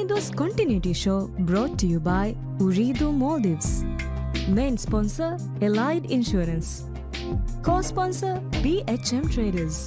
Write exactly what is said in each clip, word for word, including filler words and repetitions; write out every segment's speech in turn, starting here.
ދުވަސް ކޮންޓިނިއުޓީ ޝޯ brought to you by އުރީދޫ މޯލްޑިވްސް. މޭން ސްޕޮންސަރ އެލައިޑް އިންޝުއަރެންސް. ކޯ ސްޕޮންސަރ ބީއެޗްއެމް ޓްރޭޑަރސް.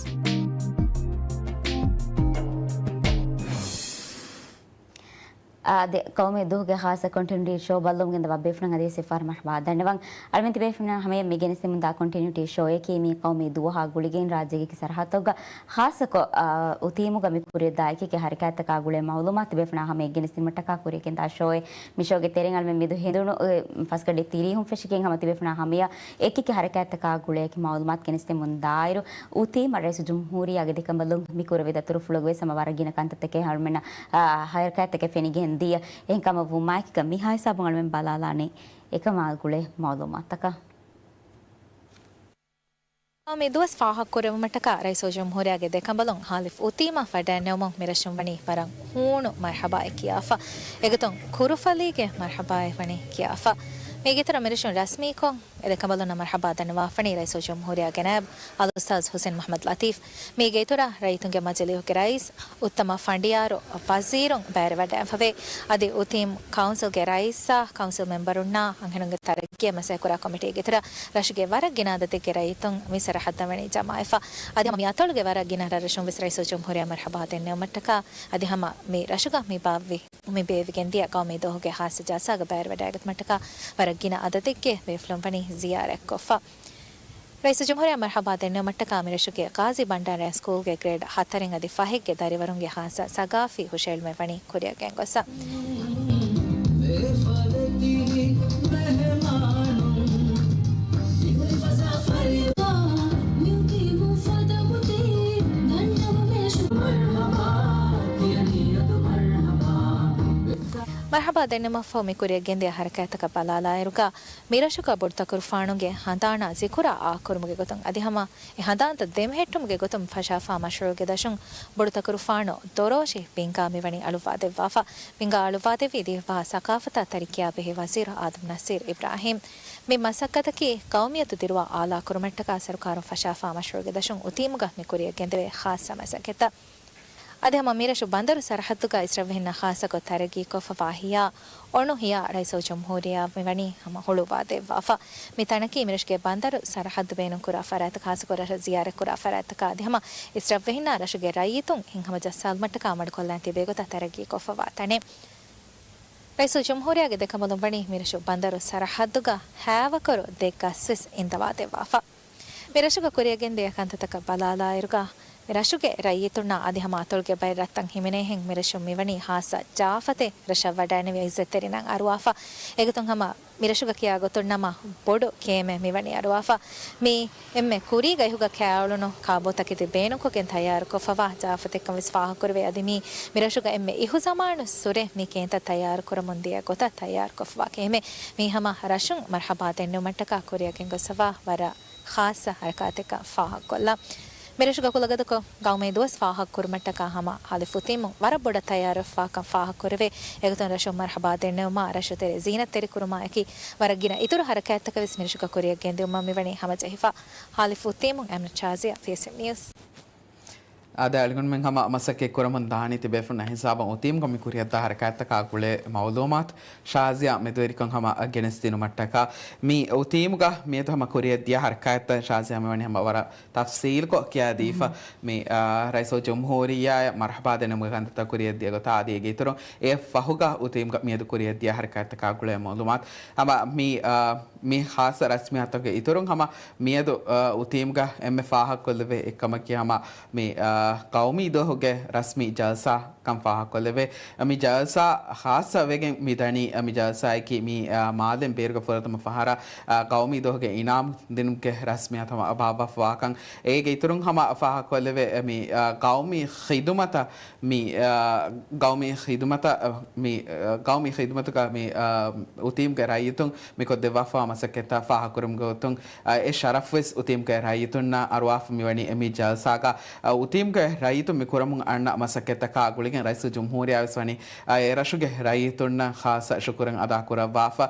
އާ، ދެ ޤައުމީ ދުވަހުގެ ޚާއްޞަ ކޮންޓިނިއުޓީ ޝޯ ބައްލަވަމުން ގެންދަވާ ބޭފުޅުން އަދިވެސް އެއްފަހަރު މަރްޙަބާ ދަންނަވަން. އަޅުމެން ތިބޭފުޅުންނާ ހަމަޔަށް މި ގެނެސްދެމުންދާ ކޮންޓިނިއުޓީ ޝޯއަކީ މި ޤައުމީ ދުވަހާ ގުޅިގެން ރާއްޖޭގެ ސަރަހައްދުތަކުގަ ޚާއްޞަކޮށް، އާ، އުތީމުގަ މި ކުރިއަށްދާ އެކި އެކި ޙަރަކާތްތަކާ ގުޅޭ މަޢުލޫމާތު ތިބޭފުޅުންނާ ހަމަޔަށް ގެނެސްދިނުމަށްޓަކާ ކުރިއަށް ގެންދާ ޝޯއެއް. މި ޝޯގެ ތެރެއިން އަޅުމެން މެދު ހެނދުނު، އެ، ފަސްގަޑި ތިރީހުން ފެށިގެން ހަމަ ތިބޭފުޅުންނާ ހަމަޔަށް އެކި އެކި ޙަރަކާތްތަކާ ގުޅޭ އެކި މަޢުލޫމާތު ގެނެސްދެމުން ދާއިރު، އުތީމަށް ރައީސުލްޖުމްހޫރިއްޔާގެ ދެކަނބަލުން މި ކުރެވިދާ ތުރުފުޅުގަވެސް ހަމަ ވަރަށް ގިނަ ކަންތައްތަކެއް އަޅުމެންނަށް، އާ، ޙަރަކާތްތަކެއް ފެނިގެން ދިޔަ. އެހެންކަމަށް ވުމާއެކީގަ މިހާ ހިސާބުން އަޅުމެން ބަލާލާނީ އެކަމާ ގުޅޭ މަޢުލޫމާތުތަކަށް. މި ދުވަސް ފާހަގަކުރެވުމަށްޓަކާ ރައީސުލްޖުމްހޫރިއްޔާގެ ދެކަނބަލުން ހާލިފް އުތީމަށް ވަޑައިންނެވުމުން މިރަށުން ވަނީ ވަރަށް ހޫނު މަރްޙަބާއެއް ކިޔާފަ. އެގޮތުން ކުރުފަލީގެ މަރްޙަބާއެއް ވަނީ ކިޔާފަ. މީގެއިތުރަށް މިރަށުން ރަސްމީކޮށް އެ ދެކަނބަލުންނަށް މަރްޙަބާ ދަންނަވާފަނީ ރައީސުލްޖުމްހޫރިއްޔާގެ ނައިބު އަލްއުސްތާޛް ޙުސެން މުޙައްމަދު ލަތީފް. މީގެ އިތުރަށް ރައްޔިތުންގެ މަޖިލީހުގެ ރައީސް، އުއްތަމަ ފަނޑިޔާރު ވަޒީރުން ބައިވެރިވަޑައިގެންފަވޭ. އަދި އުތީމް ކައުންސިލްގެ ރައީސާ، ކައުންސިލް މެމްބަރުންނާ އަންހެނުންގެ ތަރައްގީއަށް މަސައްކަތްކުރާ ކޮމިޓީގެ އިތުރަށް ރަށުގެ ވަރަށް ގިނަ އަދަދެއްގެ ރައްޔިތުން މި ސަރަހައްދަށް ވަނީ ޖަމާވެފަ. އަދި ހަމަ މި އަތޮޅުގެ ވަރަށް ގިނަ ރަށްރަށުން ވެސް ރައީސުލްޖުމްހޫރިއްޔާ މަރްޙަބާ ދެންނެވުމަށްޓަކާ، އަދި ހަމަ މި ރަށުގަ މި ބާއްވި މި ބޭއްވިގެންދިޔަ ޤައުމީ ދުވަހުގެ ޚާއްޞަ ޖަލްސާގަ ބައިވެރިވަޑައިގަތުމަށްޓަކާ ވަރަށް ގިނަ އަދަދެއްގެ ބޭފުޅުން ވަނީ ޒިޔާރަތްކޮށްފަ. ރައީސުލްޖުމްހޫރިއްޔާ މަރްޙަބާ ދެންނެވުމަށްޓަކާ މިރަށުގެ ޤާޟީ ބަންޑާރަ ސްކޫލްގެ ގްރޭޑް ހަތަރެއް އަދި ފަހެއްގެ ދަރިވަރުންގެ ޚާއްޞަ ސަގާފީ ހުށައެޅުމެއް ވަނީ ކުރިއަށް ގެންގޮސްފަ. މަރްޙަބާ ދެންނެވުމަށްފަހު މި ކުރިއަށް ގެންދިޔަ ޙަރަކާތްތަކަށް ބަލާލާއިރުގަ، މިރަށުގަ ބޮޑުތަކުރުފާނުގެ ހަނދާނާ ޒިކުރާ އާކުރުމުގެ ގޮތުން އަދި ހަމަ އެ ހަނދާންތައް ދެމެހެއްޓުމުގެ ގޮތުން ފަށާފާ މަޝްރޫޢުގެ ދަށުން ބޮޑުތަކުރުފާނު ދޮރޯށި ބިންގާ މިވަނީ އަޅުއްވާދެއްވާފަ. ބިންގާ އަޅުއްވާދެއްވީ ދިވެހިބަހާ ސަޤާފަތާ ތަރިއްކިޔާ ބެހޭ ވަޒީރު އާދަމް ނަސީރު އިބްރާހީމް. މި މަސައްކަތަކީ ޤައުމިއްޔަތު ދިރުވާ އާލާކުރުމަށްޓަކާ ސަރުކާރުން ފަށާފާ މަޝްރޫޢުގެ ދަށުން އުތީމުގަ މި ކުރިއަށް ގެންދެވޭ ޚާއްޞަ މަސައްކަތްތައް. އަދި ހަމަ މިރަށު ބަނދަރު ސަރަހައްދުގަ އިސްރަށްވެހިންނަށް ޚާއްޞަކޮށް ތަރައްގީކޮށްފަވާ ހިޔާ އޮނު ހިޔާ ރައީސުލްޖުމްހޫރިއްޔާ މިވަނީ ހަމަ ހުޅުވާދެއްވާފަ. މި ތަނަކީ މިރަށުގެ ބަނދަރު ސަރަހައްދު ބޭނުންކުރާ ފަރާތަކަށް ޚާއްޞަކޮށް ރަށަށް ޒިޔާރަތްކުރާ ފަރާތަކާ އަދި ހަމަ އިސްރަށްވެހިންނާ ރަށުގެ ރައްޔިތުން ހިތްހަމަޖައްސާލުމަށްޓަކާ މަޑުކޮށްލާން ތިބޭ ގޮތަށް ތަރައްގީކޮށްފަވާ ތަނެއް. ރައީސުލްޖުމްހޫރިއްޔާގެ ދެކަނބަލުން ވަނީ މިރަށު ބަނދަރު ސަރަހައްދުގަ ހައިވަކޮރު ދެ ގަސްވެސް އިންދަވާދެއްވާފަ. މިރަށުގަ ކުރިއަށްގެންދިޔަ ކަންތައްތަކަށް ބަލާލާއިރުގަ، މިރަށުގެ ރައްޔިތުންނާ އަދި ހަމަ އަތޮޅުގެ ބައެއް ރަށްތައް ހިމެނޭހެން މިރަށުން މިވަނީ ހާއްސަ ޒާފަތެއް ރަށަށް ވަޑައިނެވި އިއްޒަތްތެރިންނަށް އަރުވާފަ. އެގޮތުން ހަމަ މިރަށުގަ ކިޔާ ގޮތުން ނަމަ ބޮޑު ކޭމެއް މިވަނީ އަރުވާފަ. މި އެންމެ ކުރީގަ އިހުގަ ކާއެޅުނު ކާބޯތަކެތި ބޭނުންކޮށްގެން ތައްޔާރުކޮށްފަވާ ޒާފަތެއްކަން ވެސް ފާހަގަކުރެވޭ. އަދި މީ މިރަށުގަ އެންމެ އިހުޒަމާނުއްސުރެ މި ކޭންތައް ތައްޔާރުކުރަމުން ދިޔަ ގޮތަށް ތައްޔާރުކޮށްފަވާ ކޭމެއް. މީ ހަމަ ރަށުން މަރްޙަބާ ދެންނެވުމަށްޓަކާ ކުރިއަށް ގެންގޮސްފަވާ ވަރަށް ޚާއްޞަ ހަރަކާތެއްކަން ފާހަގަކޮށްލަން. މިރަށުގަ ކުލަގަދަކޮށް ގައުމީ ދުވަސް ފާހަގަކުރުމަށްޓަކާ ހަމަ ހާލިފް އުތީމުން ވަރަށް ބޮޑަށް ތައްޔާރުވެފަވާކަން ފާހަގަކުރެވޭ. އެގޮތުން ރަށުން މަރްޙަބާ ދެންނެވުމާ، ރަށުތެރެ ޒީނަތްތެރިކުރުމާއެކީ ވަރަށް ގިނަ އިތުރު ހަރަކާތްތަކެއް ވެސް މިރަށުގަ ކުރިއަށް ގެންދިއުމަށް މިވަނީ ހަމަޖެހިފަ. ހާލިފް އުތީމުން އަމިނަ ޝާޒިޔާ، ޕީއެސްއެމް ނިއުސް. އާދެ، އަޅުގަނޑުމެން ހަމަ މަސައްކަތް ކުރަމުން ދާނީ ތިބޭފުޅުންނަށް ހިސާބަށް އުތީމުގަ މި ކުރިއަށްދާ ހަރަކާތްތަކާ ގުޅޭ މައުލޫމާތު ޝާޒިޔާ މެދުވެރިކޮށް ހަމަ ގެނެސްދިނުމަށްޓަކާ. މި އުތީމުގަ މިއަދު ހަމަ ކުރިއަށްދިޔަ ހަރަކާތްތައް ޝާޒިޔާ މިވަނީ ހަމަ ވަރަށް ތަފްސީލްކޮށް ކިޔާދީފަ. މި، އާ، ރައީސުލްޖުމްހޫރިއްޔާއަށް މަރްޙަބާ ދެންނެވުމުގެ ކަންތައްތައް ކުރިއަށްދިޔަ ގޮތާ އަދި އޭގެ އިތުރުން އެ ފަހުގަ އުތީމުގަ މިއަދު ކުރިއަށްދިޔަ ހަރަކާތްތަކާ ގުޅޭ މައުލޫމާތު. ހަމަ މި، އާ، މި ޚާއްޞަ ރަސްމިއްޔާތުގެ އިތުރުން ހަމަ މިއަދު، އާ، އުތީމުގަ އެންމެ ފާހަގަކޮށްލެވޭ އެއްކަމަކީ ހަމަ މި، އާ، ޤައުމީ ދުވަހުގެ ރަސްމީ ޖަލްސާ ކަން ފާހަގަކޮށްލެވޭ. މި ޖަލްސާ ޚާއްޞަވެގެން މިދަނީ، މި ޖަލްސާއަކީ މި، އާ، މާލެން ބޭރުގަ ފުރަތަމަ ފަހަރަށް، އާ، ޤައުމީ ދުވަހުގެ އިނާމު ދިނުމުގެ ރަސްމިއްޔާތު ހަމަ ބާއްވާފަވާކަން. އޭގެ އިތުރުން ހަމަ ފާހަގަކޮށްލެވޭ، މި، އާ، ޤައުމީ ޚިދުމަތަށް، މި، އާ، ޤައުމީ ޚިދުމަތަށް، މި، އާ، ޤައުމީ ޚިދުމަތުގަ މި، އާ، އުތީމުގެ ރައްޔިތުން މި ކޮށްދެއްވާފަވާ މަސައްކަތްތައް ފާހަގަކުރުމުގެ ގޮތުން، އާ، އެ ޝަރަފްވެސް އުތީމުގެ ރައްޔިތުންނަށް އަރުވާފަ މިވަނީ އެ މި ޖަލްސާގަ، އާ، އުތީމުގެ ރައްޔިތުން މި ކުރަމުން އަންނަ މަސައްކަތްތަކާ ގުޅި ރައީސުލްޖުމްހޫރިއްޔާ ވެސް ވަނީ، އާ، އެ ރަށުގެ ރައްޔިތުންނަށް ޚާއްޞަ ޝުކުރެއް އަދާކުރައްވާފަ.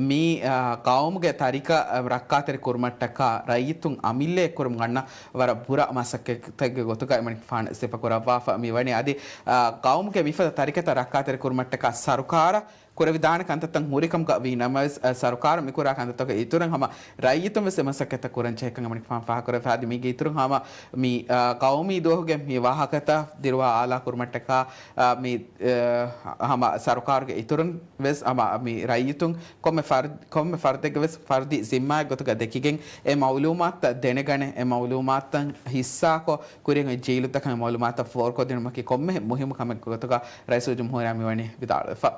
މި، އާ، ޤައުމުގެ ތަރިކަ، އާ، ރައްކާތެރި ކުރުމަށްޓަކާ ރައްޔިތުން އަމިއްލައަށް ކުރަމުން އަންނަ ވަރަށް ބުރަ މަސައްކަތެއްގެ ގޮތުގައި މަނިކުފާނު ސިފަކުރައްވާފަ. މި ވަނީ އަދި، އާ، ޤައުމުގެ މިފަދަ ތަރިކަތައް ރައްކާތެރި ކުރުމަށްޓަކާ ސަރުކާރަށް ކުރެވިދާނެ ކަންތައްތައް ހުރިކަމުގަ ވީ ނަމަވެސް، އަ، ސަރުކާރުން މިކުރާ ކަންތައްތަކުގެ އިތުރުން ހަމަ ރައްޔިތުން ވެސް އެ މަސައްކަތްތައް ކުރަން ޖެހޭ ކަން މަނިކުފާނު ފާހަގަކުރެވިފަ. އަދި މީގެ އިތުރުން ހަމަ މި، އަ، ޤައުމީ ދުވަހުގެ މި ވާހަކަތައް ދިރުވާ އާލާ ކުރުމަށްޓަކާ، އަ، މި، އަ، ހަމަ ސަރުކާރުގެ އިތުރުން ވެސް ހަމަ މި ރައްޔިތުން ކޮންމެ ފަރް-، ކޮންމެ ފަރްދެއްގެ ވެސް ފަރްދީ ޒިންމާއެއް ގޮތުގަ ދެކިގެން އެ މައުލޫމާތުތައް ދެނެގަނެ، އެ މައުލޫމާތުތައް ހިއްސާކޮށް، ކުރިން ޖީލުތަކަށް މައުލޫމާތަށް ފޯރުކޮށްދިނުމަކީ ކޮންމެ މުހިއްމު ކަމެއް ގޮތުގަ ރައީސުލްޖުމްހޫރިއްޔާ މިވަނީ ވިދާޅުވެފަ.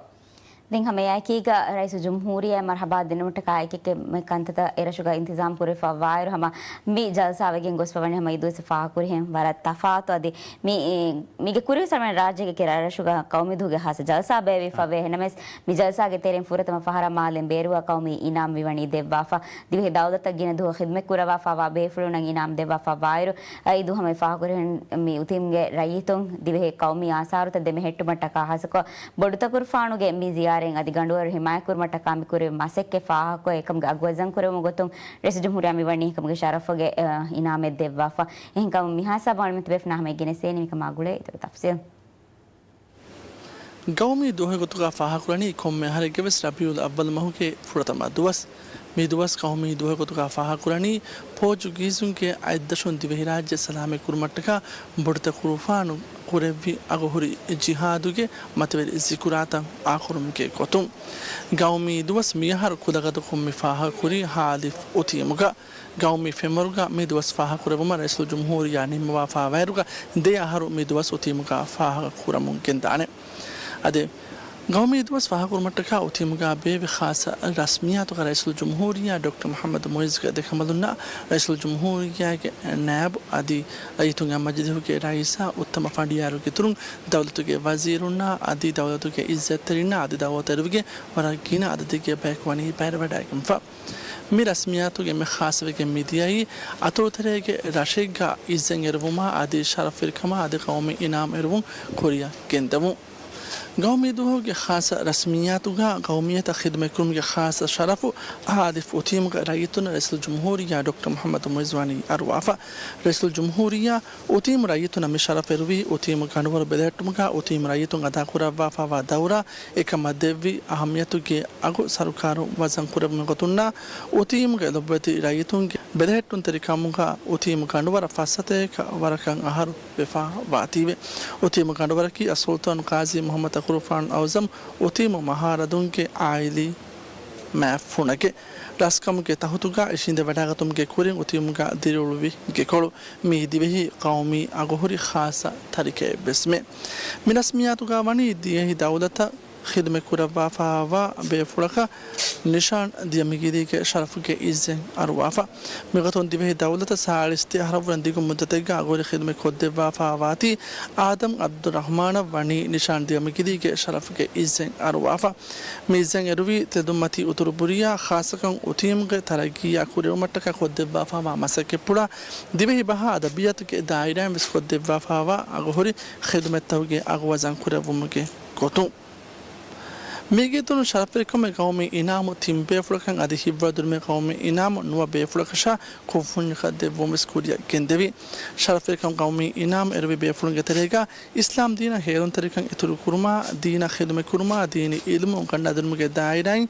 ދެން ހަމައެއާއެކީގަ ރައީސުލްޖުމްހޫރިއްޔާ މަރްޙަބާ ދިނުމަށްޓަކާ އެކެއް މި ކަންތައްތައް އެރަށުގަ އިންތިޒާމް ކުރެވިފަ ވާއިރު ހަމަ މި ޖަލްސާވެގެން ގޮސްފަ ވަނީ ހަމަ އިދޫސް ފާހަގަކުރިހެން ވަރަށް ތަފާތު. އަދި މި، މީގެ ކުރިން ސަމަން ރާއްޖޭގެ ރަށްރަށުގަ ޤައުމީ ދުވަހުގެ ޚާއްޞަ ޖަލްސާ ބޭއްވިފަ ވޭ. އެހެންނަމަވެސް މި ޖަލްސާގެ ތެރެއިން ފުރަތަމަ ފަހަރަށް މާލެ ބޭރުވަ ޤައުމީ އިނާމް މިވަނީ ދެއްވާފަ. ދިވެހި ދައުލަތަށް ގިނަ ދުވަހު ޚިދުމަތް ކުރައްވާފައިވާ ބޭފުޅުންނަށް އިނާމް ދެއްވާފަ ވާއިރު، އައި ދުވަހު ހަމަ ފާހަގަކުރިހެން މި އުތީމްގެ ރައްޔިތުން ދިވެހި ޤައުމީ އާސާރުތައް ދެމެހެއްޓުމަށްޓަކާ ޚާއްޞަކޮށް ބޮޑުތަކުރުފާނުގެ މި ޒިޔާރަތް އަދި ގަނޑުވަރު ހިމާޔަތްކުރުމަށްޓަކާ މި ކުރެވި މަސައްކަތް ފާހަގަކޮށް އެކަމުގެ އަގު ވަޒަން ކުރެވުމުގެ ގޮތުން ރައީސުލްޖުމްހޫރިއްޔާ މިވަނީ އެކަމުގެ ޝަރަފުގެ، އަ، އިނާމެއް ދެއްވާފަ. އެހެންކަމުން މިހާ ހިސާބަށް އަޅުމެން ތިބޭފުޅުންނާ ހަމަ އެނގޭނެ ސޭނި މިކަމާ ގުޅޭ އިތުރު ތަފްސީލް. ޤައުމީ ދުވަހުގެ ގޮތުގަ ފާހަގަކުރަނީ ކޮންމެ އަހަރެއްގެ ވެސް ރަބީޢުލް އައްވަލް މަހުގެ ފުރަތަމަ ދުވަސް. މި ދުވަސް ޤައުމީ ދުވަހުގެ ގޮތުގަ ފާހަގަކުރަނީ ޕޯޗުގީޒުންގެ އަތްދަށުން ދިވެހިރާއްޖެ ސަލާމަތް ކުރުމަށްޓަކާ ބޮޑުތަކުރުފާނު ކުރެއްވި އަގުހުރި ޖިހާދުގެ މަތިވެރި ޒިކުރާތައް އާކުރުމުގެ ގޮތުން. ޤައުމީ ދުވަސް މިއަހަރު ކުލަގަދަކޮށް މި ފާހަގަކުރީ ހާލިފް އުތީމުގަ. ޤައުމީ ފެންވަރުގަ މި ދުވަސް ފާހަގަކުރެއްވުމަށް ރައީސުލްޖުމްހޫރިއްޔާ ނިންމަވާފާވާއިރުގަ ދެ އަހަރު މި ދުވަސް އުތީމުގަ ފާހަގަކުރަމުން ގެންދާނެ. އަދި ޤައުމީ ދުވަސް ފާހަގަކުރުމަށްޓަކާ އުތީމުގަ ބޭއްވި ޚާއްޞަ ރަސްމިއްޔާތުގަ ރައީސުލްޖުމްހޫރިއްޔާ ޑޮކްޓަރ މުޙައްމަދު މުޢިއްޒުގެ ދެކަނބަލުންނަށް ރައީސުލްޖުމްހޫރިއްޔާގެ ނާއިބު އަދި ރައްޔިތުންގެ މަޖިލިހުގެ ރައީސާ އުއްތަމަ ފަނޑިޔާރުގެ އިތުރުން ދައުލަތުގެ ވަޒީރުންނާ އަދި ދައުލަތުގެ އިއްޒަތްތެރިންނާ އަދި ދައުލަތު އެރުވިގެން ވަރަށް ގިނަ އަދަދެއްގެ ބަޔަކު ވަނީ ބައިވެވަޑައިގެންފަ. މި ރަސްމިއްޔާތުގެ އެންމެ ޚާއްޞަވެގެން މިދިޔައީ އަތޮޅުތެރޭގެ ރަށެއްގަ އިއްޒަތް އެރުވުމާ އަދި ޝަރަފުވެރިކަމާ އަދި ޤައުމީ އިނާމް އެރުވުން ކުރިއަށް ގެންދެވުން. ޤައުމީ ދުވަހުގެ ޚާއްޞަ ރަސްމިއްޔާތުގަ ޤައުމިއްޔަތަށް ޚިދުމަތްކުރުމުގެ ޚާއްޞަ ޝަރަފު ހާލިފް އުތީމުގެ ރައްޔިތުންނަށް ރައީސުލްޖުމްހޫރިއްޔާ ޑޮކްޓަރ މުޙައްމަދު މުޢިއްޒު ވަނީ އަރުވާފަ. ރައީސުލްޖުމްހޫރިއްޔާ އުތީމު ރައްޔިތުންނަށް މި ޝަރަފް އެރުވީ އުތީމު ގަނޑުވަރު ބެލެހެއްޓުމުގަ އުތީމު ރައްޔިތުން އަދާކުރައްވާފައިވާ ދައުރާ އެކަމަށް ދެއްވި އަހައްމިޔަތުގެ އަގު ސަރުކާރުން ވަޒަން ކުރެއްވުމުގެ ގޮތުންނާ އުތީމުގެ ލޮބުވެތި ރައްޔިތުންގެ ބެލެހެއްޓުންތެރިކަމުގަ އުތީމު ގަނޑުވަރަށް ފައްސަތޭކަ ވަރަކަށް އަހަރު ވެފަ ވާތީވެ. އުތީމު ގަނޑުވަރަކީ އައްސުލްޠާނު ޤާޟީ މުޙައްމަދު ތަކުރުފާނު އަޢުޒަމް އުތީމު މަހާރަދުންގެ އާއިލީ މާތް ފުނަކެއް. ރަސްކަމުގެ ތަހުތުގަ އިށީނދެވަޑައިގަތުމުގެ ކުރިން އުތީމުގަ ދިރިއުޅުއްވި ގެކޮޅު. މީ ދިވެހި ޤައުމީ އަގުހުރި ޚާއްޞަ ތަރިކައެއްވެސްމެ. މި ރަސްމިއްޔާތުގަ ވަނީ ދިވެހި ދައުލަތަށް ޚިދުމަތް ކުރައްވާފައިވާ ބޭފުޅަކަށް ނިޝާން ދިޔަމިގިލީގެ ޝަރަފުގެ އިއްޒަތް އަރުވާފަ. މިގޮތުން ދިވެހި ދައުލަތަށް ސާޅީސް ދެ އަހަރަށްވުރެން ދިގު މުއްދަތެއްގަ އަގުހުރި ޚިދުމަތް ކޮށްދެއްވާފައިވާތީ އާދަމް އަބްދުއްރަޙްމާނަށް ވަނީ ނިޝާން ދިޔަމިގިލީގެ ޝަރަފުގެ އިއްޒަތް އަރުވާފަ. މި އިއްޒަތް އެރުވީ ތެދުމަތީ އުތުރުބުރިޔާ ޚާއްޞަކޮށް އުތީމުގެ ތަރައްގީއާ ކުރެވުމަށްޓަކާ ކޮށްދެއްވާފައިވާ މަސައްކަތްޕުޅާ ދިވެހި ބަހާ އަދަބިއްޔާތުގެ ދާއިރާއިން ވެސް ކޮށްދެއްވާފައިވާ އަގުހުރި ޚިދުމަތްތަކުގެ އަގު ވަޒަން ކުރެއްވުމުގެ ގޮތުން. މީގެ އިތުރުން ޝަރަފްވެރިކަމުގެ ޤައުމީ އިނާމު ތިން ބޭފުޅަކަށް އަދި ހިތްވަރު ދިނުމުގެ ޤައުމީ އިނާމު ނުވަ ބޭފުޅަކަށާ ކުށްފުންޏަކަށް ދެއްވުން ވެސް ކުރިއަށް ގެންދެވި. ޝަރަފްވެރިކަމުގެ ޤައުމީ އިނާމު އެރުވި ބޭފުޅުންގެ ތެރޭގަ އިސްލާމް ދީނަށް ހޭލުންތެރިކަން އިތުރުކުރުމާ، ދީނަށް ޚިދުމަތްކުރުމާ، ދީނީ އިލްމު އުނގަންނަދިނުމުގެ ދާއިރާއިން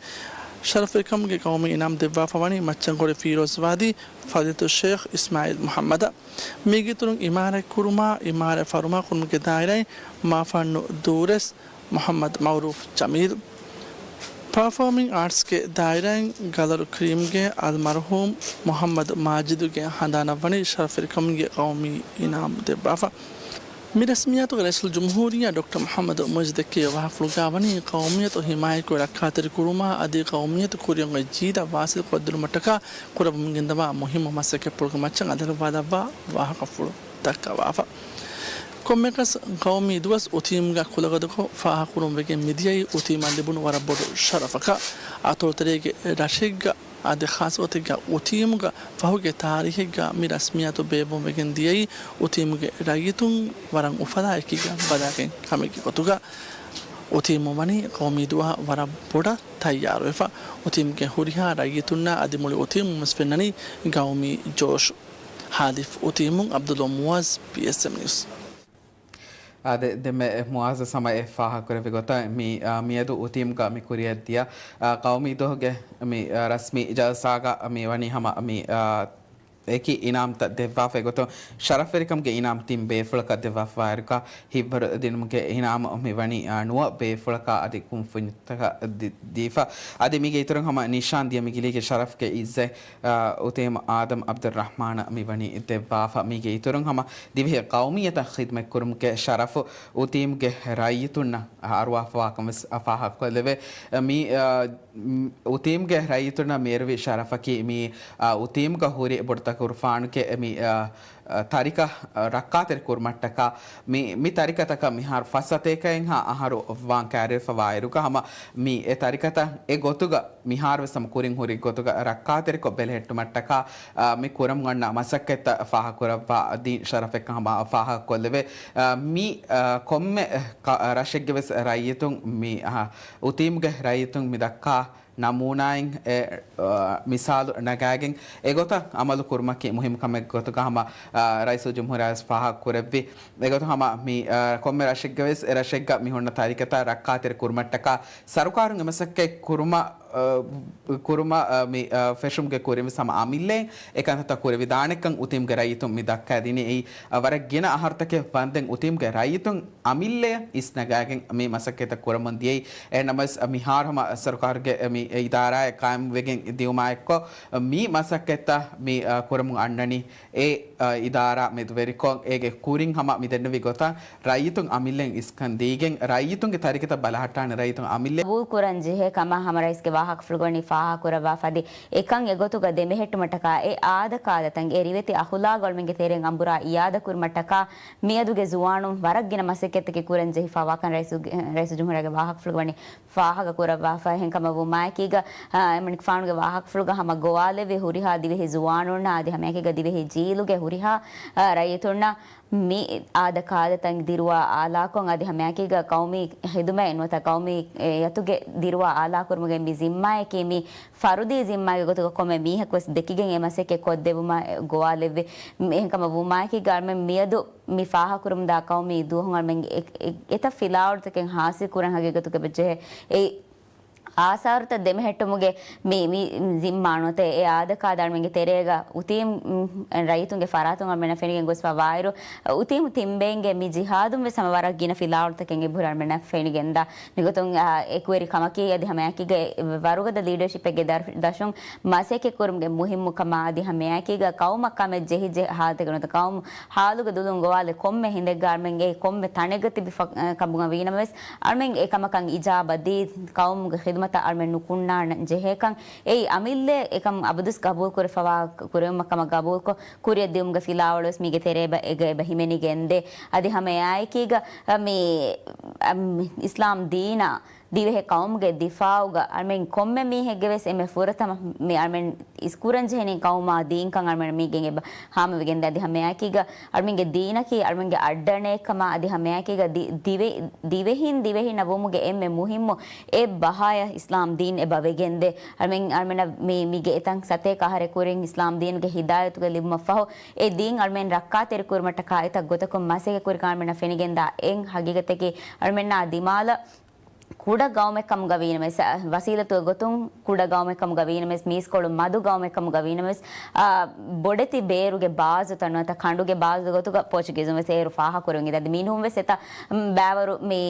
ޝަރަފްވެރިކަމުގެ ޤައުމީ އިނާމު ދެއްވާފަ ވަނީ މައްޗަންގޮޅި ފީރޯޒްވާދީ ފަޟީލަތުއްޝޭޚް އިސްމާޢީލް މުޙައްމަދަށް. މީގެ އިތުރުން އިމާރާތްކުރުމާ، އިމާރާތް ފަރުމާކުރުމުގެ ދާއިރާއިން މާފަންނު ދޫރަސް މުޙައްމަދު މަޢުރޫފް ޖަމީލް. ޕަރފޯމިން އާޓްސްގެ ދާއިރާއިން ގަލަރު ކްރީމްގެ އަލްމަރްޙޫމް މުޙައްމަދު މާޖިދުގެ ހަނދާނަށް ވަނީ ޝަރަފްވެރިކަމުގެ ޤައުމީ އިނާމު ދެއްވާފަ. މި ރަސްމިއްޔާތުގަ ރައީސުލްޖުމްހޫރިއްޔާ ޑޮކްޓަރ މުޙައްމަދު މުޢިއްޒު ދެއްކެވި ވާހަކަފުޅުގަ ވަނީ ޤައުމިއްޔަތު ހިމާޔަތްކޮށް ރައްކާތެރިކުރުމާ އަދި ޤައުމިއްޔަތު ކުރިއަށް އޮތް ޖީލަށް ވާސިލް ކޮށްދިނުމަށްޓަކާ ކުރެވެމުން ގެންދަވާ މުހިއްމު މަސައްކަތްޕުޅުގެ މައްޗަށް އަލިއަޅުވާލައްވާ ވާހަކަފުޅު ދައްކަވާފަ. ކޮންމެއަކަސް ޤައުމީ ދުވަސް އުތީމުގަ ކުލަގަދަކޮށް ފާހަގަކުރުން ވެގެން މިދިޔައީ އުތީމަށް ލިބުނު ވަރަށް ބޮޑު ޝަރަފަކަށް. އަތޮޅުތެރޭގެ ރަށެއްގަ އާދެ، ޚާއްޞަ ގޮތެއްގަ އުތީމުގަ ފަހުގެ ތާރީހެއްގަ މި ރަސްމިއްޔާތު ބޭއްވުން ވެގެން ދިޔައީ އުތީމުގެ ރައްޔިތުން ވަރަށް އުފަލާ އެކީގަ ބަލާގެން ކަމެއްގެ ގޮތުގަ. އުތީމު ވަނީ ޤައުމީ ދުވަހަށް ވަރަށް ބޮޑަށް ތައްޔާރުވެފަ. އުތީމުގެ ހުރިހާ ރައްޔިތުންނާ އަދި މުޅި އުތީމުން ވެސް ފެންނަނީ ގައުމީ ޖޯޝު. ހާދިފް އުތީމުން އަބްދުﷲ މުޢާޒް، ބީއެސްއެމް ނިއުސް. އާދެ، ދެންމެ މުޢާޒް ހަމަ އެ ފާހަގަކުރެއްވި ގޮތަށް މި، އާ، މިއަދު އުތީމްގަ މި ކުރިއަށްދިޔަ، އާ، ޤައުމީ ދުވަހުގެ މި، އާ، ރަސްމީ ޖަލްސާގަ މި ވަނީ ހަމަ މި، އާ، އެކި އިނާމްތައް ދެއްވާފަ އެގޮތުން ޝަރަފްވެރިކަމުގެ އިނާމް ތިން ބޭފުޅަކަށް ދެއްވާފަވާއިރުކަ ހިތްވަރު ދިނުމުގެ އިނާމް މި ވަނީ، އާ، ނުވަ ބޭފުޅަކަށް އަދި ކުންފުނިތަކަށް ދި-، ދީފަ. އަދި މީގެ އިތުރުން ހަމަ ނިޝާން ދިޔަ މި ގިލީގެ ޝަރަފްގެ އިއްޒަތް، އާ، އުތީމް އާދަމް އަބްދުއްރަޙްމާނަށް މި ވަނީ ދެއްވާފަ. މީގެ އިތުރުން ހަމަ ދިވެހި ޤައުމިއްޔަތަށް ޚިދުމަތްކުރުމުގެ ޝަރަފު އުތީމްގެ ރައްޔިތުންނަށް އަރުވާފަވާކަން ވެސް ފާހަގަކޮށްލެވޭ. މި، އާ، އުތީމްގެ ރައްޔިތުންނަށް މިއެރުވި ޝަރަފަކީ މި، އާ، އުތީމްގަ ހުރި ބޮޑުތަކުރުފާނުގެ މި، އާ، އާ، ތަރިކަ، އާ، ރައްކާތެރި ކުރުމަށްޓަކާ މި، މި ތަރިކަތަކަށް މިހާރު ފަސް ސަތޭކައެއްހާ އަހަރު ވާން ކައިރިވެފަވާއިރުގަ ހަމަ މި އެ ތަރިކަތައް އެ ގޮތުގަ މިހާރުވެސް ހަމަ ކުރިން ހުރި ގޮތުގަ ރައްކާތެރިކޮށް ބެލެހެއްޓުމަށްޓަކާ، އާ، މި ކުރަމުން އަންނަ މަސައްކަތްތައް ފާހަގަކުރައްވާ ދީން ޝަރަފެއްކަން ހަމަ ފާހަގަކޮށްލެވޭ. އާ، މި، އާ، ކޮންމެ ކަ-، ރަށެއްގެ ވެސް ރައްޔިތުން މި، އާ، އުތީމްގެ ރައްޔިތުން މި ދައްކާ ނަމޫނާއިން އެ، އާ، މިސާލު ނަގާގެން އެގޮތަށް އަމަލު ކުރުމަކީ މުހިންމު ކަމެއް ގޮތުގަ ހަމަ، އާ، ރައީސުލްޖުމްހޫރިއްޔާ ވެސް ފާހަގަ ކުރެއްވި. އެގޮތުން ހަމަ މި، އާ، ކޮންމެ ރަށެއްގެ ވެސް އެ ރަށެއްގަ މި ހުންނަ ތަރިކަތައް ރައްކާތެރި ކުރުމަށްޓަކާ ސަރުކާރުން އެ މަސައްކަތް ކުރުމަށް، އާ، ކުރުމަށް، އާ، މި، އާ، ފެށުމުގެ ކުރިން ވެސް ހަމަ އަމިއްލައިން އެކަންތައްތައް ކުރެވިދާނެކަން އުތީމްގެ ރައްޔިތުން މި ދައްކައިދިނީ. އެއީ، އާ، ވަރަށް ގިނަ އަހަރުތަކެއް ވަންދެން އުތީމްގެ ރައްޔިތުން އަމިއްލައަށް އިސްނަގާގެން މި މަސައްކަތްތައް ކުރަމުން ދިޔައީ. އެހެންނަމަވެސް، މިހާރު ހަމަ ސަރުކާރުގެ މި އިދާރާއެއް ޤާއިމްވެގެން ދިޔުމާއެއްކޮށް، މި މަސައްކަތްތައް މި، އާ، ކުރަމުން އަންނަނީ. އެ، އާ، އިދާރާ މެދުވެރިކޮށް، އޭގެ ކުރިން ހަމަ މި ދެންނެވި ގޮތަށް ރައްޔިތުން އަމިއްލައިން އިސްކަން ދީގެން، ރައްޔިތުންގެ ތަރިކަތައް ބަލަހައްޓާނެ ރައްޔިތުން އަމިއްލައިން. ގަބޫލު ކުރަން ޖެހޭ ކަމަށް ހަމަ ރައީސްގެ ވާހަކަފުޅުގަ ވަނީ ފާހަގަކުރައްވާފަ އަދި އެކަން އެގޮތުގަ ދެމެހެއްޓުމަށްޓަކާ އެ އާދަކާދަތައް، އެ ރިވެތި އަޚުލާގު އަޅުމެންގެ ތެރެއިން އަނބުރާ އިއާދަކުރުމަށްޓަކާ މިއަދުގެ ޒުވާނުން ވަރަށް ގިނަ މަސައްކަތްތަކެއް ކުރަން ޖެހިފަ ވާކަން ރައީސު، ރައީސުލްޖުމްހޫރިއްޔާގެ ވާހަކަފުޅުގަ ވަނީ ފާހަގަކުރައްވާފަ. އެހެންކަމަށް ވުމާއެކީގަ، އާ، އެމަނިކުފާނުގެ ވާހަކަފުޅުގަ ހަމަ ގޮވާލެއްވި ހުރިހާ ދިވެހި ޒުވާނުންނަށް އަދި ހަމައެކީގަ ދިވެހި ޖީލުގެ ހުރިހާ، އާ، ރައްޔިތުންނަށް މި އާދަ ކާދަތައް ދިރުވާ އާލާކޮށް އަދި ހަމައެކީގަ ޤައުމީ ޚިދުމަތް ނުވަތަ ޤައުމީ އެ އަތުގެ ދިރުވާ އާލާކުރުމުގެ މި ޒިންމާއަކީ މި ފަރުދީ ޒިންމާގެ ގޮތުގަ ކޮންމެ މީހަކު ވެސް ދެކިގެން އެ މަސައްކަތް ކޮށްދެއްވުމަށް ގޮވާލެއްވި. މި އެހެންކަމަށް ވުމާއެކީގަ އަޅުމެން މިއަދު މި ފާހަގަކުރަމުންދާ ޤައުމީ ދުވަހުން އަޅުމެން އެ، އެ، އެތައް ފިލާވަޅުތަކެއް ހާސިލް ކުރަން ހަގީގަތުގަ ޖެހޭ. އެ އާސާރުތައް ދެމެހެއްޓުމުގެ މި، މި ޒިންމާ ނުވަތަ އެ އާދަކާދަ އަޅުމެންގެ ތެރޭގަ އުތީމް، އު، ރައްޔިތުންގެ ފަރާތުން އަޅުމެންނަށް ފެނިގެން ގޮސްފަ ވާއިރު، އުތީމް ތިން ބޭންގެ މި ޖިހާދުން ވެސް ހަމަ ވަރަށް ގިނަ ފިލާވަޅުތަކެއް އެބަހުރި އަޅުމެންނަށް ފެނިގެންދާ. މިގޮތުން، އާ، އެކުވެރި ކަމަކީ އަދި ހަމައެކީގަ ވަރުގަދަ ލީޑަރޝިޕެއްގެ ދަށުން މަސައްކަތް ކުރުމުގެ މުހިއްމުކަމާ އަދި ހަމައެކީގަ ޤައުމަށް ކަމެއް ޖެހިޖެ ހާލަތެއްގަ ނުވަތަ ޤައުމު ހާލުގެ ދުލުން ގޮވާލެ ކޮންމެ ހިނދެއްގަ އަޅުމެންގެ ކޮންމެ ތަނެއްގަ ތިބި ފަ-، ކަމުގަ ވީނަމަވެސް، އަޅުމެން އެކަމަކަށް އިޖާބަ ދީ، ޤައުމުގެ ޚިދުމަތަށް އަޅުމެން ނުކުންނާން ޖެހޭކަން، އެއީ އަމިއްލަ އެކަން އަބަދުވެސް ގަބޫލު ކުރެފަވާ ކުރެވުމަށް ކަމަށް ގަބޫލުކޮށް، ކުރިއަށް ދިއުމުގެ ފިލާވަޅުވެސް މީގެ ތެރޭ އެބަ، އެގަ އެބަ ހިމެނިގެންދޭ. އަދި ހަމައެއާއެކީގަ، މި، އަ، އިސްލާމް ދީނާ ދިވެހި ޤައުމުގެ ދިފާޢުގަ އަޅުމެން ކޮންމެ މީހެއްގެ ވެސް އެންމެ ފުރަތަމަ މި އަޅުމެން އިސްކުރަން ޖެހެނީ ޤައުމާ ދީންކަން އަޅުމެން މީގެން އެބަ ހާމަވެގެންދޭ. އަދި ހަމައެއާއެކީގަ އަޅުމެންގެ ދީނަކީ އަޅުމެންގެ އައްޑަނެއްކަމާ އަދި ހަމައެއާއެކީގަ ދި-، ދިވެ-، ދިވެހިން ދިވެހިންނަށް ވުމުގެ އެންމެ މުހިއްމު އެއް ބަހާޔަށް އިސްލާމް ދީން އެބަ ވެގެންދޭ. އަޅުމެން، އަޅުމެންނަށް މި، މީގެ އެތަން ސަތޭކަ އަހަރެއް ކުރިން އިސްލާމް ދީނުގެ ހިދާޔަތުގެ ލިބުމަށްފަހު، އެ ދީން އަޅުމެން ރައްކާތެރި ކުރުމަށްޓަކާ އެތައް ގޮތަކުން މަސައްކަތް ކުރިކަން އަޅުމެންނަށް ފެނިގެންދާ އެއް ހަގީގަތަކީ އަޅުމެންނާ ދިމާލަށް ކުޑަ ގައުމެއް ކަމުގަ ވީނަމަވެސް، އަ، ވަސީލަތުގެ ގޮތުން ކުޑަ ގައުމެއް ކަމުގަ ވީނަމަވެސް، މީސްކޮޅު މަދު ގައުމެއް ކަމުގަ ވީނަމަވެސް، އާ، ބޮޑެތި ބޭރުގެ ބާޒުތައް ނުވަތަ ކަނޑުގެ ބާޒުގެ ގޮތުގަ ޕޯޗުގީޒުން ވެސް އޭރު ފާހަގަކުރެވެން އިނދެ. އަދި މީނުހުން ވެސް އެތައް، މް، ބައިވަރު މި،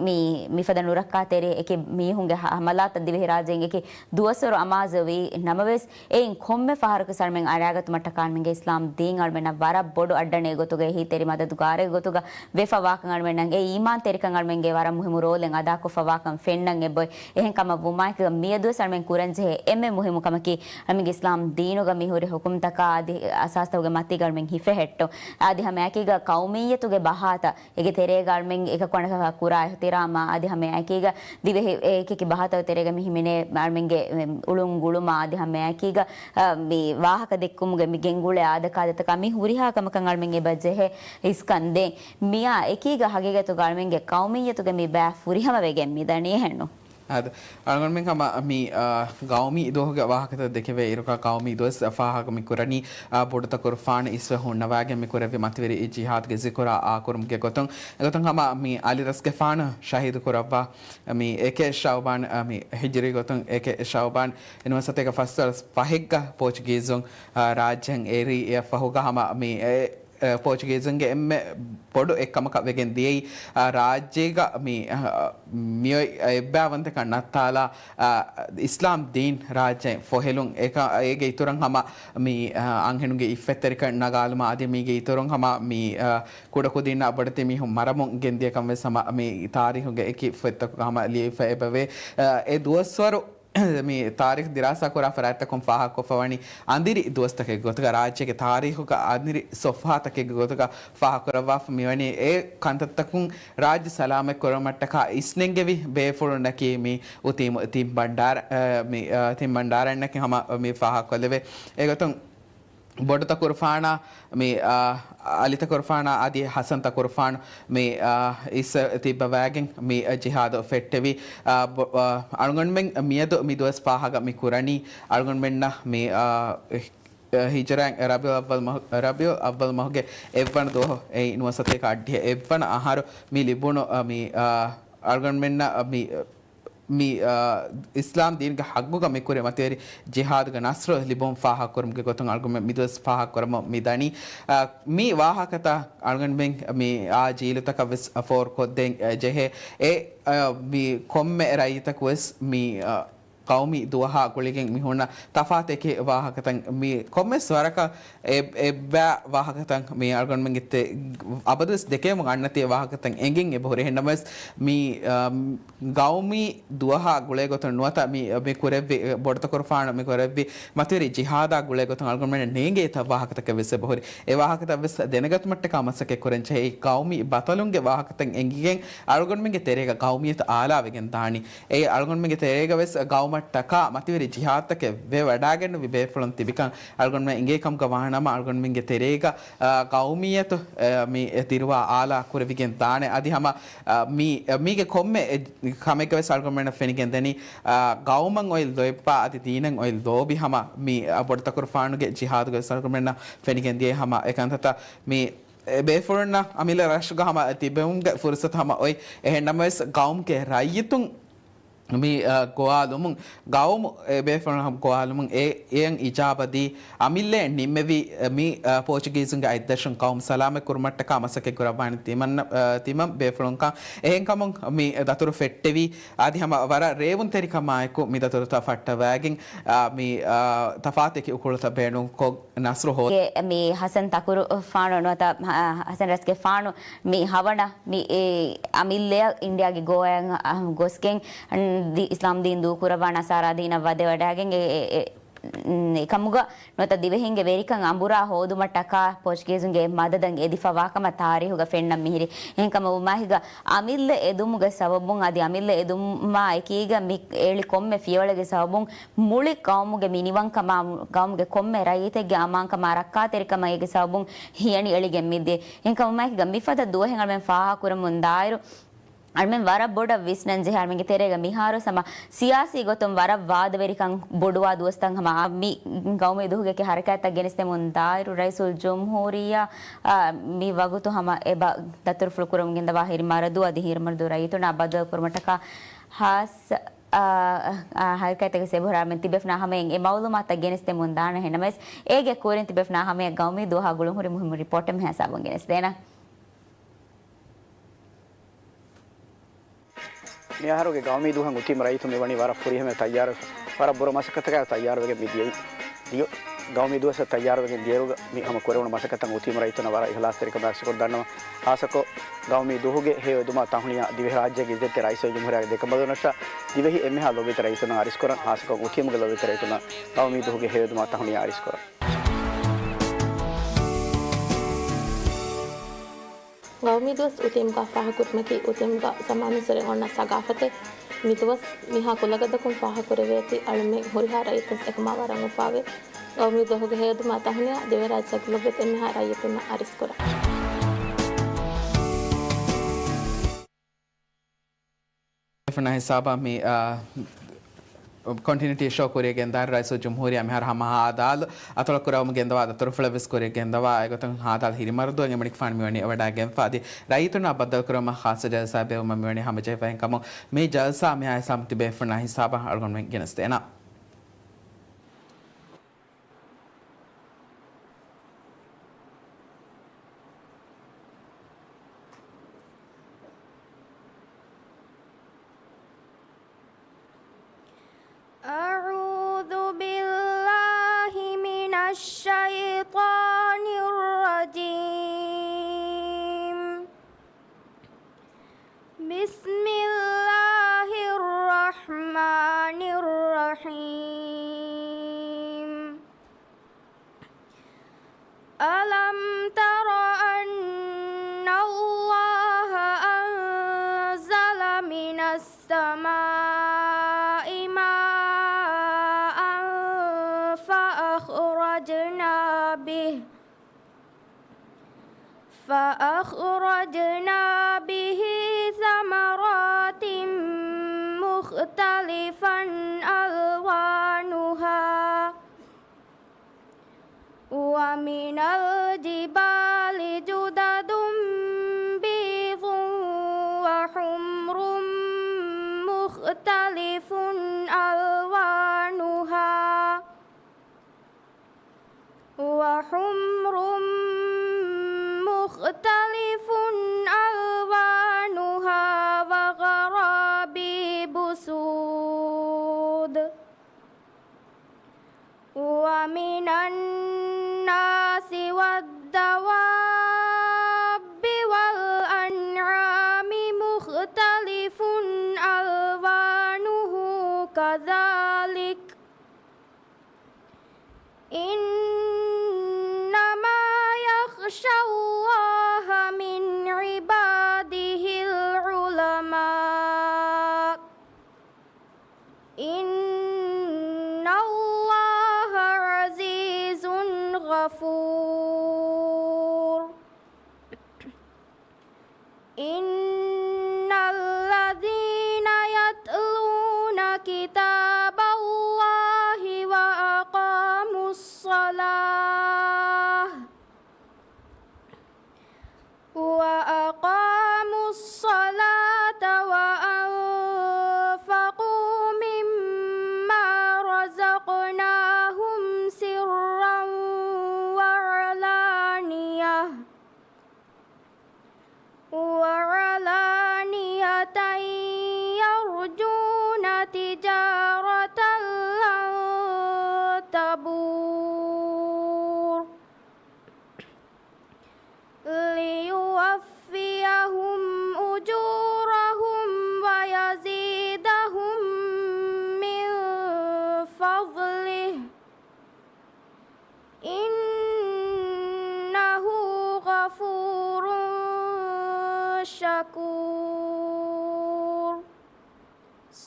މި، މިފަދަ ނުރައްކާތެރި އެކި މީހުންގެ ހަ-، ހަމަލާތައް ދިވެހިރާއްޖޭން އެކި ދުވަސްވަރު އަމާޒުވީ ނަމަވެސް، އެއިން ކޮންމެ ފަހަރަކު ވެސް އަޅުމެން އަރާގަތުމަށްޓަކާ އަޅުމެންގެ އިސްލާމް ދީން އަޅުމެންނަށް ވަރަށް ބޮޑު އައްޑަނެއް ގޮތުގައި އެހީތެރި މަދަދުގާރައެއް ގޮތުގަ ވެފަ ވާކަން އަޅުމެންނަށް އެ އީމާންތެރިކަން އަޅުމެންގެ ވަރަށް މުހިއްމު ރޯލެއް އަދާކޮށްފަ ކަން ފެންނަން އެބޮތް. އެހެން ކަމަށް ވުމާއެކުގަ މިއަދުވެސް އަޅުމެން ކުރަން ޖެހޭ އެންމެ މުހިއްމު ކަމަކީ، އަޅުމެންގެ އިސްލާމް ދީނުގަ މި ހުރި ހުކުމްތަކާ އަދި އަސާސްތަކުގެ މަތީގަ އަޅުމެން ހިފެހެއްޓުން. އަދި ހަމައެކީގަ ޤައުމިއްޔަތުގެ ބަހާތައް އޭގެ ތެރޭގަ އަޅުމެން އެކަކު އަނެކަކާ ކުރާ އިޙްތިރާމާ، އަދި ހަމައެކީގަ ދިވެހި އެކިއެކި ބަހާތައް ތެރޭގަ މި ހިމެނޭ އަޅުމެންގެ އުޅުން ގުޅުމާ، އަދި ހަމައެކީގަ، އަ، މި ވާހަކަ ދެއްކުމުގެ މި ގެންގުޅޭ އާދަކާދަތަކާ މި ހުރިހާ ކަމަކަށް އަޅުމެން އެބަ ޖެހޭ އިސްކަން ދޭން. މިއާ އެކީގަ ހަގީގަތުގަ އަޅުމެންގެ ޤައުމިއްޔަތުގެ މި ބައި ފުރިހަމަވެގެން މިދަނީ އެހެންނު. އާދެ، އަޅުގަނޑުމެން ހަމަ މި، އާ، ޤައުމީ ދުވަހުގެ ވާހަކަތައް ދެކެވޭ އިރުކަ ޤައުމީ ދުވަސް ފާހަގަ މި ކުރަނީ، އާ، ބޮޑުތަކުރުފާނު އިސްވެ ހުންނަވާގެން މި ކުރެއްވި މަތިވެރި ޖިހާދުގެ ޒިކުރާ އާކުރުމުގެ ގޮތުން، އެގޮތުން ހަމަ މި އަލި ރަސްގެފާނު ޝަހީދު ކުރައްވާ މި އެކެއް ޝައުބާން، އާ، މި ހިޖުރީ ގޮތުން އެކެއް ޝައުބާން ނުވަސަތޭކަ ފަސްވަރަސް ފަހެއްގަ ޕޯޗުގީޒުން، އާ، ރާއްޖެއިން އެރީ އެއަށްފަހުގަ ހަމަ މި އެ އެ، ޕޯޗުގީޒުންގެ އެންމެ ބޮޑު އެއްކަމަކަށް ވެގެން ދިޔައީ، އާ، ރާއްޖޭގަ މި، އާ، މިއޮތް އެއްބައިވަންތަކަން ނައްތާލާ، އާ، އިސްލާމް ދީން ރާއްޖެ ފޮހެލުން. އެކަ-، އޭގެ އިތުރަށް ހަމަ މި، އާ، އަންހެނުންގެ އިއްފަތްތެރިކަން ނަގާލުމާ އަދި މީގެ އިތުރުން ހަމަ މި، އާ، ކުޑަކުދިންނާ ބޮޑެތި މީހުން މަރަމުން ގެންދިޔަ ކަން ވެސް ހަމަ މި ތާރީހުގެ އެކި ފޮތްތަކުގަ ހަމަ ލިޔެފަ އެބަވޭ. އާ، އެ ދުވަސްވަރު މި ތާރީޚް ދިރާސާ ކުރާ ފަރާތްތަކުން ފާހަގަކޮށްފަވަނީ އަނދިރި ދުވަސްތަކެއްގެ ގޮތުގަ، ރާއްޖޭގެ ތާރީޚުގަ އަނދިރި ޞަފްޙާތަކެއްގެ ގޮތުގަ ފާހަގަކުރައްވާފަ މިވަނީ. އެ ކަންތައްތަކުން ރާއްޖެ ސަލާމަތް ކުރުމަށްޓަކާ އިސްނެންގެވި ބޭފުޅުންނަކީ މި އުތީމު ތިން ބަންޑާރަ، އަ، މި، އަ، ތިން ބަންޑާރަންނަކީ ހަމަ މި ފާހަގަކޮށްލެވޭ. އެގޮތުން ބޮޑުތަކުރުފާނާ މި، އާ، އަލިތަކުރުފާނާ އަދި ހަސަންތަކުރުފާނު މި، އާ، އިސް ތިއްބަވާގެން މި ޖިހާދު ފެއްޓެވި. އާ، ބޮ-، އާ، އަޅުގަނޑުމެން މިއަދު މި ދުވަސް ފާހަގަ މި ކުރަނީ އަޅުގަނޑުމެންނަށް މި، އާ، ހި-، ހިޖުރާއިން ރަބީޢުލް އައްވަލް މަހު-، ރަބީޢުލް އައްވަލް މަހުގެ އެއްވަނަ ދުވަހު އެއީ ނުވަސަތޭކަ އައްޑިހަ އެއްވަނަ އަހަރު މި ލިބުނު، އާ، މި، އާ، އަޅުގަނޑުމެންނަށް މި މި، އާ، އިސްލާމް ދީންގެ ހައްގުގަ މި ކުރި މަތިވެރި ޖިހާދުގެ ނަޞްރު ލިބުން ފާހަގަކުރުމުގެ ގޮތުން އަޅުގަނޑުމެން މި ދުވަސް ފާހަގަކުރަމުން މި ދަނީ. އާ، މި ވާހަކަތައް އަޅުގަނޑުމެން މި އާ ޖީލުތަކަށް ވެސް ފޯރުކޮށްދޭން ޖެހޭ. އެ، އާ، މި ކޮންމެ ރައްޔިތަކު ވެސް މި، އާ، ޤައުމީ ދުވަހާ ގުޅިގެން މި ހުންނަ ތަފާތެކި ވާހަކަތައް މި ކޮންމެސް ވަރަކަށް އެ-، އެއްބައި ވާހަކަތައް މި އަޅުގަނޑުމެންގެ ތެ-، އަބަދުވެސް ދެކެވެމުން އަންނަތީ ވާހަކަތައް އެނގެން އެބަހުރި. އެހެންނަމަވެސް މި، އަ، ގައުމީ ދުވަހާ ގުޅޭގޮތުން ނުވަތަ މި، މި ކުރެއްވި، ބޮޑުތަކުރުފާނު މި ކުރެއްވި މަތިވެރި ޖިހާދާ ގުޅޭގޮތުން އަޅުގަނޑުމެންނަށް ނޭނގޭ އެތައް ވާހަކަތަކެއް ވެސް އެބަހުރި. އެ ވާހަކަތައް ވެސް ދެނެގަތުމަށްޓަކާ މަސައްކަތް ކުރަން ޖެހޭ. އެ ގައުމީ ބަޠަލުންގެ ވާހަކަތައް އެނގިގެން އަޅުގަނޑުމެންގެ ތެރޭގަ ގައުމިއްޔަތު އާލާވެގެން ދާނީ. އެ އަޅުގަނޑުމެންގެ ތެރޭގަ ވެސް ގައުމަށްޓަކާ މަތިވެރި ޖިހާދުތަކެއް ވެ ވަޑާގެންނެވި ބޭފުޅުން ތިބިކަން އަޅުގަނޑުމެން އެނގޭ ކަމުގަ ވާނަމަ، އަޅުގަނޑުމެންގެ ތެރޭގަ، އާ، ގައުމިއްޔަތު، އާ، މި ދިރުވާ އާލާ ކުރެވިގެން ދާނެ. އަދި ހަމަ، އާ، މީ، މީގެ ކޮންމެ އެ-، ކަމެއްގަ ވެސް އަޅުގަނޑުމެންނަށް ފެނިގެން ދެނީ، އާ، ގައުމަށް އޮތް ލޯތްބާ އަދި ދީނަށް އޮތް ލޯބި ހަމަ މި، އާ، ބޮޑުތަކުރުފާނުގެ ޖިހާދުގަ ވެސް އަޅުގަނޑުމެންނަށް ފެނިގެން ދިޔައީ ހަމަ އެކަންތައްތައް. މި އެ ބޭފުޅުންނަށް އަމިއްލަ ރަށުގަ ހަމަ ތިބެވުމުގެ ފުރުސަތު ހަމަ އޮތް. އެހެން ނަމަވެސް، ގައުމުގެ ރައްޔިތުން މި، އަ، ގޮވާލުމުން، ގައުމު އެ ބޭފުޅުން ހަމަ ގޮވާލުމުން އެ، އެއަށް އިޖާބަ ދީ، އަމިއްލައަށް ނިންމެވި، އަ، މި، އަ، ޕޯޗުގީޒުންގެ އަތްދަށުން ގައުމު ސަލާމަތް ކުރުމަށްޓަކާ މަސައްކަތް ކުރައްވާނެ ތިމަން، އަ، ތިމަން ބޭފުޅުންކަން. އެހެންކަމުން މި ދަތުރު ފެއްޓެވި، އަދި ހަމަ ވަރަށް ރޭވުންތެރިކަމާއެކު މި ދަތުރުތައް ފައްޓަވައިގެން، އަ، މި، އަ، ތަފާތެކި އުކުޅުތައް ބޭނުންކޮށް، ނަސްރު ހޯ. ގެ މި ހަސަން ތަކުރުފާނު ނުވަތަ ހަ-، ހަސަން ރަސްގެފާނު މި ހަވަނަ މި އެ އަމިއްލައަށް އިންޑިއާގެ ގޯއަށް އަ، ގޮސްގެން ދި-، އިސްލާމް ދީން ދޫކުރައްވާ ނަސާރާ ދީނަށް ވަދެވަޑައިގެން އެ، އެ، އެ، އެކަމުގަ ނުވަތަ ދިވެހިންގެ ވެރިކަން އަނބުރާ ހޯދުމަށްޓަކާ ޕޯޗުގީޒުންގެ މަދަދަށް އެދިފަވާކަމަށް ތާރީހުގަ ފެންނަން މިހިރި. އެހެންކަމަށް ވުމާހިގަ އަމިއްލަ އެދުމުގެ ސަބަބުން އަދި އަމިއްލަ އެދުމާ އެކީގަ މި އެޅި ކޮންމެ ފިޔަވަޅެއްގެ ސަބަބުން މުޅި ޤައުމުގެ މިނިވަންކަމާ، ޤައުމުގެ ކޮންމެ ރައްޔިތެއްގެ އަމާންކަމާ ރައްކާތެރިކަމާ އޭގެ ސަބަބުން ހިޔަނި އެޅިގެން މިދިޔަ. އެހެންކަމުމާއެކީގަ މިފަދަ ދުވަހެއް އަޅުމެން ފާހަގަކުރަމުން ދާއިރު، އަޅުމެން ވަރަށް ބޮޑަށް ވިސްނަން ޖެހޭ އަޅުމެންގެ ތެރޭގަ މިހާރު ހަމަ ސިޔާސީ ގޮތުން ވަރަށް ވާދަވެރިކަން ބޮޑުވާ ދުވަސްތައް ހަމަ މި ގައުމީ ދުވަހުގެ ހަރަކާތްތައް ގެނެސްދެމުން ދާއިރު ރައީސުލް ޖުމްހޫރިއްޔާ، އާ، މި ވަގުތު ހަމަ އެބަ ދަތުރުފުޅު ކުރަމުން ގެންދަވާ ހިރި މަރަދޫ އަދި ހިރި މަރަދޫ ރައްޔިތުންނާ ބައްދަލު ކުރުމަށްޓަކާ ހާއްސަ، އާ، އާ، ހަރަކާތްތަކެއް އެބަހުރި އަޅުމެން ތިބޭފުޅުންނާ ހަމަޔަށް އެ މައުލޫމާތުތައް ގެނެސްދެމުން ދާނަހެން. ނަމަވެސް އޭގެ ކުރިން ތިބޭފުޅުންނާ ހަމަޔަށް ގައުމީ ދުވަހާ ގުޅުންހުރި މުހިއްމު ރިޕޯޓެއް މިހާ ހިސާބުން ގެނެސްދޭނަން. މިއަހަރުގެ ގައުމީ ދުވަހަށް އުތީމު ރައްޔިތުން މިވަނީ ވަރަށް ފުރިހަމަޔަށް ތައްޔާރު، ވަރަށް ބުރަ މަސައްކަތަކާ ތައްޔާރުވެގެން މިދިޔައީ. ދިޔަ. ގައުމީ ދުވަސަށް ތައްޔާރުވެގެން ދިޔައިރުގަ މި ހަމަ ކުރެވުނު މަސައްކަތަށް އުތީމު ރައްޔިތުންނަށް ވަރަށް އިޚްލާޞްތެރިކަމާ އަރިސްކޮށް ދަންނަވަން. ޚާއްޞަކޮށް ގައުމީ ދުވަހުގެ ހެޔޮ އެދުމާ ތަހުނިޔާ ދިވެހިރާއްޖޭގެ އިއްޒަތްތެރި ރައީސުލްޖުމްހޫރިއްޔާގެ ދެކަނބަލުންނަށާ ދިވެހި އެންމެހާ ލޯބިވެތި ރައްޔިތުންނަށް އަރިސްކުރަން. ޚާއްޞަކޮށް އުތީމުގެ ލޯބިވެތި ރައްޔިތުންނަށް ގައުމީ ދުވަހުގެ ހެޔޮ އެދުމާ ތަހުނިޔާ އަރިސްކުރަން. ގައުމީ ދުވަސް އުތީމްގަ ފާހަގަކުރުމަކީ، އުތީމްގަ ޒަމާނުއްސުރެ އޮންނަ ސަގާފަތެއް. މި ދުވަސް މިހާ ކުލަގަދަކުން ފާހަގަކުރެވޭތީ، އަޅުމެން ހުރިހާ ރައްޔިތުން އެކަމާ ވަރަށް އުފާވޭ. ގައުމީ ދުވަހުގެ ހެޔޮ އެދުމާ ތަހުނިޔާ ދިވެހިރާއްޖޭގެ ލޮބުވެތި އެންމެހާ ރައްޔިތުންނަށް އަރިސްކުރަން. ފުނަ ހިސާބަށް މި، އާ، ކޮންޓިނިއުޓީ ޝޯ ކުރިޔަށް ގެންދާ ރައީސުލްޖުމްހޫރިއްޔާ މިހާރު ހަމަ ހާދާލު އަތޮޅަށް ކުރެވުމަށް ގެންދަވާ ދަތުރުފުޅެއް ވެސް ކުރިޔަށް ގެންދަވާ، އެގޮތުން ހާދާލު ހިރިމަރުދުވަށް އެމަނިކުފާނު މިވަނީ އެވަޑައިގެންފަ. އަދި ރައްޔިތުންނާ ބައްދަލުކުރުމަށް ޚާއްޞަ ޖަލްސާ ބޭއްވުމަށް މިވަނީ ހަމަޖެހިފައި ކަމުން، މި ޖަލްސާ މިހާ ހިސާބުން ތިބޭ ފުނަ ހިސާބަށް އަޅުގަނޑުމެން ގެނެސްދޭނަން. أعوذ بالله من الشيطان الرجيم. بسم الله الرحمن الرحيم. ألم تر أن الله أنزل من السماء ماء فأخرجنا به فأخرجنا به ثمرات مختلفا ألوانها ومن الجبال جدد بيض وحمر مختلف ألوانها وحمر مختلف ألوانها وغرابيب سود ومن الناس والدواب والأنعام مختلف ألوانه كذلك إنما يخشى الله من عباده العلماء إن الله عزيز غفور. إن الذين يتلون كتاب الله وأقاموا الصلاة وأقاموا الصلاة وأنفقوا مما رزقناهم سرا وعلانية وعلانية يرجون تجارة لن تبور ليوفيهم أجورهم ويزيدهم من فضله إنه غفور شكور.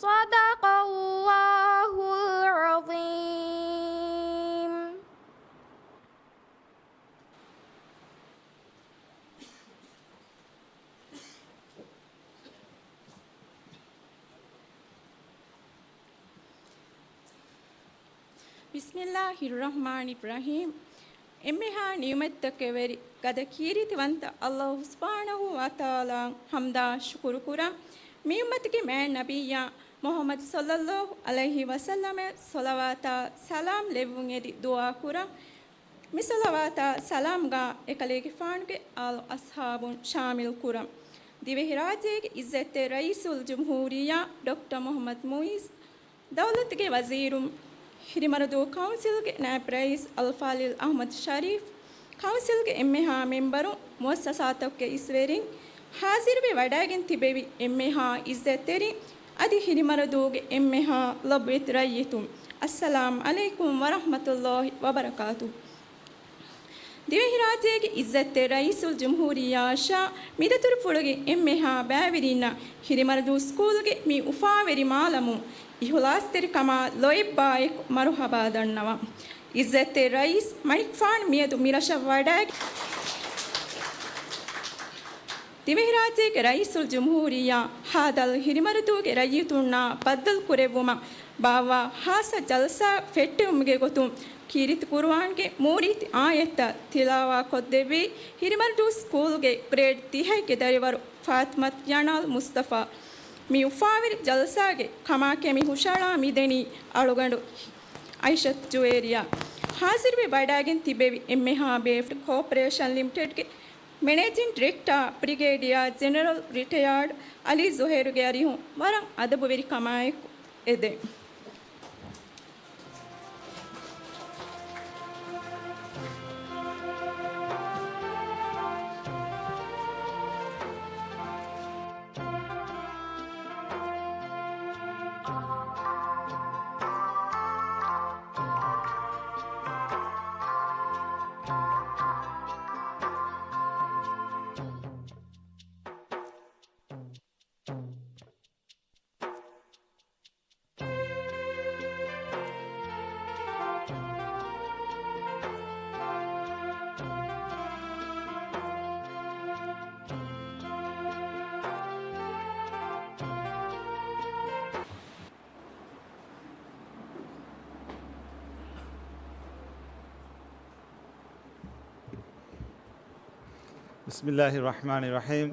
صدق الله العظيم. بسم الله الرحمن الرحيم. އެންމެހާ ނިޢުމަތްތަކެއް ވެރި ގަދަ ކީރިތިވަންތަ ﷲ ސުބްޙާނަހޫ ވަތަޢާލާއަށް ޙަމްދާ ޝުކުރު ކުރަން. މި އުއްމަތުގެ މާތް ނަބިއްޔާ މުޙައްމަދު ޞައްލައްލާހު ޢަލައިހި ވަސައްލަމަށް ޞަލަވާތާ ސަލާމް ލެއްވުން އެދި ދުޢާ ކުރަން. މި ޞަލަވާތާ ސަލާމްގަ އެކަލޭގެފާނުގެ އާލު އަޞްޙާބުން ޝާމިލް ކުރަން. ދިވެހިރާއްޖޭގެ އިއްޒަތްތެރި ރައީސުލްޖުމްހޫރިއްޔާ ޑޮކްޓަރ މުޙައްމަދު މުޢިއްޒު، ދައުލަތުގެ ވަޒީރުން، ހިރިމަރުދޫ ކައުންސިލްގެ ނާއިބް ރައީސް އަލްފާޟިލް އަޙްމަދު ޝަރީފް، ކައުންސިލްގެ އެންމެހާ މެމްބަރުން، މުއައްސަސާތަކުގެ އިސްވެރިން، ހާޒިރުވެ ވަޑައިގެން ތިބެވި އެންމެހާ އިއްޒަތްތެރިން، އަދި ހިރިމަރުދޫގެ އެންމެހާ ލޮބުވެތި ރައްޔިތުން، އައްސަލާމް ޢަލައިކުމް ވަރަޙްމަތުﷲި ވަބަރަކާތުހު. ދިވެހިރާއްޖޭގެ އިއްޒަތްތެރި ރައީސުލްޖުމްހޫރިއްޔާއަށާ މިދަތުރުފުޅުގެ އެންމެހާ ބައިވެރިންނަށް ހިރިމަރުދޫ ސްކޫލްގެ މި އުފާވެރި މާލަމުން އިޚްލާޞްތެރިކަމާ ލޯތްބާއެކު މަރުޙަބާ ދަންނަވަން. އިއްޒަތްތެރި ރައީސް މަނިކުފާނު މިއަދު މިރަށަށް ވަޑައި، ދިވެހިރާއްޖޭގެ ރައީސުލްޖުމްހޫރިއްޔާ ހާދަލް ހިރިމަރުދޫގެ ރައްޔިތުންނާ ބައްދަލު ކުރެއްވުމަށް ބާއްވާ ޚާއްޞަ ޖަލްސާ ފެއްޓެވުމުގެ ގޮތުން ކީރިތި ޤުރުއާންގެ މޫރިތި އާޔަތްތައް ތިލާވާ ކޮށްދެއްވީ ހިރިމަރުދޫ ސްކޫލްގެ ގްރޭޑް ތިހައިގެ ދަރިވަރު ފާތިމަތު ޔަނާލް މުޞްޠަފާ. މި އުފާވެރި ޖަލްސާގެ ކަމާކެ މި ހުށައަޅާ މިދެނީ އަޅުގަނޑު އައިޝަތު ޖުވޭރިޔާ. ހާޒިރުވެ ވަޑައިގެން ތިބެވި އެންމެހާ ބޭފުޅު ކޯޕަރޭޝަން ލިމިޓެޑްގެ މެނޭޖިން ޑިރެކްޓާ ބްރިގޭޑިއާ ޖެނެރަލް ރިޓަޔާޑް އަލީ ޒުހޭރުގެ އަރިހުން ވަރަށް އަދަބުވެރިކަމާއެކު އެދެން. بسم الله الرحمن الرحيم.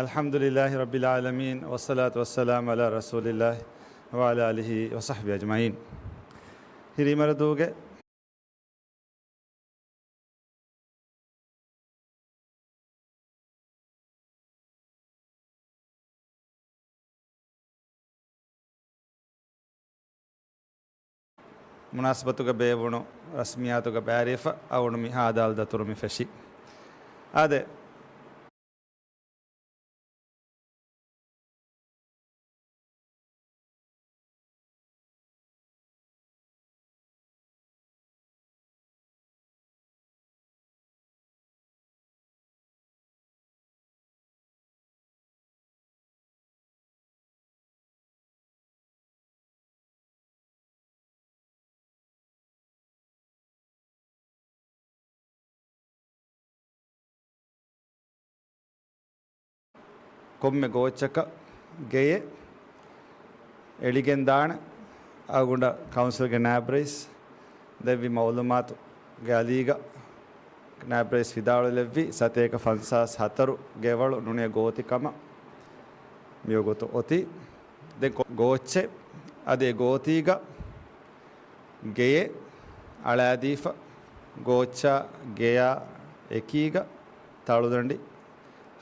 الحمد لله رب العالمين، والصلاة والسلام على رسول الله وعلى آله وصحبه أجمعين. ހިރިމަރުދޫގެ މުނާސަބަތުގަ ބޭއްވުނު ރަސްމިއްޔާތުގަ ބައިވެރިވެފަ އަޅުގަނޑު މި ހާދަ ހާލު ދަތުރު މި ފެށީ. އާދެ، ކޮންމެ ގޯއްޗަކަށް ގެޔެއް އެޅިގެން ދާނެ. އަޅުގަނޑަށް ކައުންސިލްގެ ނާއިބް ރައީސް ދެއްވި މައުލޫމާތުގެ އަލީގަ ނާއިބް ރައީސް ވިދާޅުވެލެއްވި ސަތޭކަ ފަންސާސް ހަތަރު ގެވަޅު ނޫނީ ގޯތި ކަމަށް މިވަގުތު އޮތީ. ދެން ކޮ-، ގޯއްޗެއް އަދި އެ ގޯތީގަ ގެޔެއް އަޅާދީފަ، ގޯއްޗާ ގެޔާ އެކީގަ ތަޅުދަނޑި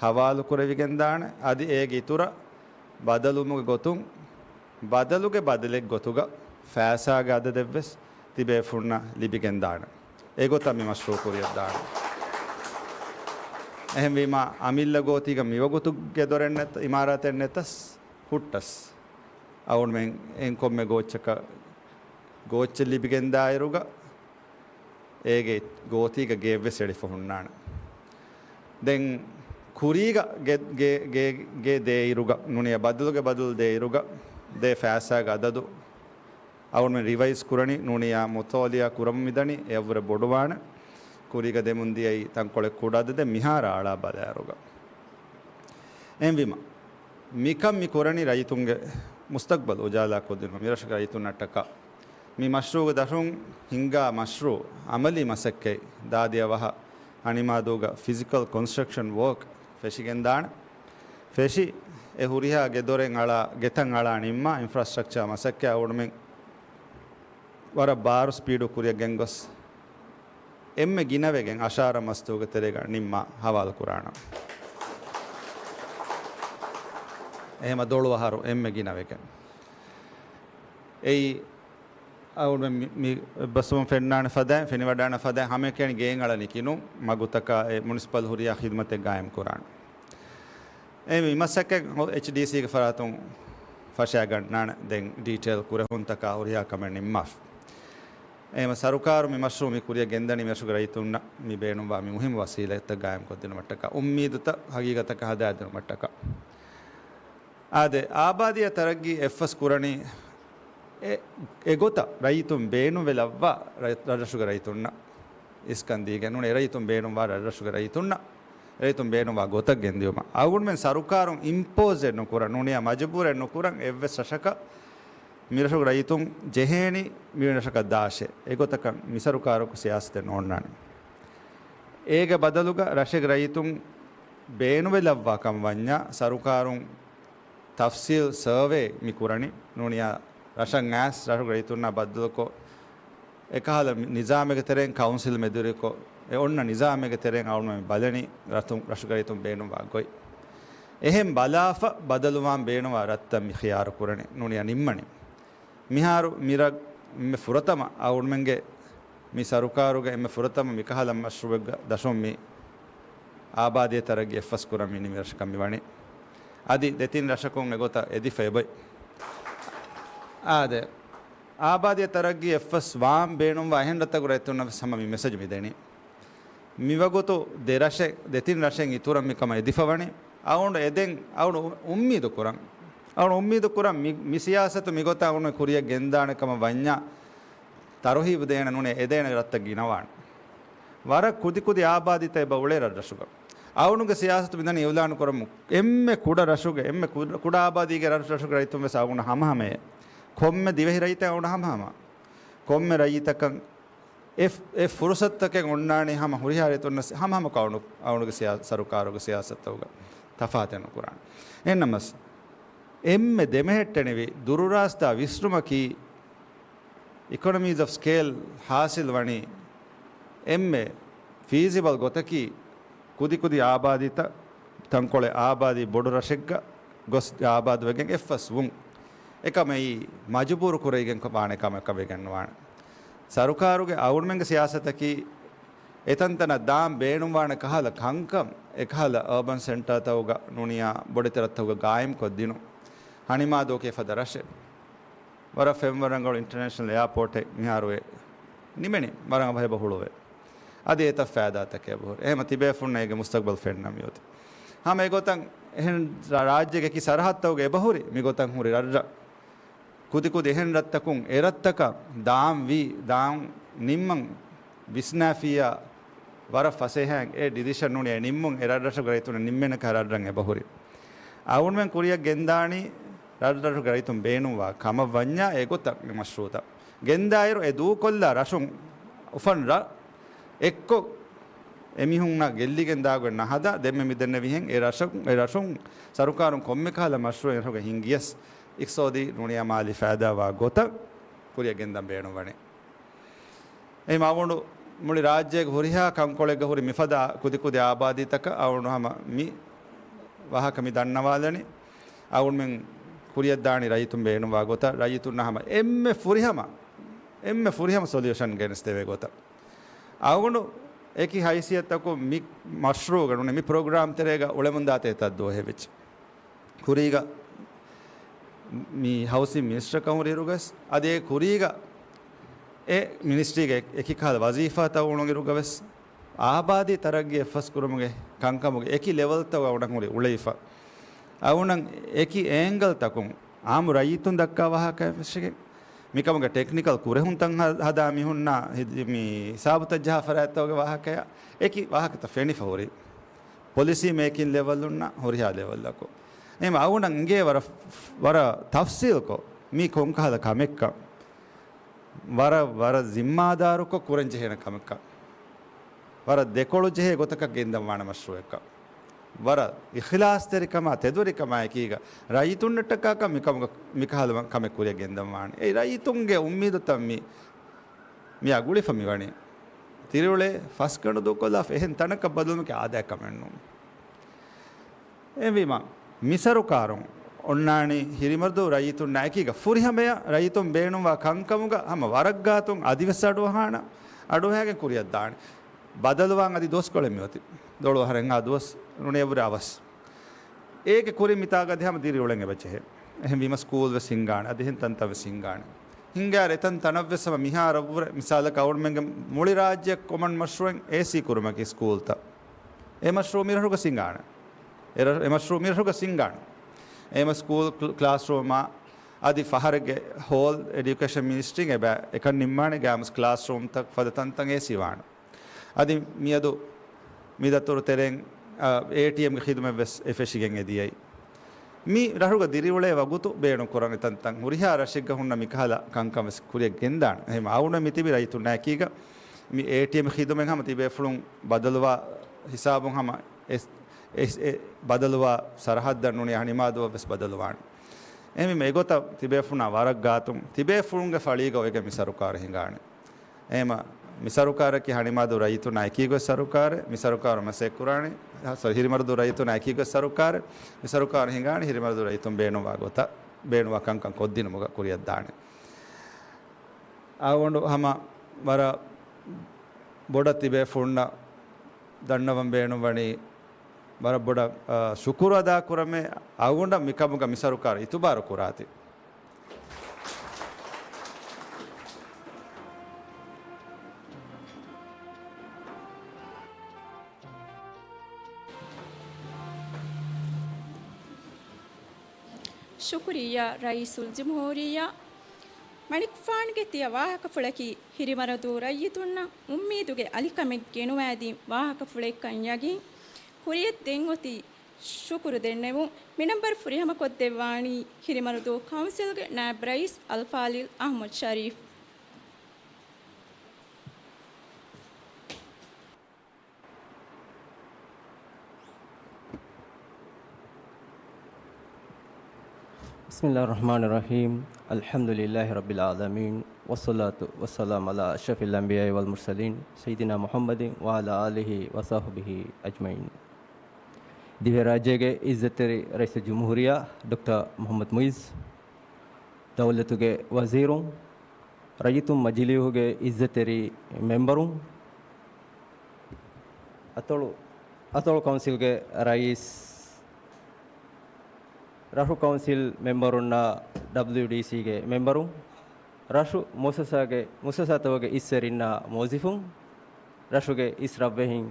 ހަވާލު ކުރެވިގެންދާނެ. އަދި އޭގެ އިތުރަށް ބަދަލުވުމުގެ ގޮތުން ބަދަލުގެ ބަދަލެއް ގޮތުގަ ފައިސާގެ އަދަދެއްވެސް ތިބޭފުޅުންނަށް ލިބިގެންދާނެ. އެގޮތަށް މި މަޝްރޫޢު ކުރިއަށްދާނެ. އެހެންވީމާ، އަމިއްލަ ގޯތީގަ މިވަގުތު ގެދޮރެއް ނެތަ، އިމާރާތެއް ނެތަސް ހުއްޓަސް، އަޅުގަނޑުމެން އެހެން ކޮންމެ ގޯއްޗަކަށް ގޯއްޗެއް ލިބިގެންދާއިރުގަ، އޭގެ ގޯތީގަ ގެއެއްވެސް އެޅިފަ ހުންނާނެ. ދެން ކުރީގަ ގެ، ގެ، ގެ، ގެ ދޭއިރުގަ، ނޫނީ ބަދަލުގެ ބަދަލު ދޭއިރުގަ ދޭ ފައިސާގެ އަދަދު އަޅުގަނޑުމެން ރިވައިޒް ކުރަނީ، ނޫނީ މުޠާލަޢާ ކުރަމުން މިދަނީ އެއަށްވުރެ ބޮޑުވާނެ. ކުރީގަ ދެމުން ދިޔައީ ތަންކޮޅެއް ކުޑަ އަދަދެއް މިހާރު އަޅާ ބަލާއިރުގަ. އެހެންވީމަ، މިކަން މި ކުރަނީ ރައްޔިތުންގެ މުސްތަޤްބަލް އުޖާލާ ކޮށްދިނުމަށް، މިރަށުގެ ރައްޔިތުންނަށްޓަކާ. މި މަޝްރޫޢުގެ ދަށުން ހިންގާ މަޝްރޫޢު، ޢަމަލީ މަސައްކަތް، ދާދިޔަ ވަހަށް އަނިމާދޫގަ ފިޒިކަލް ކޮންސްޓްރަކްޝަން ވޯކް ފެށިގެންދާނެ. ފެށި، އެ ހުރިހާ ގެދޮރެއް އަޅާ، ގެތައް އަޅާ ނިންމާ، އިންފްރާސްޓްރަކްޗާ މަސައްކަތް އަޅުގަނޑުމެން ވަރަށް ބާރު ސްޕީޑު ކުރިއަށް ގެންގޮސް، އެންމެ ގިނަވެގެން އަށާރަ މަސްތުގެ ތެރޭގަ ނިންމާ ހަވާލު ކުރާނަން. އެހެމަ ދޮޅު އަހަރު އެންމެ ގިނަވެގެން. އެއީ އަޅުގަނޑުމެން މި، މި ބަސްވުން ފެންނާނެ ފަދައިން، ފެނިވަޑާނެ ފަދައިން ހަމައެކަނި ގޭން އަޅަނީ ކިނުން މަގުތަކާ އެ މުނިސިޕަލް ހުރިހާ ޚިދުމަތެއް ގާއިމް ކުރާނެ. އެ މި މަސައްކަތް އެޗްޑީސީގެ ފަރާތުން ފަށާގަންނާނެ ދެން ޑީޓެއިލް ކުރެހުންތަކާ ހުރިހާ ކަމެއް ނިންމާފަ. އެހެން ސަރުކާރު މި މަޝްރޫއު މި ކުރިއަށް ގެންދަނީ މި ރަށުގެ ރައްޔިތުންނަށް މި ބޭނުންވާ މި މުހިއްމު ވަސީލަތްތައް ގާއިމްކޮށްދިނުމަށްޓަކާ، އުއްމީދުތައް ހަގީގަތަކަށް ހަދާދިނުމަށްޓަކާ. އާދެ، އާބާދީއާ ތަރައްގީ އެއްފަސް ކުރަނީ އެ، އެގޮތަށް ރައްޔިތުން ބޭނުންވެލައްވާ ރަ-، ރަށްރަށުގެ ރައްޔިތުންނަށް އިސްކަން ދީގެން ނޫނީ، އެ ރައްޔިތުން ބޭނުންވާ ރަށްރަށުގެ ރައްޔިތުންނަށް، އެ ރައްޔިތުން ބޭނުންވާ ގޮތަށް ގެންދިއުމަށް. އަޅުގަނޑުމެން ސަރުކާރުން އިމްޕޯޒެއް ނުކުރަން، ނޫނީ މަޖުބޫރެއް ނުކުރަން އެއްވެސް ރަށަކަށް މި ރަށުގެ ރައްޔިތުން ޖެހޭނީ މި ރަށަކަށް ދާށޭ. އެގޮތަކަށް މި ސަރުކާރަކު ސިޔާސަތެއް ނޯންނާނެ. އޭގެ ބަދަލުގަ ރަށެއް ރައްޔިތުން ބޭނުންވެލައްވާ ކަމަށް ވަންޏާ، ސަރުކާރުން ތަފްސީލް ސަރވޭ މި ކުރަނީ ނޫނީ ރަށަށް އައިސް ރަށުގެ ރައްޔިތުންނާ ބައްދަލުކޮށް، އެކަހަލަ މި-، ނިޒާމެއްގެ ތެރެއިން ކައުންސިލް މެދުވެރިކޮށް، އެ އޮންނަ ނިޒާމެއްގެ ތެރެއިން އަޅުގަނޑުމެން ބަލަނީ ރަށު-، ރަށުގެ ރައްޔިތުން ބޭނުންވާ ގޮތް. އެހެން ބަލާފަ ބަދަލުވާން ބޭނުންވާ ރަށްތައް މި ޚިޔާރު ކުރަނީ ނޫނީ ނިންމަނީ. މިހާރު މި ރަށް އެންމެ ފުރަތަމަ އަޅުގަނޑުމެންގެ މި ސަރުކާރުގެ އެންމެ ފުރަތަމަ މިކަހަލަ މަޝްރޫއެއްގަ ދަށުން މި އާބާދީ ތަރައްގީ އެއްފަސް ކުރަން މި ނިމި ރަށަކަށް މި ވަނީ. އަދި ދެތިން ރަށަކުން އެގޮތަށް އެދިފަ އެބައޮތް. އާދެ، އާބާދީ ތަރައްގީ އެއްފަސް ވާން ބޭނުންވާ އެހެން ރަށްތަކުގެ ރައްޔިތުންނަށް ވެސް ހަމަ މި މެސެޖް މި ދެނީ. މިވަގުތު ދެ ރަށެއް، ދެތިން ރަށެއް އިތުރަށް މިކަމަށް އެދިފަ ވަނީ. އަޅުގަނޑު އެދެން، އަޅުގަނޑު އުއްމީދު ކުރަން. އަޅުގަނޑު އުއްމީދު ކުރަން މި، މި ސިޔާސަތު މިގޮތަށް އަޅުގަނޑު ކުރިއަށް ގެންދާނެ ކަމަށް ވަންޏާ، ތަރުހީބު ދޭނެ ނޫނޭ، އެދޭނެ ރަށްތައް ގިނަވާނެ. ވަރަށް ކުދިކުދި އާބާދީތައް އެބަ އުޅޭ ރަށްރަށުގަ. އަޅުގަނޑުގެ ސިޔާސަތު މިދަނީ އިއުލާނު ކުރަމު، އެންމެ ކުޑަ ރަށުގެ، އެންމެ ކު-، ކުޑަ އާބާދީގެ ރަށްރަށުގެ ރައްޔިތުން ވެސް އަޅުގަނޑު ހަމަހަމައޭ. ކޮންމެ ދިވެހި ރައްޔިތެއް އަޅުގަނޑު ހަމަހަމަ. ކޮންމެ ރައްޔިތަކަށް އެ، އެ ފުރުސަތުތަކެއް އޮންނާނީ ހަމަ ހުރިހާ ރައްޔިތުންނަށް ހަމަހަމަ އަޅުގަނޑު، އަޅުގަނޑުގެ ސިޔާ-، ސަރުކާރުގެ ސިޔާސަތުގަ ތަފާތެއް ނުކުރާނެ. އެހެންނަމަސް، އެންމެ ދެމެހެއްޓެނިވި ދުރުރާސްތާ ވިސްނުމަކީ، އިކޮނޮމީސް އޮފް ސްކޭލް ހާސިލް ވަނީ އެންމެ ފީސިބަލް ގޮތަކީ، ކުދިކުދި އާބާދީތައް، ތަންކޮޅެއް އާބާދީ ބޮޑު ރަށެއްގަ ގޮސް އާބާދުވެގެން އެއްފަސް ވުން. އެކަމައީ މަޖުބޫރު ކުރެވިގެން ވާނެ ކަމަކަށް ވެގެން ނުވާނެ. ސަރުކާރުގެ އަޅުގަނޑުމެންގެ ސިޔާސަތަކީ، އެތަންތަނަށް ދާން ބޭނުންވާނެ ކަހަލަ ކަންކަން، އެކަހަލަ އަރބަން ސެންޓާތަކުގަ ނޫނިޔާ ބޮޑެތި ރަށްތަކުގަ ގާއިމްކޮށްދިނުން. ހަނިމާދޯކޭ ފަދަ ރަށެއް. ވަރަށް ފެންވަރަނގަޅު އިންޓަރނޭޝަނަލް އެއާޕޯޓެއް މިހާރު އެ ނިމެނީ. ވަރަށް އަވަހެބަ ހުޅުވޭ. އަދި އެތައް ފައިދާތަކެއް އެބަހުރި. އެހެމަ ތިބޭފުންނަށް އޭގެ މުސްތަގްބަލް ފެންނަން މިއޮތީ. ހަމަ އެގޮތަށް އެހެން ރާ-، ރާއްޖޭގެ އެކި ސަރަހައްދުތަކުގަ އެބަހުރި މިގޮތަށް ހުރި ރަށްރަށް. ކުދިކުދި އެހެން ރަށްތަކުން އެރަށްތަކަށް ދާން ވީ، ދާން ނިންމަން ވިސްނާފިއްޔާ ވަރަށް ފަސޭހައިން އެ ޑިސިޝަން ނޫނީ އެ ނިންމުން އެ ރަށްރަށުގެ ރައްޔިތުންނަށް ނިންމޭނެ ކަހަލަ ރަށްރަށް އެބަހުރި. އަޅުގަނޑުމެން ކުރިއަށް ގެންދާނީ ރަށްރަށުގެ ރައްޔިތުން ބޭނުންވާ ކަމަށް ވަންޏާ އެގޮތަށް މި މަޝްރޫއުތައް ގެންދާއިރު އެ ދޫކޮށްލާ ރަށުން އުފަން ރަށް އެއްކޮށް އެމީހުންނާ ގެއްލިގެން ދާގޮތް ނަހަދާ ދެންމެ މިދެންނެވިހެން އެ ރަށު-، އެ ރަށުން ސަރުކާރުން ކޮންމެ ކަހަލަ މަޝްރޫއެއް އެރަށުގަ ހިންގިޔަސް އިޤްތިޞާދީ ނޫނިޔާ މާލީ ފައިދާވާ ގޮތަށް ކުރިއަށް ގެންދަން ބޭނުންވަނީ. އެހެން އަޅުގަނޑު މުޅި ރާއްޖޭގެ ހުރިހާ ކަންކޮޅެއްގަ ހުރި މިފަދަ ކުދިކުދި އާބާދީތަކަށް އަޅުގަނޑު ހަމަ މި ވާހަކަ މި ދަންނަވާލަނީ. އަޅުގަނޑުމެން ކުރިއަށްދާނީ ރައްޔިތުން ބޭނުންވާ ގޮތަށް، ރައްޔިތުންނަށް ހަމަ އެންމެ ފުރިހަމަ، އެންމެ ފުރިހަމަ ސޮލިއުޝަން ގެނެސްދެވޭ ގޮތަށް. އަޅުގަނޑު އެކި ހައިސިއްޔަތަކުން މި މަޝްރޫއުގަ ނޫނީ މި ޕްރޮގްރާމް ތެރޭގަ އުޅެމުންދާތީ އެތައް ދުވަހެއް ވެއްޖެ. ކުރީގަ މި ހައުސިން މިނިސްޓަރ ކަމުރިއިރުގަސް އަދި އެ ކުރީގަ އެ މިނިސްޓްރީގެ އެކި ކަހަލަ ވަޒީފާތައް އުޅުނުއިރުގަވެސް އާބާދީ ތަރައްގީ އެއްފަސް ކުރުމުގެ ކަންކަމުގެ އެކި ލެވެލްތައް އަޅުގަނޑު ހުރި އުޅެވިފަ. އަޅުގަނޑު އެކި އޭންގަލްތަކުން އާއްމު ރައްޔިތުން ދައްކާ ވާހަކައެއް ވެސް މިކަމުގެ ޓެކްނިކަލް ކުރެހުންތައް ހަ-، ހަދާ މީހުންނާ ހި-، މި ހިސާބުތައް ޖަހާ ފަރާތްތަކުގެ ވާހަކަޔާ އެކި ވާހަކަތައް ފެނިފަ ހުރި. ޕޮލިސީ މޭކިން ލެވެލުންނާ ހުރިހާ ލެވެލްއަކު. އެހެން އަޅުގަނޑަށް އިނގޭ ވަރަށް، ވަރަށް ތަފްސީލްކޮށް މީ ކޮންކަހަލަ ކަމެއްކަން. ވަރަށް، ވަރަށް ޒިންމާދާރުކޮށް ކުރަން ޖެހޭނެ ކަމެއްކަން. ވަރަށް ދެކޮޅު ޖެހޭ ގޮތަކަށް ގެންދަން ވާނެ މަޝްރޫއެއްކަން. ވަރަށް އިޚްލާޞްތެރިކަމާ، ތެދުވެރިކަމާ އެކީގަ ރައްޔިތުންނަށްޓަކާކަށް މިކަމުގަ-، މިކަހަލަ ކަމެއް ކުރިއަށް ގެންދަން ވާނެ. އެ ރައްޔިތުންގެ އުއްމީދުތައް މި މިއާ ގުޅިފަ މިވަނީ. ތިރިއުޅޭ ފަސްގަނޑު ދޫކޮށްލާފަ އެހެން ތަނަކަށް ބަދަލުވުމަކީ އާދައިގެ ކަމެއް ނޫން. އެހެންވީމަ، މި ސަރުކާރުން އޮންނާނީ ހިރިމަރުދޫ ރައްޔިތުންނާ އެކީގަ ފުރިހަމަޔަށް ރައްޔިތުން ބޭނުންވާ ކަންކަމުގަ ހަމަ ވަރަށް ގާތުން އަދިވެސް އަޑުއަހާނަ، އަޑުއަހައިގެން ކުރިއަށްދާނެ. ބަދަލުވާން އަދި ދުވަސްކޮޅެއް މިއޮތީ. ދޮޅު އަހަރެއްހާ ދުވަސް ނޫނީ އެއްވުރެ އަވަސް. އޭގެ ކުރިން މިތާގަ އަދި ހަމަ ދިރިއުޅެން އެބަޖެހޭ. އެހެންވީމަ ސްކޫލް ވެސް ހިންގާނެ. އަދި އެހެން ތަންތަން ވެސް ހިންގާނެ. ހިންގާއިރު އެތަން ތަނަށްވެސް ހަމަ މިހާރަށްވުރެ މިސާލަކަށް އަޅުގަނޑުމެންގެ މުޅި ރާއްޖެ ކޮމަން މަޝްރޫއެއް އޭސީ ކުރުމަކީ ސްކޫލްތައް. އެ މަޝްރޫއު މިރަށުގަ ހިނގާނެ. އެ ރަ-، އެ މަޝްރޫއު މިރަށުގަ ހިނގާނެ. އެމަ ސްކޫލް ކްލ-، ކްލާސްރޫމާ އަދި ފަހަރެއްގެ ހޯލް އެޑިއުކޭޝަން މިނިސްޓްރީން އެބަ އެކަން ނިންމާނެ ގާމުސް ކްލާސްރޫމްތައް ފަދަ ތަންތަން އޭސީ ވާނެ. އަދި މިއަދު މި ދަތުރު ތެރެއިން، އާ، އޭޓީއެމްގެ ޚިދުމަތް ވެސް އެ ފެށިގެން އެދިޔައީ. މި ރަށުގަ ދިރިއުޅޭ ވަގުތު ބޭނުން ކުރަން އެތަންތަން ހުރިހާ ރަށެއްގަ ހުންނަ މިކަހަލަ ކަންކަން ވެސް ކުރިއަށް ގެންދާނެ. އެހެން އަޅުގަނޑު މި ތިބި ރައްޔިތުންނާ އެކީގަ މި އޭޓީއެމް ޚިދުމަތް ހަމަ ތިބޭފުޅުން ބަދަލުވާ ހިސާބުން ހަމަ އެ، އެ، އެ ބަދަލުވާ ސަރަހައްދަށް ނޫނީ ހަނިމާދޫއަށް ވެސް ބަދަލުވާނެ. އެހެންވީމަ އެގޮތަށް ތިބޭފުޅުންނާ ވަރަށް ގާތުން ތިބޭފުޅުންގެ ފަޅީގަ އޮވެގެން މި ސަރުކާރު ހިނގާނެ. އެހެމަ މި ސަރުކާރަކީ ހަނިމާދޫ ރައްޔިތުންނާ އެކީގޮތް ސަރުކާރެއް، މި ސަރުކާރު މަސައްކަތްކުރާނީ، ސޮރީ، ހިރިމަރަދޫ ރައްޔިތުންނާ އެކީގޮތް ސަރުކާރެއް، މި ސަރުކާރު ހިނގާނީ ހިރިމަރަދޫ ރައްޔިތުން ބޭނުންވާ ގޮތަށް، ބޭނުންވާ ކަންކަން ކޮށްދިނުމުގަ ކުރިއަށްދާނެ. އަޅުގަނޑު ހަމަ ވަރަށް ބޮޑަށް ތިބޭފުޅުންނަށް ދަންނަވަން ބޭނުންވަނީ، ވަރަށް ބޮޑަށް، އާ، ޝުކުރު އަދާކުރަމޭ، އަޅުގަނޑަށް މިކަމުގަ މި ސަރުކާރު އިތުބާރު ކުރާތި. ޝުކުރިއްޔާ ރައީސުލްޖުމްހޫރިއްޔާ. މަނިކުފާނުގެ ތިޔަ ވާހަކަފުޅަކީ ހިރިމަރަދޫ ރައްޔިތުންނަށް އުއްމީދުގެ އަލިކަމެއް ގެނުވާދިން ވާހަކަފުޅެއްކަން ޔަގީން. ކުރިއަށް ދެން އޮތީ ޝުކުރު ދެންނެވުން. މިނަންބަރު ފުރިހަމަކޮށްދެއްވާނީ ހިރިމަރަދޫ ކައުންސިލްގެ ނާއިބް ރައީސް އަލްފާޟިލް އަޙްމަދު ޝަރީފް. بسم الله الرحمن الرحيم. الحمد لله رب العالمين، والصلاة والسلام على أشرف الأنبياء والمرسلين، سيدنا محمد وعلى آله وصحبه أجمعين. ދިވެހިރާއްޖޭގެ އިއްޒަތްތެރި ރައީސުލްޖުމްހޫރިއްޔާ ޑޮކްޓަރ މުޙައްމަދު މުޢިއްޒު، ދައުލަތުގެ ވަޒީރުން، ރައްޔިތުން މަޖިލީހުގެ އިއްޒަތްތެރި މެންބަރުން، އަތޮޅު، އަތޮޅު ކައުންސިލްގެ ރައީސް، ރަށު ކައުންސިލް މެންބަރުންނާ ޑަބްލިޔުޑީސީގެ މެންބަރުން، ރަށު މުއައްސަސާގެ، މުއައްސަސާތަކުގެ އިސް ސަރިންނާ މުވައްޒިފުން، ރަށުގެ އިސް ރަށްވެހިން،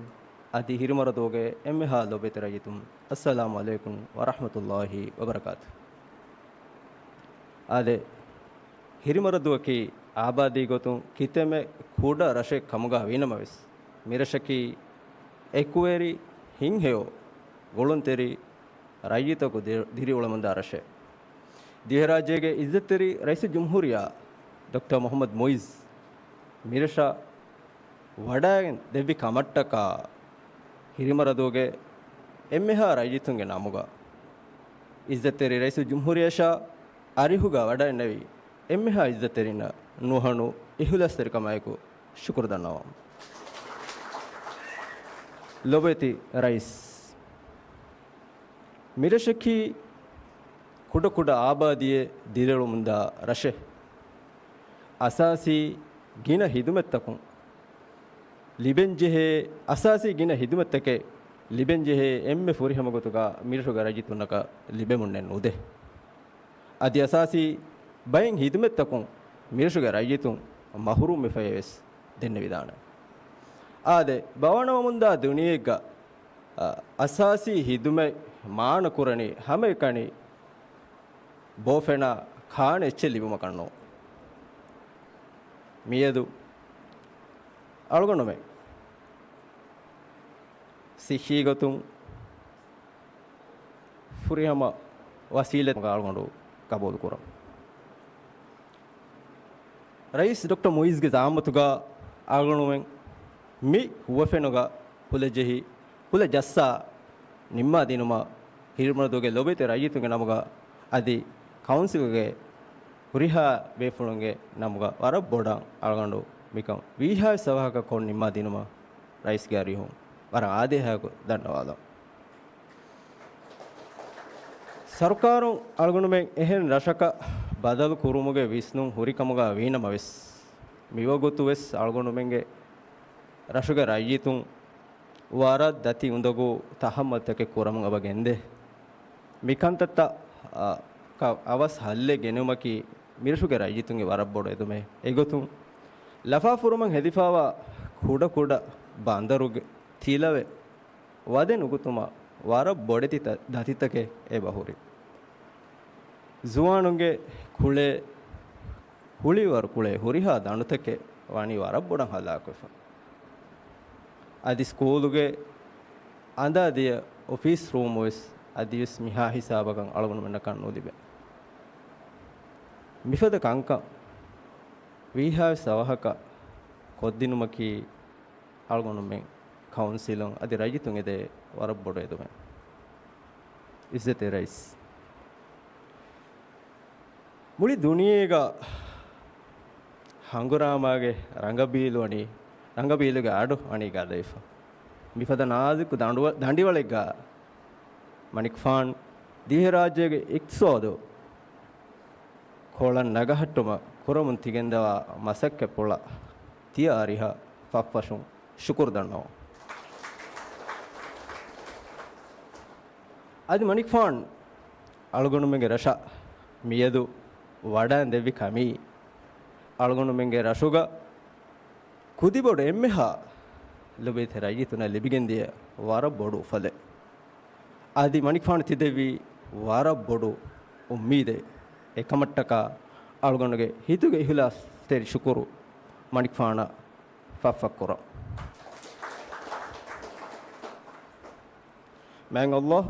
އަދި ހިރިމަރަދޫގެ އެންމެހާ ލޯބިވެތި ރައްޔިތުން، އައްސަލާމު ޢަލައިކުމް ވަރަޙްމަތުﷲ ވަބަރަކާތު. އާދެ، ހިރިމަރަދޫއަކީ އާބާދީ ގޮތުން ކިތަންމެ ކުޑަ ރަށެއް ކަމުގަ ވީނަމަވެސް، މިރަށަކީ އެކުވެރި ހިތްހެޔޮ ގުޅުންތެރި ރައްޔިތަކު ދި-، ދިރިއުޅެމުންދާ ރަށެއް. ދިވެހިރާއްޖޭގެ އިއްޒަތްތެރި ރައީސުލްޖުމްހޫރިއްޔާ ޑޮކްޓަރ މުޙައްމަދު މުޢިއްޒު މިރަށަށް ވަޑައިގެން ދެއްވި ކަމަށްޓަކާ، ހިރިމަރަދޫގެ އެންމެހާ ރައްޔިތުންގެ ނަމުގަ، އިއްޒަތްތެރި ރައީސުލްޖުމްހޫރިއްޔާއަށާ އަރިހުގަ ވަޑައިންނެވި އެންމެހާ އިއްޒަތްތެރިންނަށް ނުހަނު އިޚްލާޞްތެރިކަމާއެކު ޝުކުރު ދަންނަވަމު. ލޮބުވެތި ރައީސް، މިރަށަކީ ކުޑަކުޑަ އާބާދީއެއް ދިރިއުޅެމުންދާ ރަށެއް. އަސާސީ ގިނަ ހިދުމަތްތަކުން ލިބެންޖެހޭ، އަސާސީ ގިނަ ހިދުމަތްތަކެއް ލިބެންޖެހޭ އެންމެ ފުރިހަމަ ގޮތުގަ މިރަށުގެ ރައްޔިތުންނަކަށް ލިބެމުންނެއް ނުދޭ. އަދި އަސާސީ ބައެއް ހިދުމަތްތަކުން މިރަށުގެ ރައްޔިތުން މަޙްރޫމްވެފައިވެސް ދެންނެވިދާނެ. އާދެ، ބަވަނަވަމުންދާ ދުނިޔެއެއްގަ، އަ، އަސާސީ ހިދުމަތް މާނަކުރަނީ ހަމައެކަނި ބޯފެނާ ކާނެ އެއްޗެއް ލިބުމަކަށް ނޫން. މިއަދު އަޅުގަނޑުމެން ސިއްހީ ގޮތުން ފުރިހަމަ ވަސީލަތް އަޅުގަނޑު ގަބޫލު ކުރަން. ރައީސް ޑޮކްޓަރ މުޢިއްޒުގެ ޒަޢާމަތުގަ އަޅުގަނޑުމެން މި ހުވަފެނުގަ ކުލަޖެހި، ކުލަ ޖައްސާ ނިންމާދިނުމަށް ހިރިމަރަދޫގެ ލޮބުވެތި ރައްޔިތުންގެ ނަމުގަ އަދި ކައުންސިލްގެ ހުރިހާ ބޭފުޅުންގެ ނަމުގަ ވަރަށް ބޮޑަށް އަޅުގަނޑު މިކަން ވީހާވެސް އަވަހަކަށް ކޮށް ނިންމާދިނުމަށް ރައީސްގެ އަރިހުން ވަރަށް އާދޭހާއެކު ދަންނަވާލަން. ސަރުކާރުން އަޅުގަނޑުމެން އެހެން ރަށަކަށް ބަދަލު ކުރުމުގެ ވިސްނުން ހުރި ކަމުގަ ވީނަމަވެސް، މިވަގުތުވެސް އަޅުގަނޑުމެންގެ ރަށުގެ ރައްޔިތުން ވަރަށް ދަތި އުނދަގޫ ތަހައްމަލްތަކެއް ކުރަމުން އަބަ ގެންދޭ. މިކަންތައްތައް، އަ، ކަ-، އަވަސް ހައްލެއް ގެނެވުމަކީ މިރަށުގެ ރައްޔިތުންގެ ވަރަށް ބޮޑު އެދުމެއް. އެގޮތުން ލަފާފުރުމަށް ހެދިފައިވާ ކުޑަކުޑަ ބަނދަރުގެ ތިލަވެ ވަދެ ނުގުތުމަށް ވަރަށް ބޮޑެތި ތަ-، ދަތިތަކެއް އެބަ ހުރި. ޒުވާނުންގެ ކުޅޭ، ހުޅިވަރު ކުޅޭ ހުރިހާ ދަނޑުތަކެއް ވަނީ ވަރަށް ބޮޑަށް ހަލާކުވެފަ. އަދި ސްކޫލުގެ އަނދާ ދިޔަ އޮފީސް ރޫމުވެސް އަދިވެސް މިހާ ހިސާބަކަށް އަޅުގަނޑުމެންނަކަށް ނުލިބޭ. މިފަދަ ކަންކަން ވީހާވެސް އަވަހަކަށް ކޮށްދިނުމަކީ އަޅުގަނޑުމެން ކައުންސިލުން އަދި ރައްޔިތުން އެދޭ ވަރަށް ބޮޑު އެދުމެއް. އިއްޒަތްތެރި ރައީސް. މުޅި ދުނިޔޭގަ ހަނގުރާމާގެ ރަނގަބީލު ވަނީ، ރަނގަބީލުގެ އަޑު ވަނީ ގަދަވެފަ. މިފަދަ ނާޒުކު ދަނޑުވަ-، ދަނޑިވަޅެއްގަ މަނިކުފާނު ދިވެހިރާއްޖޭގެ އިޤްތިޞާދު ކޮޅަށް ނަގަހައްޓުމަށް ކުރަމުން ތިގެންދަވާ މަސައްކަތްޕުޅަށް ތިޔަ އަރިހަށް ފަށްފަށުން ޝުކުރު ދަންނަވަން. އަދި މަނިކުފާނު އަޅުގަނޑުމެންގެ ރަށަށް މިއަދު ވަޑައިން ދެއްވި ކަމީ، އަޅުގަނޑުމެންގެ ރަށުގަ ކުދިބޮޑު އެންމެހާ ލޮބުވެތި ރައްޔިތުންނަށް ލިބިގެންދިޔަ ވަރަށް ބޮޑު އުފަލެއް. އަދި މަނިކުފާނު ތިދެއްވީ ވަރަށް ބޮޑު އުއްމީދެއް. އެކަމަށްޓަކާ އަޅުގަނޑުގެ ހިތުގެ އިޚްލާޞްތެރި ޝުކުރު މަނިކުފާނަށް ފަށްފަށް ކުރަން. މާތް ﷲ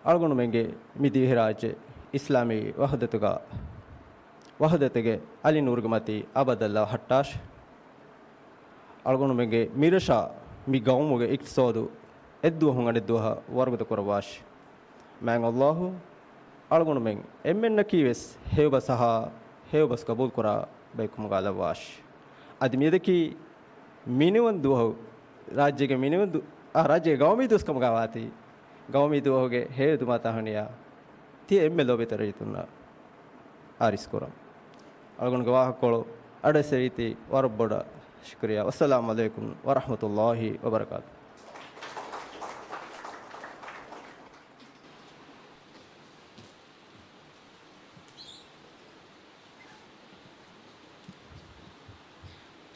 އަޅުގަނޑުމެންގެ މި ދިވެހިރާއްޖެ އިސްލާމީ ވަޙްދަތުގަ، ވަޙްދަތުގެ އަލި ނޫރުގެ މަތީ އަބަދަށް ލަވަހައްޓާށި. އަޅުގަނޑުމެންގެ މިރަށާ މި ގައުމުގެ އިޤްތިޞާދު އެއްދުވަހުން އަނެއްދުވަހަށް ވަރުގަދަ ކުރައްވާށި. މާތް ﷲ އަޅުގަނޑުމެން އެންމެންނަކީވެސް ހެޔޮބަސް އަހާ، ހެޔޮބަސް ޤަބޫލުކުރާ ބަޔަކު ކަމުގަ ލައްވާށި. އަދި މިއަދަކީ މިނިވަން ދުވަހު، ރާއްޖޭގެ މިނިވަން ދު-، އާ، ރާއްޖޭގެ ގައުމީ ދުވަސް ކަމުގަ ވާތީ، ގައުމީ ދުވަހުގެ ހެޔޮ ދުމާ ތަހުނިޔާ ތިޔަ އެންމެ ލޯބިވެތި ރައްޔިތުންނަށް އާރިސް ކުރަން. އަޅުގަނޑުގެ ވާހަކަކޮޅު އަޑުއެއްސެވީތީ ވަރަށް ބޮޑަށް ޝުކުރިއްޔާ. ވައްސަލާމު ޢަލައިކުމް ވަރަޙްމަތުﷲި ވަބަރަކާތުހު.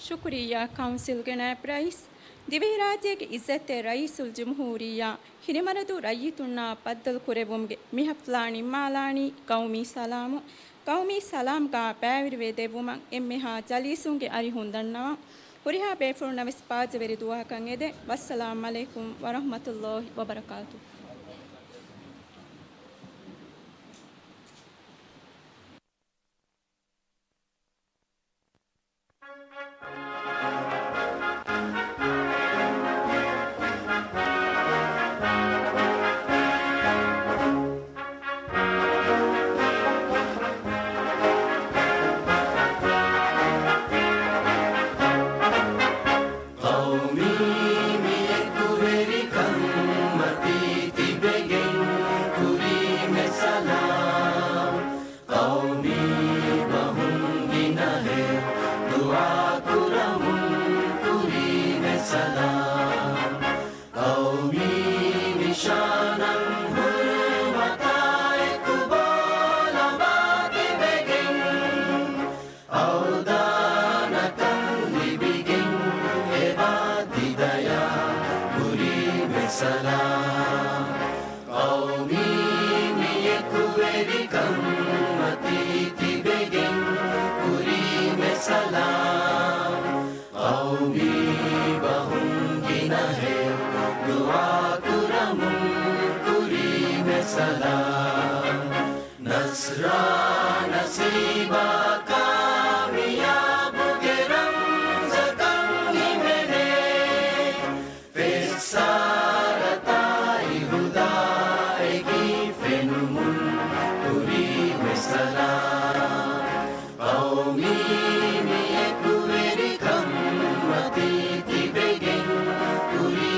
ޝުކުރިއްޔާ ކައުންސިލްގެ ނާއިބް ރައީސް، ދިވެހިރާއްޖޭގެ އިއްޒަތްތެރި ރައީސުލްޖުމްހޫރިއްޔާ، ހިނިމަރަދޫ ރައްޔިތުންނާ ބައްދަލު ކުރެއްވުމުގެ މި ޙަފްލާ ނިންމާލާނީ ޤައުމީ ސަލާމުން. ޤައުމީ ސަލާމްގާ ބައިވެރިވެ ދެއްވުމަށް އެންމެހާ ޖަލީސުންގެ އަރިހުން ދަންނަވަން. ހުރިހާ ބޭފުޅުންނަށް ވެސް ބާއްޖަވެރި ދުވަހަކަށް އެދެން. ވައްސަލާމް ޢަލައިކުމް ވަރަޙްމަތުﷲި ވަބަރަކާތުހު. ޤައުމީ މި އެކުވެރިކަން މަތީ ތިބެގެން ކުރީމެ ސަލާމް. ޤައުމީ ބަހުން ގިނަހެއް ދުޢާ ކުރަމުން ކުރީމެ ސަލާމް. ޤައުމީ ނިޝާނަށް ހުރުމަތާ އެކު ބޯލަނބާ ތިބެގެން، އަވްދާނަކަން ލިބިގެން އެބާ ތިދަޔާ ކުރީމެ ސަލާމް. ޤައުމީ މި އެކުވެރިކަން މަތީ ތިބެގެން ކުރީމެ ސަލާމް. ޤައުމީ ބަހުން ގިނަހެއް ދުޢާ ކުރަމުން ކުރީމެ ސަލާމް. ނަޞްރާ ނަސީބާ ކާމިޔާބުގެ ރަމްޒަކަށް ހިމެނޭ. ފެއްސާރަތާއި ހުދާއެކީ ފެނުމުން ކުރީމެ ސަލާމް. ޤައުމީ މި އެކުވެރިކަން މަތީ ތިބެގެން ކުރީ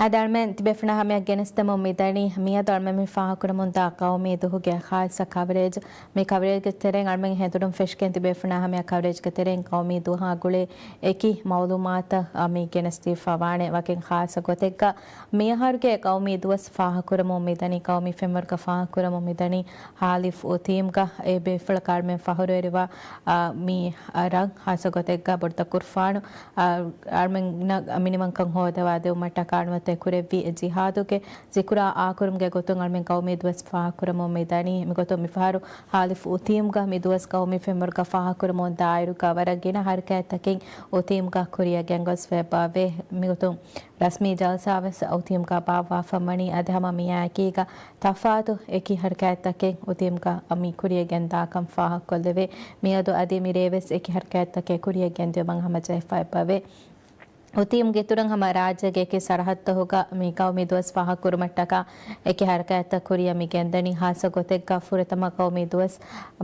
އަދި އަޅުމެން ތިބޭފުޅުންނާ ހަމަޔަށް ގެނެސްދެމުން މިދަނީ، މިއަދު އަޅުމެން މި ފާހަގަކުރަމުންދާ ޤައުމީ ދުހުގެ ޚާއްޞަ ކަވަރޭޖް. މި ކަވަރޭޖްގެ ތެރެއިން އަޅުމެން ހެނދުނު ފެށިގެން ތިބޭފުޅުންނާ ހަމަޔަށް ކަވަރޭޖްގެ ތެރެއިން ޤައުމީ ދުވަހާ ގުޅޭ އެކި މައުލޫމާތަށް، އަ، މި ގެނެސްދީފަ ވާނެ. ވަކިން ޚާއްޞަ ގޮތެއްގަ މިއަހަރުގެ ޤައުމީ ދުވަސް ފާހަގަކުރަމުން މިދަނީ، ޤައުމީ ފެންވަރުގަ ފާހަގަކުރަމުން މިދަނީ ހާލިފް އުތީމްގަ. އެ ބޭފުޅަކަށް އަޅުމެން ފަޚުރުވެރިވާ، އަ، މި، އަ، ރަން ޚާއްޞަ ގޮތެއްގަ ބޮޑުތަކުރުފާނު އަ، އަޅުމެންނަށް މިނިވަންކަން ހޯދަވާ ދެވުމަށްޓަކާ ނުވަތަ ކުރެއްވި ޖިހާދުގެ ޒިކުރާ އާކުރުމުގެ ގޮތުން އަޅުމެން ޤައުމީ ދުވަސް ފާހަގަކުރަމުން މިދަނީ. މިގޮތުން މިފަހަރު ހާލިފް އުތީމްގަ މި ދުވަސް ޤައުމީ ފެންވަރުގަ ފާހަގަކުރަމުން ދާއިރުގަ ވަރަށް ގިނަ ޙަރަކާތްތަކެއް އުތީމްގަ ކުރިއަށް ގެންގޮސްފައިބަވޭ. މިގޮތުން ރަސްމީ ޖަލްސާވެސް އުތީމްގަ ބާއްވާފަ ވަނީ. އަދި ހަމަ މިއާއެކީގަ ތަފާތު އެކި ޙަރަކާތްތަކެއް އުތީމްގަ މި ކުރިއަށް ގެންދާކަން ފާހަގަކޮށްލެވޭ. މިއަދު އަދި މިރޭވެސް އެކި ޙަރަކާތްތަކެއް ކުރިއަށް ގެންދިއުމަށް ހަމަޖެހިފައިބަވޭ. އުތީމްގެ އިތުރުން ހަމަ ރާއްޖޭގެ އެކި ސަރަހައްދުތަކުގަ މި ޤައުމީ ދުވަސް ފާހަގަކުރުމަށްޓަކާ އެކި ޙަރަކާތްތައް ކުރިއަށް މި ގެންދަނީ. ޚާއްޞަ ގޮތެއްގަ ފުރަތަމަ ޤައުމީ ދުވަސް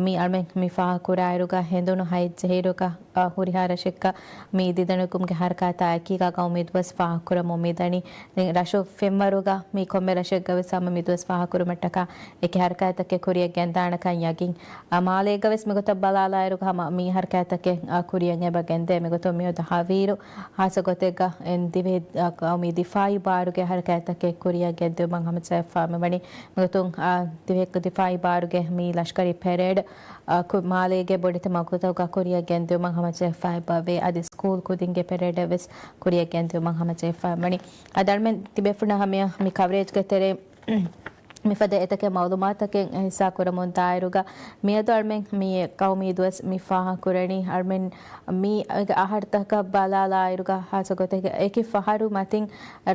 މި އަޅުމެން މި ފާހަގަކުރާއިރުގަ ހެނދުނު ހަތް ޖެހިއިރުގަ، އަ، ހުރިހާ ރަށެއްގަ މި ދިދަނެގުމުގެ ޙަރަކާތާ އެކީގަ ޤައުމީ ދުވަސް ފާހަގަކުރަމުން މިދަނީ. ދެން ރަށު ފެންވަރުގަ މި ކޮންމެ ރަށެއްގަވެސް ހަމަ މި ދުވަސް ފާހަގަކުރުމަށްޓަކާ އެކި ޙަރަކާތްތަކެއް ކުރިއަށް ގެންދާނެކަން ޔަގީން. އަ، މާލޭގަވެސް މިގޮތަށް ބަލާލާއިރުގަ ހަމަ މި ޙަރަކާތްތަކެއް، އަ، ކުރިއަށް އެބަ ގެންދޭ. މިގޮތުން މިއަދު ހަވީރު ޚާއްޞަ ގޮތެއްގަ އެން ދިވެހި، އަ، ޤައުމީ ދިފާޢީ ބާރުގެ ޙަރަކާތްތަކެއް ކުރިއަށް ގެންދިއުމަށް ހަމަޖެހިފާ މިވަނީ. މިގޮތުން، އަ، ދިވެހި ދިފާޢީ ބާރުގެ މި ލަޝްކަރީ ޕެރޭޑް، އަ، ކު-، މާލޭގެ ބޮޑެތި މަގުތަކުގަ ކުރިއަށް ގެންދިއުމަށް ހަމަޖެހިފާ އެބަވޭ. އަދި ސްކޫލް ކުދިންގެ ޕެރޭޑެއް ވެސް ކުރިއަށް ގެންދިއުމަށް ހަމަޖެހިފާ ވަނީ. އަދި އަޅުމެން ތިބޭފުޅުންނާ ހަމަޔަށް މި ކަވަރޭޖްގެ ތެރެއިން މިފަދަ އެތަކެއް މައުލޫމާތުތަކެއް ހިއްސާ ކުރަމުން ދާއިރުގަ މިއަދު އަޅުމެން މި ޤައުމީ ދުވަސް މި ފާހަގަކުރަނީ. އަޅުމެން މި އަހަރުތަކަށް ބަލާލާއިރުގަ ޚާއްޞަ ގޮތެއް އެކި ފަހަރު މަތިން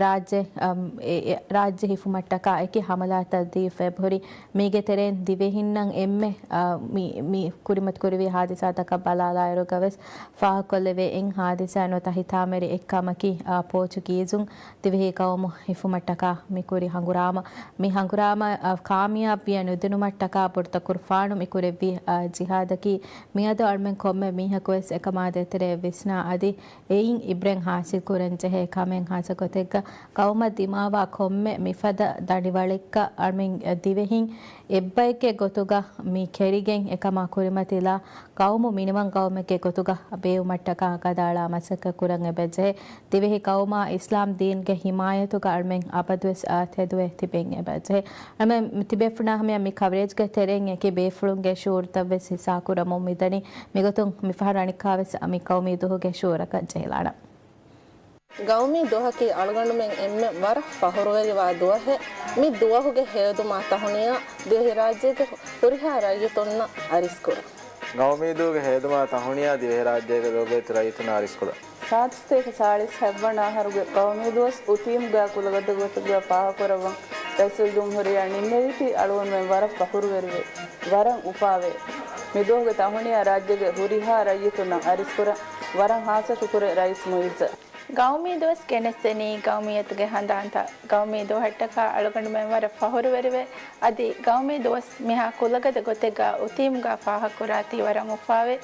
ރާއްޖެ، އަ، އެ، އެ، ރާއްޖެ ހިފުމަށްޓަކާ އެކި ޙަމަލާތައް ދީފަ އެބަހުރި. މީގެ ތެރެއިން ދިވެހިންނަށް އެންމެ، އަ، މި، މި ކުރިމަތި ކުރެވި ޙާދިސާތަކަށް ބަލާލާއިރުގަވެސް ފާހަގަކޮށްލެވޭ. އެއް ޙާދިސާ ނުވަތަ ހިތާމަވެރި އެއްކަމަކީ، އާ، ޕޯޗުގީޒުން ދިވެހި ޤައުމު ހިފުމަށްޓަކާ މި ކުރި ހަނގުރާމަ. މި ހަނގުރާމަ، އާ، ކާމިޔާބުވިޔަ ނުދިނުމަށްޓަކާ ބޮޑުތަކުރުފާނު މި ކުރެއްވި، އާ، ޖިހާދަކީ މިއަދު އަޅުމެން ކޮންމެ މީހަކުވެސް އެކަމާ ދޭތެރޭ ވިސްނާ އަދި އެއިން އިބްރަތް ޙާޞިލް ކުރަން ޖެހޭ ކަމެއް. ޚާއްޞަ ގޮތެއްގަ ޤައުމަށް ދިމާވާ ކޮންމެ މިފަދަ ދަނޑިވަޅެއްގަ އަޅުމެން ދިވެހިން އެއްބައެއްގެ ގޮތުގަ މި ކެރިގެން އެކަމާ ކުރިމަތިލާ ޤައުމު މިނިވަން ޤައުމެއްގެ ގޮތުގަ ބޭއްވުމަށްޓަކާ ކަންތައް ކުރަން އެބަޖެހޭ. ދިވެހި ޤައުމާ އިސްލާމް ދީންގެ ޙިމާޔަތުގަ އަޅުމެން އަބަދުވެސް ތެދުވެ ތިބެން އެބަޖެހޭ. އަޅުމެން ތިބޭފުޅުންނާ ހަމަޔަށް މި ކަވަރޭޖްގެ ތެރެއިން އެކި ބޭފުޅުންގެ ޝުޢޫރުތައް ވެސް ހިއްސާ ކުރަމުން މިދަނީ. މިގޮތުން މިފަހަރު އަނެއްކާވެސް މި ޤައުމީ ދުހުގެ ޝުޢޫރަކަށް ޖެހިލާނަން. ގައުމީ ދުވަހަކީ އަޅުގަނޑުމެން އެންމެ ވަރަށް ފަޚުރުވެރިވާ ދުވަހެއް. މި ދުވަހުގެ ހެޔޮދުމާ ތަހުނިޔާ ދިވެހިރާއްޖޭގެ ހުރިހާ ރައްޔިތުންނަށް އަރިސްކުރަން. ގައުމީ ދުވަހުގެ ހެޔޮދުމާ ތަހުނިޔާ ދިވެހިރާއްޖޭގެ ލޯބިވެތި ރައްޔިތުންނަށް އަރިސްކުރަން. ސާދަ ސަތޭކަ ސާޅީސް ހަތްވަނަ އަހަރުގެ ގައުމީ ދުވަސް އުތީމްގާ ކުލަގަދަ ގޮތުގަ ފާހަގަކުރައްވަން ރައީސުލްޖުމްހޫރިއްޔާ ނިންމެވީތީ އަޅުގަނޑުމެން ވަރަށް ފަޚުރުވެރިވެ، ވަރަށް އުފާވެ. މިދުވަހުގެ ތަހުނިޔާ ރާއްޖޭގެ ހުރިހާ ރައްޔިތުންނަށް އަރިސްކުރަން. ވަރަށް ޚާއްޞަ ޝުކުރެއް ރައީސް މުއިއްޒަށް. ގައުމީ ދުވަސް ގެނެސްދެނީ ގައުމިއްޔަތުގެ ހަނދާންތައް. ގައުމީ ދުވަހަށްޓަކާ އަޅުގަނޑުމެން ވަރަށް ފަޚުރުވެރިވެ، އަދި ގައުމީ ދުވަސް މިހާ ކުލަގަދަ ގޮތެއްގަ އުތީމްގާ ފާހަގަކުރާތީ ވަރަށް އުފާވެ.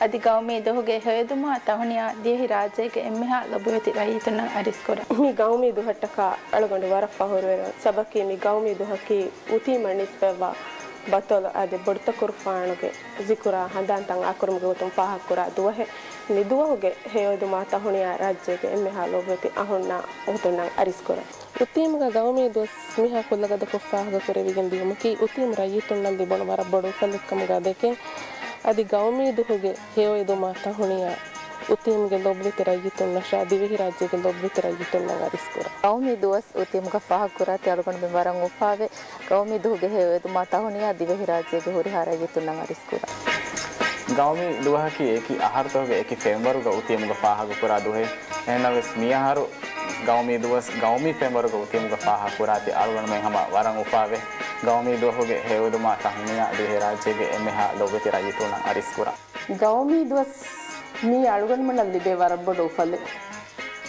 އަދި ގައުމީ ދުވަހުގެ ހެޔޮދުމާ ތަހުނިޔާ ދިވެހި ރާއްޖޭގެ އެންމެހާ ލޮބުވެތި ރައްޔިތުންނަށް އަރިސްކުރަން. މި ގައުމީ ދުވަހަށްޓަކާ އަޅުގަނޑު ވަރަށް ފަޚުރުވެރިވަން. ސަބަބަކީ މި ގައުމީ ދުވަހަކީ އުތީމަށް ނިސްބަތްވާ ބަތޮލު އަދި ބޮޑުތަކުރުފާނުގެ ޒިކުރާ ހަނދާންތައް އާކުރުމުގެ ގޮތުން ފާހަގަކުރާ ދުވަހެއް. މި ދުވަހުގެ ހެޔޮއެދުމާ ތަހުނިޔާ ރާއްޖޭގެ އެންމެހާ ލޯބިވެތި އަހުންނާ އުޚްތުންނަށް އަރިސްކުރަން. އުތީމްގަ ގައުމީ ދުވަސް މިހާ ކުލަގަދަކޮށް ފާހަގަކުރެވިގެން ދިޔުމަކީ އުތީމް ރައްޔިތުންނަށް ލިބުނު ވަރަށް ބޮޑު އުފަލެއްކަމުގަ ދެކެން، އަދި ގައުމީ ދުހުގެ ހެޔޮއެދުމާ ތަހުނިޔާ އުތީމްގެ ލޮބުވެތި ރައްޔިތުންނަށާ ދިވެހިރާއްޖޭގެ ލޮބުވެތި ރައްޔިތުންނަށް އަރިސްކުރަން. ގައުމީ ދުވަސް އުތީމްގަ ފާހަގަކުރާތީ އަޅުގަނޑުމެން ވަރަށް އުފާވެ. ގައުމީ ދުހުގެ ހެޔޮއެދުމާ ތަހުނިޔާ ދިވެހިރާއްޖޭގެ ހުރިހާ ރައްޔިތުންނަށް އަރިސްކުރަން. ގައުމީ ދުވަހަކީ އެކި އަހަރުތަކުގެ އެކި ފެންވަރުގަ އުތީމްގަ ފާހަގަކުރާ ދުވަހެއް. އެހެންނަމަވެސް މިއަހަރު ގައުމީ ދުވަސް ގައުމީ ފެންވަރުގަ އުތީމްގަ ފާހަގަކުރާތީ އަޅުގަނޑުމެން ހަމަ ވަރަށް އުފާވެ. ގައުމީ ދުވަހުގެ ހެޔޮއެދުމާ ތަހުނިޔާ ދިވެހިރާއްޖޭގެ އެންމެހާ ލޮބުވެތި ރައްޔިތުންނަށް އަރިސްކުރަން. ގައުމީ ދުވަސް މީ އަޅުގަނޑުމެންނަށް ލިބޭ ވަރަށް ބޮޑު އުފަލެއް.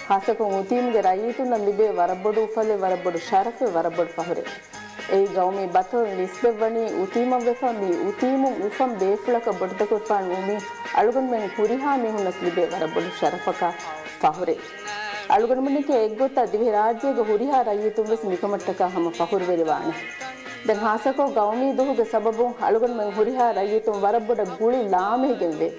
ޚާއްޞަކޮށް އުތީމްގެ ރައްޔިތުންނަށް ލިބޭ ވަރަށް ބޮޑު އުފަލެއް، ވަރަށް ބޮޑު ޝަރަފެއް، ވަރަށް ބޮޑު ފަޚުރެއް. އެއީ ގައުމީ ބަތޮލު ނިސްބަތްވަނީ އުތީމަށްވެފަ، މި އުތީމުން އުފަން ބޭފުޅަކަށް ބޮޑުތަކުރުފާނު ވުމީ އަޅުގަނޑުމެން ހުރިހާ މީހުންނަސް ލިބޭ ވަރަށް ބޮޑު ޝަރަފަކާ ފަޚުރެއް. އަޅުގަނޑުމެންނަކީ އެއްގޮތަށް ދިވެހިރާއްޖޭގެ ހުރިހާ ރައްޔިތުން ވެސް މިކަމަށްޓަކާ ހަމަ ފަޚުރުވެރިވާނެ. ދެން ހާއްސަކޮށް ގައުމީ ދުވަހުގެ ސަބަބުން އަޅުގަނޑުމެން ހުރިހާ ރައްޔިތުން ވަރަށް ބޮޑަށް ގުޅި ލާމެހިގެންވޭ.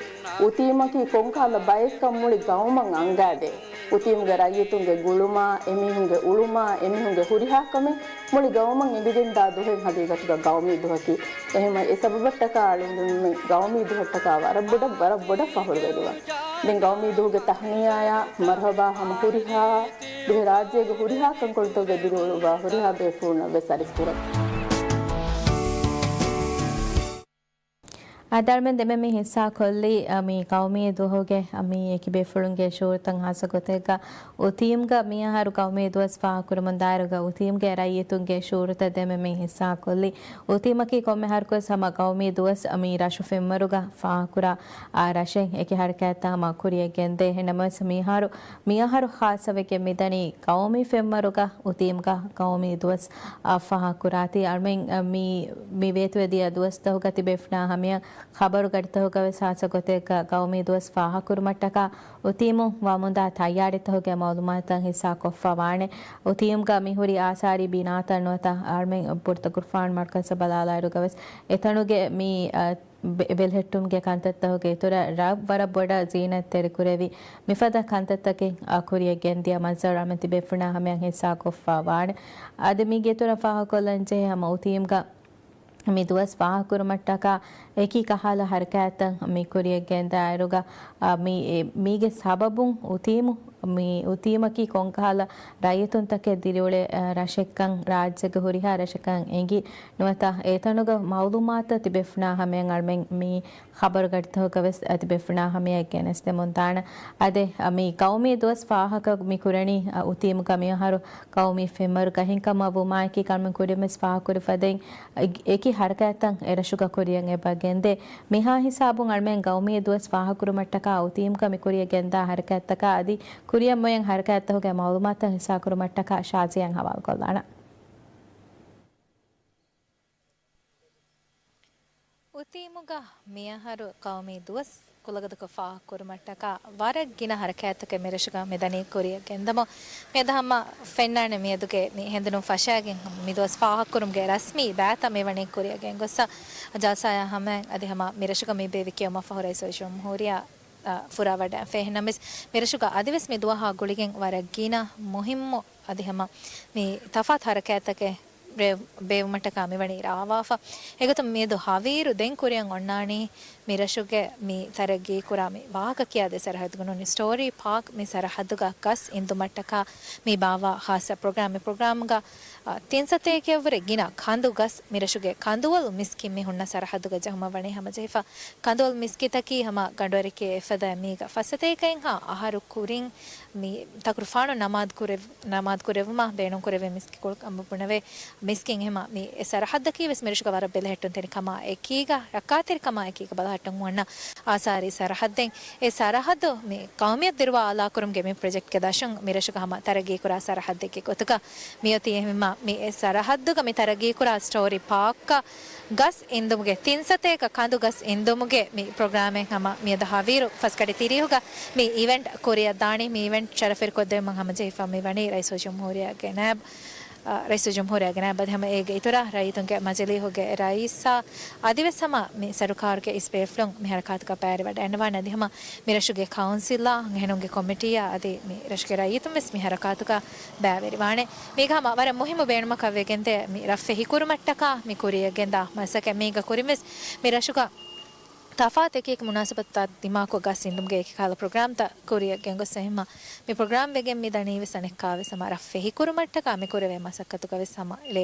އުތީމަކީ ކޮންކަހަލަ ބައެއްކަން މުޅި ގައުމަށް އަންގާދޭ. އުތީމުގެ ރައްޔިތުންގެ ގުޅުމާ، އެމީހުންގެ އުޅުމާ، އެމީހުންގެ ހުރިހާ ކަމެއް މުޅި ގައުމަށް އެނގިގެންދާ ދުވަހެއް ހަގީގަތުގަ ގައުމީ ދުވަހަކީ. އެހެންވެ އެ ސަބަބަށްޓަކާ އަޅުގަނޑުމެން ގައުމީ ދުވަށްޓަކާ ވަރަށް ބޮޑަށް، ވަރަށް ބޮޑަށް ފަޚުރުވެރިވާ. ދެން ގައުމީ ދުވަހުގެ ތަހުނިޔާއާ މަރުޙަބާ ހަމަ ހުރިހާ ދިވެހިރާއްޖޭގެ ހުރިހާ ކަންކޮޅުތަކުގެ ދިރިއުޅުއްވާ ހުރިހާ ބޭފުޅުންނަށް ވެސް އަރިސް ކުރަން. އަދި އަޅުމެން ދެމެ މި ހިއްސާ ކޮށްލީ، އަ، މި ގައުމީ ދުވަހުގެ، އަ، މި އެކި ބޭފުޅުންގެ ޝުޢޫރުތައް ހާއްސަ ގޮތެއްގަ އުތީމްގަ މިއަހަރު ގައުމީ ދުވަސް ފާހަގަކުރަމުން ދާއިރުގަ އުތީމްގެ ރައްޔިތުންގެ ޝުޢޫރުތައް ދެމެ މި ހިއްސާ ކޮށްލީ. އުތީމަކީ ކޮންމެ އަހަރަކުވެސް ހަމަ ގައުމީ ދުވަސް މި ރަށު ފެންވަރުގަ ފާހަގަކުރާ، އާ، ރަށެއް އެކި ހަރަކާތްތައް ހަމަ ކުރިޔަށް ގެންދޭ. އެހެންނަމަވެސް މިހާރު، މިއަހަރު ހާއްސަވެގެން މިދަނީ ގައުމީ ފެންވަރުގަ އުތީމްގަ ގައުމީ ދުވަސް، އާ، ފާހަގަކުރާތީ. އަޅުމެން، އާ، މި، މި ވޭތުވެ ދިޔަ ދުވަސްތަކުގަ ތިބޭފުޅުންނާ ހަމަޔަށް ޚަބަރު ގަޑިތަކުގަވެސް ހާއްސަ ގޮތެއްގަ ގައުމީ ދުވަސް ފާހަގަކުރުމަށްޓަކާ އުތީމުން ވަމުންދާ ތައްޔާރީތަކުގެ މައުލޫމާތުތައް ހިއްސާކޮށްފަ ވާނެ. އުތީމްގަ މިހުރި އާސާރީ ބިނާތައް ނުވަތަ އަޅުމެން ބުރުތަކުރުފާނު މަރުކަޒަށް ބަލާލާއިރުގަވެސް އެތަނުގެ މި، އަ، ބެ-، ބެލެހެއްޓުމުގެ ކަންތައްތަކުގެ އިތުރަށް ރަށް ވަރަށް ބޮޑަށް ޒީނަތްތެރިކުރެވި މިފަދަ ކަންތައްތަކެއް، އަ، ކުރިޔަށް ގެންދިޔަ މަންޒަރު އަޅުމެން ތިބޭފުޅުންނާ ހަމަޔަށް ހިއްސާކޮށްފަ ވާނެ. އަދި މީގެ އިތުރަށް ފާހަގަކޮށްލަން ޖެހޭ ހަމަ އުތީމްގަ މި ދުވަސް ފާހަގަކުރުމަށްޓަކާ އެކި ކަހަލަ ހަރަކާތްތައް މި ކުރިޔަށް ގެންދާއިރުގަ، އާ، މި، އެ، މީގެ ސަބަބުން އުތީމު، މި އުތީމަކީ ކޮންކަހަލަ ރައްޔިތުންތަކެއް ދިރިއުޅޭ، އާ، ރަށެއްކަން، ރާއްޖޭގެ ހުރިހާ ރަށަކަށް އެނގި ނުވަތަ އެތަނުގެ މައުލޫމާތު ތިބޭފުޅުންނާ ހަމަޔަށް އަޅުމެން މި ޚަބަރު ގަޑިތަކުގަވެސް ތިބޭފުޅުންނާ ހަމަޔަށް ގެނެސްދެމުން ދާނެ. އަދި މި ގައުމީ ދުވަސް ފާހަގަ މި ކުރަނީ، އަ، އުތީމުގަ މިއަހަރު ގައުމީ ފެންވަރުގަ އެހެންކަމަށް ވުމާއެކީ އަޅުމެން ކުރިންވެސް ފާހަގަކުރި ފަދައިން އެކި ހަރަކާތްތައް އެރަށުގަ ކުރިޔަށް އެބަ ގެންދޭ. މިހާ ހިސާބުން އަޅުމެން ގައުމީ ދުވަސް ފާހަގަކުރުމަށްޓަކާ އުތީމްގަ މި ކުރިޔަށް ގެންދާ ހަރަކާތްތަކާ އަދި ކުރިޔަށް މޮޔަން ހަރަކާތްތަކުގެ މައުލޫމާތުތައް ހިއްސާކުރުމަށްޓަކާ ޝާޒިޔާއަށް ހަވާލުކޮށްލާނަން. އުތީމުގަ މިއަހަރު ގައުމީ ދުވަސް ކުލަގަދަކޮށް ފާހަގަކުރުމަށްޓަކާ ވަރަށް ގިނަ ހަރަކާތްތަކެއް މިރަށުގަ މިދަނީ ކުރިޔަށް ގެންދަމުން. މިއަދު ހަމަ ފެންނާނެ މިއަދުގެ މި ހެނދުނު ފަށާގެން މި ދުވަސް ފާހަގަކުރުމުގެ ރަސްމީ ބައިތައް މިވަނީ ކުރިޔަށް ގެންގޮއްސަ ޖަލްސާއާ ހަމައިން އަދި ހަމަ މިރަށުގަ މި ބޭއްވި ކިޔެވުމަށްފަހު ރައީސުލްޖުމްހޫރިއްޔާ، އަ، ފުރާވަޑައިފަ. އެހެންނަމަވެސް މިރަށުގަ އަދިވެސް މި ދުވަހާ ގުޅިގެން ވަރަށް ގިނަ މުހިއްމު އަދި ހަމަ މި ތަފާތު ހަރަކާތްތަކެއް ރޭ-، ބޭއްވުމަށްޓަކާ މިވަނީ ރާވާފަ. އެގޮތުން މިއަދު ހަވީރު ދެން ކުރިއަށް އޮންނާނީ މި ރަށުގެ މި ތަރައްގީކުރާ މި ވާހަކަ ކިޔާދޭ ސަރަހައްދުގަ ނޫނީ ސްޓޯރީ ޕާކް މި ސަރަހައްދުގަ ގަސް އިންދުމަށްޓަކާ މި ބާއްވާ ހާއްސަ ޕްރޮގްރާމް. މި ޕްރޮގްރާމްގަ، އަ، ތިން ސަތޭކައަށްވުރެ ގިނަ ކަނދު ގަސް މި ރަށުގެ ކަނދުވަލު މިސްކިތް މި ހުންނަ ސަރަހައްދުގަ ޖަހުމަށް ވަނީ ހަމަޖެހިފަ. ކަނދުވަލު މިސްކިތަކީ ހަމަ ގަނޑުވަރެކޭ އެފަދަ މީގަ ފަސް ސަތޭކައެއްހާ އަހަރު ކުރިން މި ތަކުރުފާނު ނަމާދު ކުރެވް-، ނަމާދު ކުރެއްވުމަށް ބޭނުން ކުރެވޭ މިސްކިތްކޮޅު ކަމަށް ބުނެވޭ. މިސްކިތް އެހެމަ މި އެ ސަރަހައްދަކީ ވެސް މިރަށުގަ ވަރަށް ބެލެހެއްޓުންތެރި ކަމާ އެކީގަ، ރައްކާތެރި ކަމާ އެކީގަ ބަލަހައްޓަން އޮންނަ އާސާރީ ސަރަހައްދެއް. އެ ސަރަހައްދު މި ޤައުމިއްޔަތު ދިރުވާ އަލާކުރުމުގެ މި ޕްރޮޖެކްޓްގެ ދަށުން މިރަށުގަ ހަމަ ތަރައްގީކުރާ ސަރަހައްދެއްގެ ގޮތުގަ މިއޮތީ. އެހެމަ މި އެ ސަރަހައްދުގަ މި ތަރައްގީކުރާ ސްޓޯރީ ޕާކްގަ ގަސް އިންދުމުގެ ތިން ސަތޭކަ ކަނދު ގަސް އިންދުމުގެ މި ޕްރޮގްރާމެއް ހަމަ މިއަދު ހަވީރު ފަސް ގަޑި ތިރީހުގަ މި އިވެންޓް ކުރިއަށް ދާނީ. މި އިވެންޓް ޝަރަފުވެރިކޮށްދެވުމަށް ހަމަޖެހިފަ މި ވަނީ ރައީސުލްޖުމްހޫރިއްޔާގެ ނާއިބް، އަ، ރައީސުލްޖުމްހޫރިއްޔާގެ ނާއިބް އަދި ހަމަ އޭގެ އިތުރަށް ރައްޔިތުންގެ މަޖިލީހުގެ ރައީސާ އަދިވެސް ހަމަ މި ސަރުކާރުގެ އިސް ބޭފުޅުން މި ހަރަކާތުގަ ބައިވެރިވަޑައިގަންނަވާނެ. އަދި ހަމަ މިރަށުގެ ކައުންސިލާ، އަންހެނުންގެ ކޮމިޓީއާ އަދި މި ރަށުގެ ރައްޔިތުން ވެސް މި ހަރަކާތުގަ ބައިވެރިވާނެ. މީގަ ހަމަ ވަރަށް މުހިއްމު ބޭނުމަކަށް ވެގެންދޭ މި ރަށް ފެހިކުރުމަށްޓަކާ މި ކުރިޔަށް ގެންދާ މަސައްކަތް. މީގަ ކުރިން ވެސް މި ރަށުގަ ތަފާތު އެކިއެކި މުނާސަބަތުތައް ދިމާކޮށް ގަސް އިންދުމުގެ އެކި ކަހަލަ ޕްރޮގްރާމްތައް ކުރިޔަށް ގެންގޮސް އެހެމަ މި ޕްރޮގްރާމް ވެގެން މި ދަނީ ވެސް އަނެއްކާ ވެސް ހަމަ ރަށް ފެހިކުރުމަށްޓަކާ މި ކުރެވޭ މަސައްކަތުގަ ވެސް ހަމަ އެޅޭ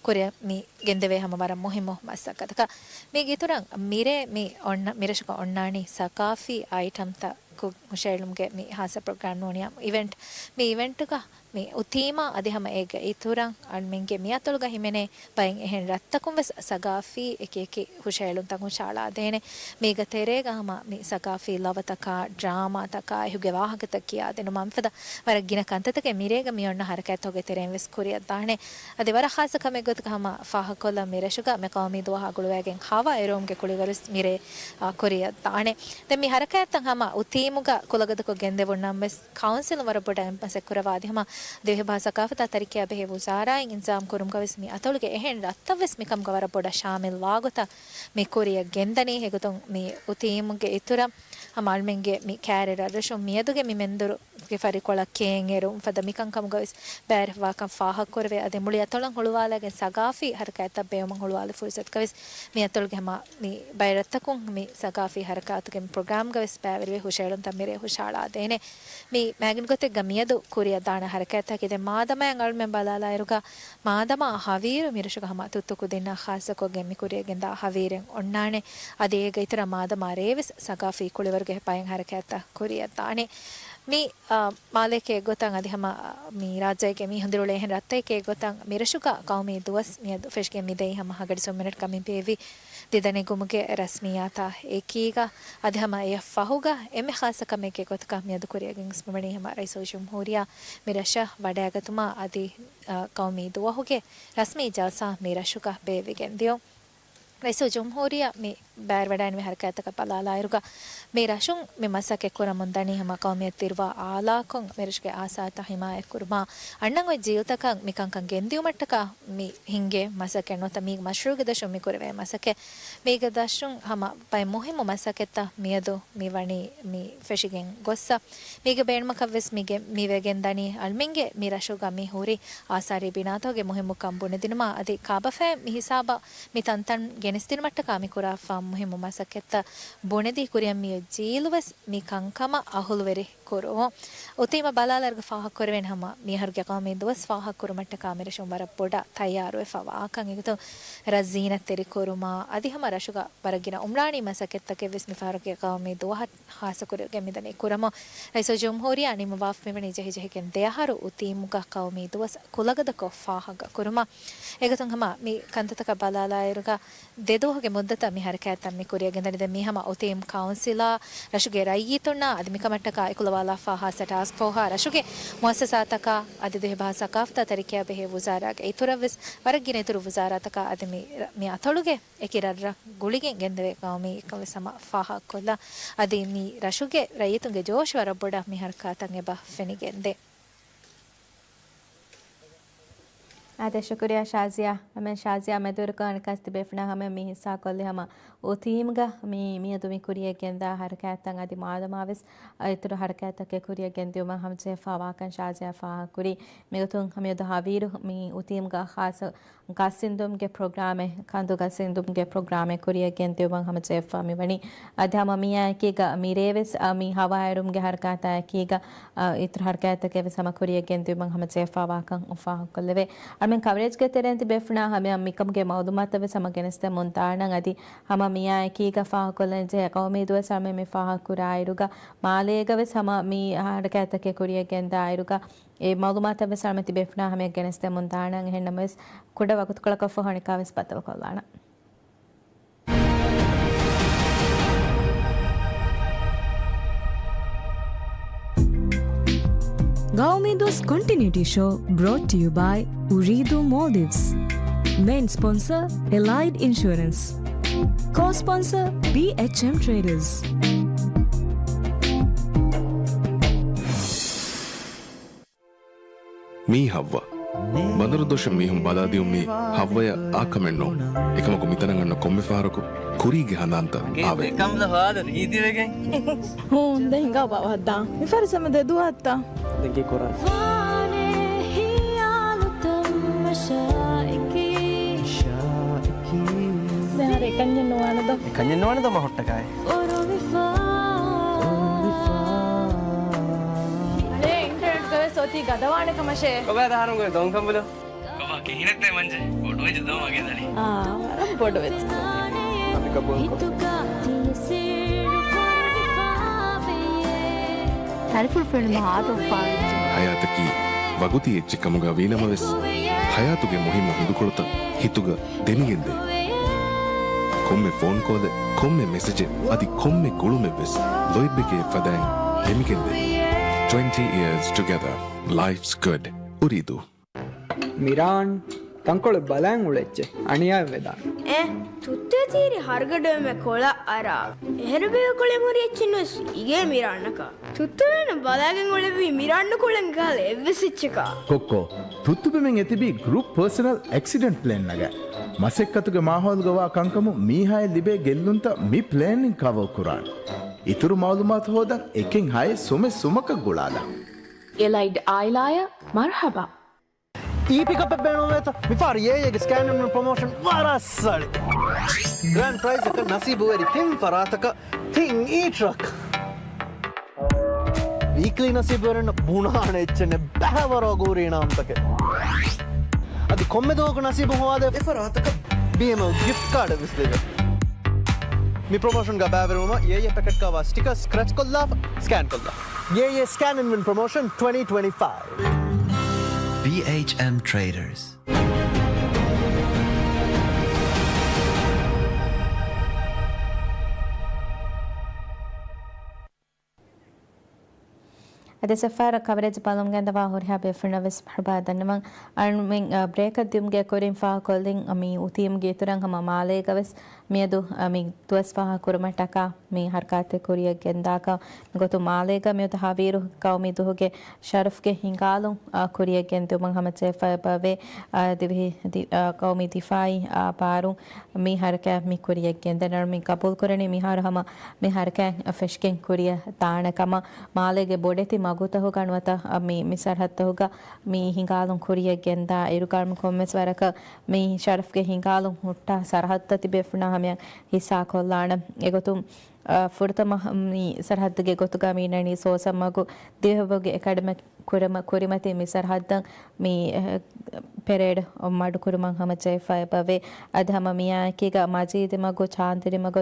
ކުރިއަށް މި ގެންދެވޭ ހަމަ ވަރަށް މުހިއްމު މަސައްކަތަކަށް. މީގެ އިތުރަށް މިރޭ މި އޮންނަ-، މިރަށުގަ އޮންނާނީ ސަގާފީ އައިޓަމްތައް ކު-، ހުށައެޅުމުގެ މި ހާއްސަ ޕްރޮގްރާމް ނޫނީ އިވެންޓް. މި އިވެންޓުގަ މި އުތީމާ އަދި ހަމަ އޭގެ އިތުރަށް އަޅުމެންގެ މިއަތޮޅުގަ ހިމެނޭ ބައެއް އެހެން ރަށްތަކުން ވެސް ސަގާފީ އެކިއެކި ހުށައެޅުންތައް ހުށައަޅާދޭނެ. މީގަ ތެރޭގަ ހަމަ މި ސަގާފީ ލަވަތަކާ، ޑްރާމާތަކާ، އިހުގެ ވާހަކަތައް ކިޔާދިނުމަށް މިފަދަ ވަރަށް ގިނަ ކަންތައްތަކެއް މިރޭގަ މި އޮންނަ ހަރަކާތްތަކުގެ ތެރެއިން ވެސް ކުރިއަށްދާނެ. އަދި ވަރަށް ޚާއްޞަ ކަމެއް ގޮތުގަ ހަމަ ފާހަގަކޮށްލަން މި ރަށުގަ މި ޤައުމީ ދުވަހާ ގުޅުވައިގެން ހަވަ އެރުވުމުގެ ކުޅިވަރު ވެސް މިރޭ، އާ، ކުރިއަށްދާނެ. ދެން މި ހަރަކާތްތައް ހަމަ އުތީ މުގަ ކުލަގަދަކޮށް ގެންދެވުން ނަމަވެސް، ކައުންސިލުން ވަރަށް ބޮޑަށް އެމްފަސިސް ކުރައްވާ އަދި ހަމަ ދިވެހި ބަހަށް ސަގާފަތާ ތަރިކިޔާ ބެހޭ ވުޒާރާއިން އިންތިޒާމް ކުރުމުގަވެސް މި އަތޮޅުގެ އެހެން ރަށްތައްވެސް މިކަމުގަ ވަރަށް ބޮޑަށް ޝާމިލް ވާގޮތަށް މި ކުރިއަށް ގެންދަނީ. އެގޮތުން މި އުތީމުގެ އިތުރަށް ހަމަ އަޅުމެންގެ މި ކާރި ރަށްރަށުން މިއަދުގެ މި މެންދުރުގެ ފަރިކޮޅަށް ކޭން އެރުން ފަދަ މިކަންކަމުގަވެސް ބައިވެރިވާކަން ފާހަގަކުރެވޭ. އަދި މުޅި އަތޮޅަށް ހުޅުވާލައިގެން ސަގާފީ ހަރަކާތްތައް ބޭއްވުމަށް ހުޅުވާލި ފުރުސަތުގަވެސް މި އަތޮޅުގެ ހަމަ މި ބައެއް ރަށްތަކުން މި ސަގާފީ ހަރަކާތުގެ މި ޕްރޮގްރާމްގަވެސް ބައިވެރިވެ ހުށައެޅުންތައް މިރޭ ހުށަހަޅާދޭނެ. މި މާގިން ގޮތެއްގަ މިއަދު ކުރިއަށް ދާނެ ހަރަކާތްތަކީ ދެން މާދަމާއަށް އަޅުމެން ބަލާލާއިރުގަ މާދަމާ ހަވީރު މިރަށުގަ ހަމަ ތުއްތު ކުދިންނާ ޚާއްޞަކޮށްގެން މި ކުރިއަށް ގެންދާ ހަވީރެއް އޮންނާނެ. އަދި އޭގެ އިތުރަށް މާދަމާ ރޭވެސް ސަގާފީ ކުޅިވަރުގެ ބައެއް ހަރަކާތްތައް ކުރިއަށް ދާނެ. މި، އާ، މާލޭގެ އެއްގޮތަށް އަދި ހަމަ މި ރާއްޖޭގެ މި ހުނދިރުޅޭ އެހެން ރަށްތަކެއްގެ އެއްގޮތަށް މިރަށުގަ ޤައުމީ ދުވަސް މިއަދު ފެށިގެން މިދެނީ ހަމަ ހަގަޑި ސުން މިނެޓް ކަމިން ބޭއްވި ދިދަނެގުމުގެ ރަސްމިއްޔާތާ އެކީގަ. އަދި ހަމަ އެއަށް ފަހުގަ އެންމެ ޚާއްޞަ ކަމެއްގެ ގޮތުގަ މިއަދު ކުރިއަށް ގެންގޮސް މިވަނީ ހަމަ ރައީސުލްޖުމްހޫރިއްޔާ މި ރަށަށް ވަޑައިގަތުމާ އަދި، އަ، ޤައުމީ ދުވަހުގެ ރަސްމީ ޖަލްސާ މި ރަށުގަ ބޭއްވިގެން ދިޔުން. ރައީސުލްޖުމްހޫރިއްޔާ މި ބައިވެރިވަޑައިގެންނެވި ހަރަކާތްތަކަށް ބަލާލާއިރުގަ، މި ރަށުން މި މަސައްކަތް ކުރަމުން ދަނީ ހަމަ ޤައުމިއްޔަތު ތިރިވާ އާލާކޮށް މި ރަށުގެ އާސާރުތައް ހިމާޔަތްކުރުމާ، އަންނަން އޮތް ޖީލުތަކަށް މި ކަންކަން ގެންދިއުމަށްޓަކާ މި ހިންގޭ މަސައްކަތް ނުވަތަ މީގެ މަޝްރޫޢުގެ ދަށުން މި ކުރެވޭ މަސައްކަތް. މީގެ ދަށުން ހަމަ ބައެއް މުހިއްމު މަސައްކަތްތައް މިއަދު މި ވަނީ މި ފެށިގެން ގޮއްސަ. މީގެ ބޭނުމަކަށްވެސް މިގެ-، މިވެގެން ދަނީ އަޅުމެންގެ މި ރަށުގަ މި ހުރި އާސާރީ ބިނާތަކުގެ މުހިއްމުކަން ބުނެދިނުމާ އަދި ކާބަފައިން މި ހިސާބަށް މި ތަންތަން ގެނެސްދިނުމަށްޓަކާ މި ކުރާފާ މުހިއްމު މަސައްކަތްތައް ބުނެދީ ކުރިއަށް މިއޮތް ޖީލުވެސް މި ކަންކަމަށް އަހުލުވެރި ކުރުވުން. އުތީމަށް ބަލާލާއިރުގަ ފާހަގަކުރެވޭނެ ހަމަ މިއަހަރުގެ ޤައުމީ ދުވަސް ފާހަގަކުރުމަށްޓަކާ މިރަށުން ވަރަށް ބޮޑަށް ތައްޔާރުވެފަ ވާކަން އެގޮތުން ރަށް ޒީނަތްތެރިކުރުމާ އަދި ހަމަ ރަށުގަ ވަރަށް ގިނަ އުމްރާނީ މަސައްކަތްތަކެއްވެސް މިފަހަރުގެ ޤައުމީ ދުވަހަށް ޚާއްޞަކުރެވިގެން މިދަނީ ކުރަމުން. ރައީސުލްޖުމްހޫރިއްޔާ ނިންމަވާފަ މިވަނީ ޖެހިޖެހިގެން ދެއަހަރު އުތީމުގަ ޤައުމީ ދުވަސް ކުލަގަދަކޮށް ފާހަގަކުރުމަށް. އެގޮތުން ހަމަ މި ކަންތައްތަކަށް ބަލާލާއިރުގަ ދެދުވަހުގެ މުއްދަތަށް މި ހަރަކާތްތައް މި ކުރިއަށް ގެންދަނީ. ދެން މީ ހަމަ އުތީމް ކައުންސިލާ، ރަށުގެ ރައްޔިތުންނާ އަދި މިކަމަށްޓަކާ އެކުލަވާލާފާ ހާއްސަ ޓާސްކް ފޯހާ، ރަށުގެ މުއައްސަސާތަކާ އަދި ދިވެހި ބަހަށް ސަގާފަތާ ތަރިކިޔާ ބެހޭ ވުޒާރާގެ އިތުރަށްވެސް ވަރަށް ގިނަ އިތުރު ވުޒާރާތަކާ އަދި މި ރަށް، މި އަތޮޅުގެ އެކި ރަށްރަށް ގުޅިގެން ގެންދެވޭ ޤައުމީ އެއްކަންވެސް ހަމަ ފާހަގަކޮށްލާ. އަދި މި ރަށުގެ ރައްޔިތުންގެ ޖޯޝް ވަރަށް ބޮޑަށް މި ހަރަކާތަށް އެބަ ފެނިގެންދޭ. އާދެ، ޝުކުރިއްޔާ ޝާޒިޔާ. އަމެން ޝާޒިޔާ މެދުވެރިކޮށް އަނެއްކާސް ތިބޭފުޅުންނާ ހަމަ މި ހިއްސާކޮށްލި ހަމަ އުތީމްގަ މި، މިއަދު މި ކުރިއަށް ގެންދާ ހަރަކާތްތައް އަދި މާދަމާވެސް އިތުރު ހަރަކާތްތަކެއް ކުރިއަށް ގެންދިއުމަށް ހަމަޖެހިފާ ވާކަން ޝާޒިޔާ ފާހަގަކުރީ. މިގޮތުން މިއަދު ހަވީރު މި އުތީމްގަ ޚާއްޞަ ގަސް އިންދުމުގެ ޕްރޮގްރާމެއް، ކަނދު ގަސް އިންދުމުގެ ޕްރޮގްރާމެއް ކުރިއަށް ގެންދިއުމަށް ހަމަޖެހިފަ މިވަނީ. އަދި ހަމަ މިއާއެކީގަ މިރޭވެސް، އަ، މި ހަވާއެރުމުގެ ހަރަކާތާއެކީގަ، އަ، އިތުރު ހަރަކާތްތަކެއްވެސް ހަމަ ކުރިއަށް ގެންދިއުމަށް ހަމަޖެހިފަ ވާކަން ފާހަގަކޮށްލެވޭ. އަޅުމެން ކަވަރޭޖްގެ ތެރެއިން ތިބޭފުޅުންނާ ހަމަޔަށް މިކަމުގެ މައުލޫމާތަށްވެސް ހަމަ ގެނެސްދެމުން ދާނަން. އަދި ހަމަ މިއާއެކީގަ ފާހަގަކޮށްލަންޖެހޭ ޤައުމީ ދުވަސް އަޅުމެން މި ފާހަގަކުރާއިރުގަ މާލޭގަވެސް ހަމަ މި ހަރަކާތްތަކެއް ކުރިއަށް ގެންދާއިރުގަ އެ މައުލޫމާތަށްވެސް އަޅުމެން ތިބޭފުޅުންނާ ހަމަޔަށް ގެނެސްދެމުން ދާނަން. އެހެންނަމަވެސް، ކުޑަ ވަގުތުކޮޅަކަށްފަހު އަނެއްކާވެސް ބައްދަލުކޮށްލާނަން. ގައުމީ ދުވަސް ކޮންޓިނިއުޓީ ޝޯ brought to you by އުރީދޫ މޯލްޑިވްސް. މެއިން ސްޕޮންސަރ، އެލައިޑް އިންޝުއަރެންސް. ކޯ ސްޕޮންސަރ، ބީއެޗްއެމް ޓްރޭޑަރސް. މީ ހައްވަ. ބަނދަރުދޮށަށް މީހުން ބަލާދިޔުން މީ ހައްވަޔަށް އާކަމެއް ނޫން. އެކަމަކު މިތަނަށް އަންނަ ކޮންމެ ފަހަރަކު ކުރީގެ ހަނދާންތައް އާވޭ. ކަނބުލަ ހާދަ ރީތިވެގެން. ހޫން، ދެން ހިނގާ ބާ ވަހަށްދާން. މި ފަރިސަމަ ދެ ދުވަހަށްތަ؟ ދެން ކީ ކުރާނެ؟ ވާނެ ހިޔާލުތައް މަށާއެކީ. މަށާއެކީ. ދެން އަރެ އެކަންޏެއް ނުވާނެ ދޯ. އެކަންޏެއް ނުވާނެ ދޯ މަ ހުއްޓަކާއެ. އަޅޭ، އިންޓަރނެޓްގަވެސް އޮތީ ގަދަވާނެ ކަމަށޭ. ކޮބާ ދަހަރުން ގޮތް ދޮންކަނބުލު؟ ކޮބާ ކިހިނެއްތޭ މަންޖެ؟ ބޮޑުވެއްޖެ ދޯ މަގޭ ދަނީ. އާ، ވަރަށް ބޮޑުވެއްޖެ. ތަރިފުޅު ފެނުމަށް އާދަވެފަވެއްޖެ. ހަޔާތަކީ ވަގުތީ އެއްޗެއް ކަމުގަ ވީނަމަވެސް، ހަޔާތުގެ މުހިއްމު ހިނދުކޮޅުތައް ހިތުގަ ދެމިގެންދޭ. ކޮންމެ ފޯން ކޯލެއް، ކޮންމެ މެސެޖެއް، އަދި ކޮންމެ ގުޅުމެއްވެސް ލޯތްބެކޭ ފަދައިން ދެމިގެންދޭ. Twenty years together. Life's good. އުރީދޫ. މިރާން، ތަންކޮޅެއް ބަލަން އުޅެއްޗެ އަނިޔާވެދާނެ. އެ، ތުއްތު ތީރި ހަރުގަޑުވެމެ ކޮޅަށް އަރާ. އެހެރު ބޭކޮޅެއް މުރި އެއްޗެއް ނުވެސް އިގޭ މިރާންނަކަށް. ތުއްތުވެން ބަލާގެން އުޅެވީ މިރާން ނުކުޅެން ކަހަލަ އެއްވެސް އެއްޗަކާ. ކޮއްކޮ، ތުއްތުބިމެން އެތިބީ ގްރޫޕް ޕާސަނަލް އެކްސިޑެންޓް ޕްލޭން ނަގައި. މަސައްކަތުގެ މާހައުލުގަ ވާ ކަންކަމުން މީހާއަށް ލިބޭ ގެއްލުންތައް މި ޕްލޭންއިން ކަވަރ ކުރާނެ. އިތުރު މައުލޫމާތު ހޯދަން އެކެއް ހައެއް ސުމެއް ސުމަކަށް ގުޅާލާ. އެލައިޑް އާއިލާއަށް މަރުޙަބާ. އީ ޕިކަޕެއް ބޭނުންވޭތަ؟ މިފަހަރު އޭއޭގެ ސްކޭން އިން ވިން ޕްރޮމޯޝަން ވަރަށް ސަޅި. ގްރޭންޑް ޕްރައިޒަކަށް ނަސީބުވެރި ތިން ފަރާތަކަށް ތިން އީ ޓްރަކް. ވީކްލީ ނަސީބުވެރިންނަށް ބުނާނެ އެއްޗެއް ނެތް ބައިވަރު އަގުހުރި އިނާމްތަކެއް. އަދި ކޮންމެ ދުވަހަކު ނަސީބު ހޮވާދޭ އެފަރާތަކަށް ބީއެމްޑަބްލިއު ގިފްޓް ކާޑެއް ވެސް ލިބޭ. މި ޕްރޮމޯޝަންގަ ބައިވެރިވުމަށް އޭއޭ ޕެކެޓް ކާވާ ސްޓިކަރ ސްކްރެޗް ކޮށްލާފަ ސްކޭން ކޮށްލާ. އޭއޭ ސްކޭން އިން ވިން ޕްރޮމޯޝަން ޓްވެންޓީ ޓްވެންޓީ ފައިވް. ބީއެޗްއެމް ޓްރޭޑަރސް. އަދި ސަފާރަ ކަވަރޭޖް ބަލަމުގެ އަންދަވާ ހުރިހާ ބޭފުޅުންނަށް ވެސް މަރުޙަބާ ދަންނަވަން. އަންމެން، އަ، ބްރޭކަށް ދިއުމުގެ ކުރިން ފާހަގަކޮށްލިން، އަ، މި އުތީމުގެ އިތުރަށް ހަމަ މާލޭގަ ވެސް މިއަދު، އަ، މި ދުވަސް ފާހަގަކުރުމަށްޓަކާ މި ހަރަކާތެއް ކުރިޔަށް ގެންދާކަށް މިގޮތުން މާލޭގަ މިއަދު ހަވީރު ގައުމީ ދުވަހުގެ ޝަރަފްގެ ހިނގާލުން، އަ، ކުރިޔަށް ގެންދިއުމަށް ހަމަޖެހިފައި އެބަވޭ. އަ، ދިވެހި ދި-، އަ، ގައުމީ ދިފާއީ، އަ، ބާރުން މި ހަރަކާތް މި ކުރިޔަށް ގެންދަން. މި ގަބޫލުކުރަނީ މިހާރު ހަމަ މި ހަރަކާތް ފެށިގެން ކުރިޔަށް ދާނެ ކަމަށް. މާލޭގެ ބޮޑެތި މަގުތަހުގަ ނުވަތަ މި، މި ސަރަހައްދުތަހުގަ މި ހިނގާލުން ކުރިޔަށް ގެންދާ އިރުގަ ކޮންމެސް ވަރަކަށް މި ޝަރަފްގެ ހިނގާލުން ހުއްޓާ ސަރަހައްދުތައް ތިބޭފުޅުންނާ ހަމަޔަށް ހިއްސާކޮށްލާނަން. އެގޮތުން، އަ، ފުރަތަމަ މި ސަރަހައްދުގެ ގޮތުގަ މި ނަނީ ސޯސަ މަގު ދިވެހިބަހުގެ އެކަޑަމިކް ކުރިމަ-، ކުރިމަތިން މި ސަރަހައްދަށް މި، އެ، ޕެރޭޑް މަޑުކުރުމަށް ހަމަޖެހިފައި އެބަވޭ. އަދި ހަމަ މިއާއެކީގަ މަޖީދި މަގު، ޗާންދަނި މަގު،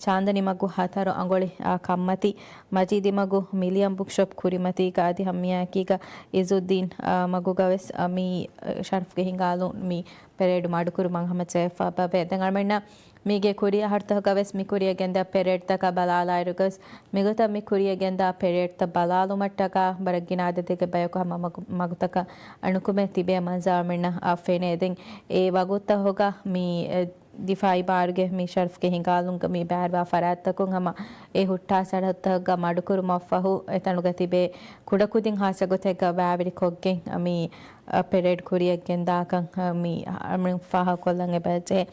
ޗާންދަނި މަގު ހަތަރު އަނގޮޅި، އާ، ކަންމަތި، މަޖީދި މަގު މިލިޔަން ބުކްޝޮޕް ކުރިމަތީގަ އަދި ހަމަ މިއާއެކީގަ އިޒުއްދީން، އާ، މަގުގަ ވެސް، އާ، މި، އާ، ޝަރަފްގެ ހިނގާލުން މި ޕެރޭޑް މަޑުކުރުމަށް ހަމަޖެހިފައި އެބަވޭ. ދެން އަޅުމެންނަށް މީގެ ކުރިއަށް ހަރުތަހުގަ ވެސް މި ކުރިޔަށް ގެންދާ ޕެރޭޑްތަކަށް ބަލާލާއިރުގަ ވެސް މިގޮތަށް މި ކުރިޔަށް ގެންދާ ޕެރޭޑްތައް ބަލާލުމަށްޓަކާ ވަރަށް ގިނަ އަދަދެއްގެ ބަޔަކު ހަމަ މަގު-، މަގުތަކަށް އަނުކުމެ ތިބޭ މަންޒަރު އަޅުމެންނަށް، އާ، ފެނޭ. ދެން އެ ވަގުތުތަހުގަ މި، އެ، ދިފާއީ ބާރުގެ މި ޝަރަފްގެ ހިނގާލުންގަ މި ބައިވެރިވާ ފަރާތްތަކުން ހަމަ އެ ހުއްޓާ ސަރަހައްދުތަކުގަ މަޑުކުރުމަށްފަހު އެތަނުގަ ތިބޭ ކުޑަކުދިން ހާއްސަ ގޮތެއްގަ ވައިވެރިކޮށްގެން މި، އަ، ޕެރޭޑް ކުރިޔަށް ގެންދާކަން، އަ، މި އަޅުމެން ފާހަގަކޮށްލަން އެބަޖެހޭ.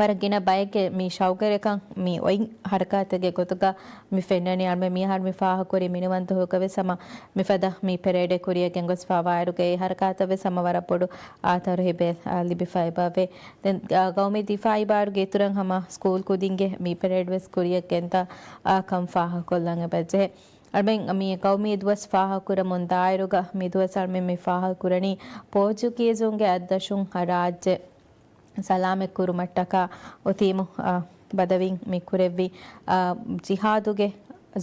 ވަރަށް ގިނަ ބައެއްގެ މި ޝައުގުވެރިކަން މި އޮތް ހަރަކާތެއްގެ ގޮތުގަ މި ފެންނަނީ. އަޅުމެން މިހާރު މި ފާހަގަކުރި މިނިވަން ދުވަހުގަ ވެސް ހަމަ މިފަދަ މި ޕެރޭޑެއް ކުރިޔަށް ގެންގޮސްފައިވާއިރުގަ އެ ހަރަކާތަށް ވެސް ހަމަ ވަރަށް ބޮޑު އާ ތަރުހީބެއް، އާ، ލިބިފައި އެބަވޭ. ދެން، އާ، ގައުމީ ދިފާއީ ބާރުގެ އިތުރަށް ހަމަ ސްކޫލް ކުދިންގެ މި ޕެރޭޑް ވެސް ކުރިޔަށް ގެންދާ، އާ، ކަން ފާހަގަކޮށްލަން އެބަޖެހޭ. އަޅުމެން މި ގައުމީ ދުވަސް ފާހަގަކުރަމުން ދާއިރުގަ މި ދުވަސް އަޅުމެން މި ފާހަގަކުރަނީ ޕޯޗުގީޒުންގެ އަތްދަށުން ރާއްޖެ ސަލާމަތް ކުރުމަށްޓަކާ އޮތީމު، އަ، ބަދަވީން މި ކުރެއްވި، އަ، ޖިހާދުގެ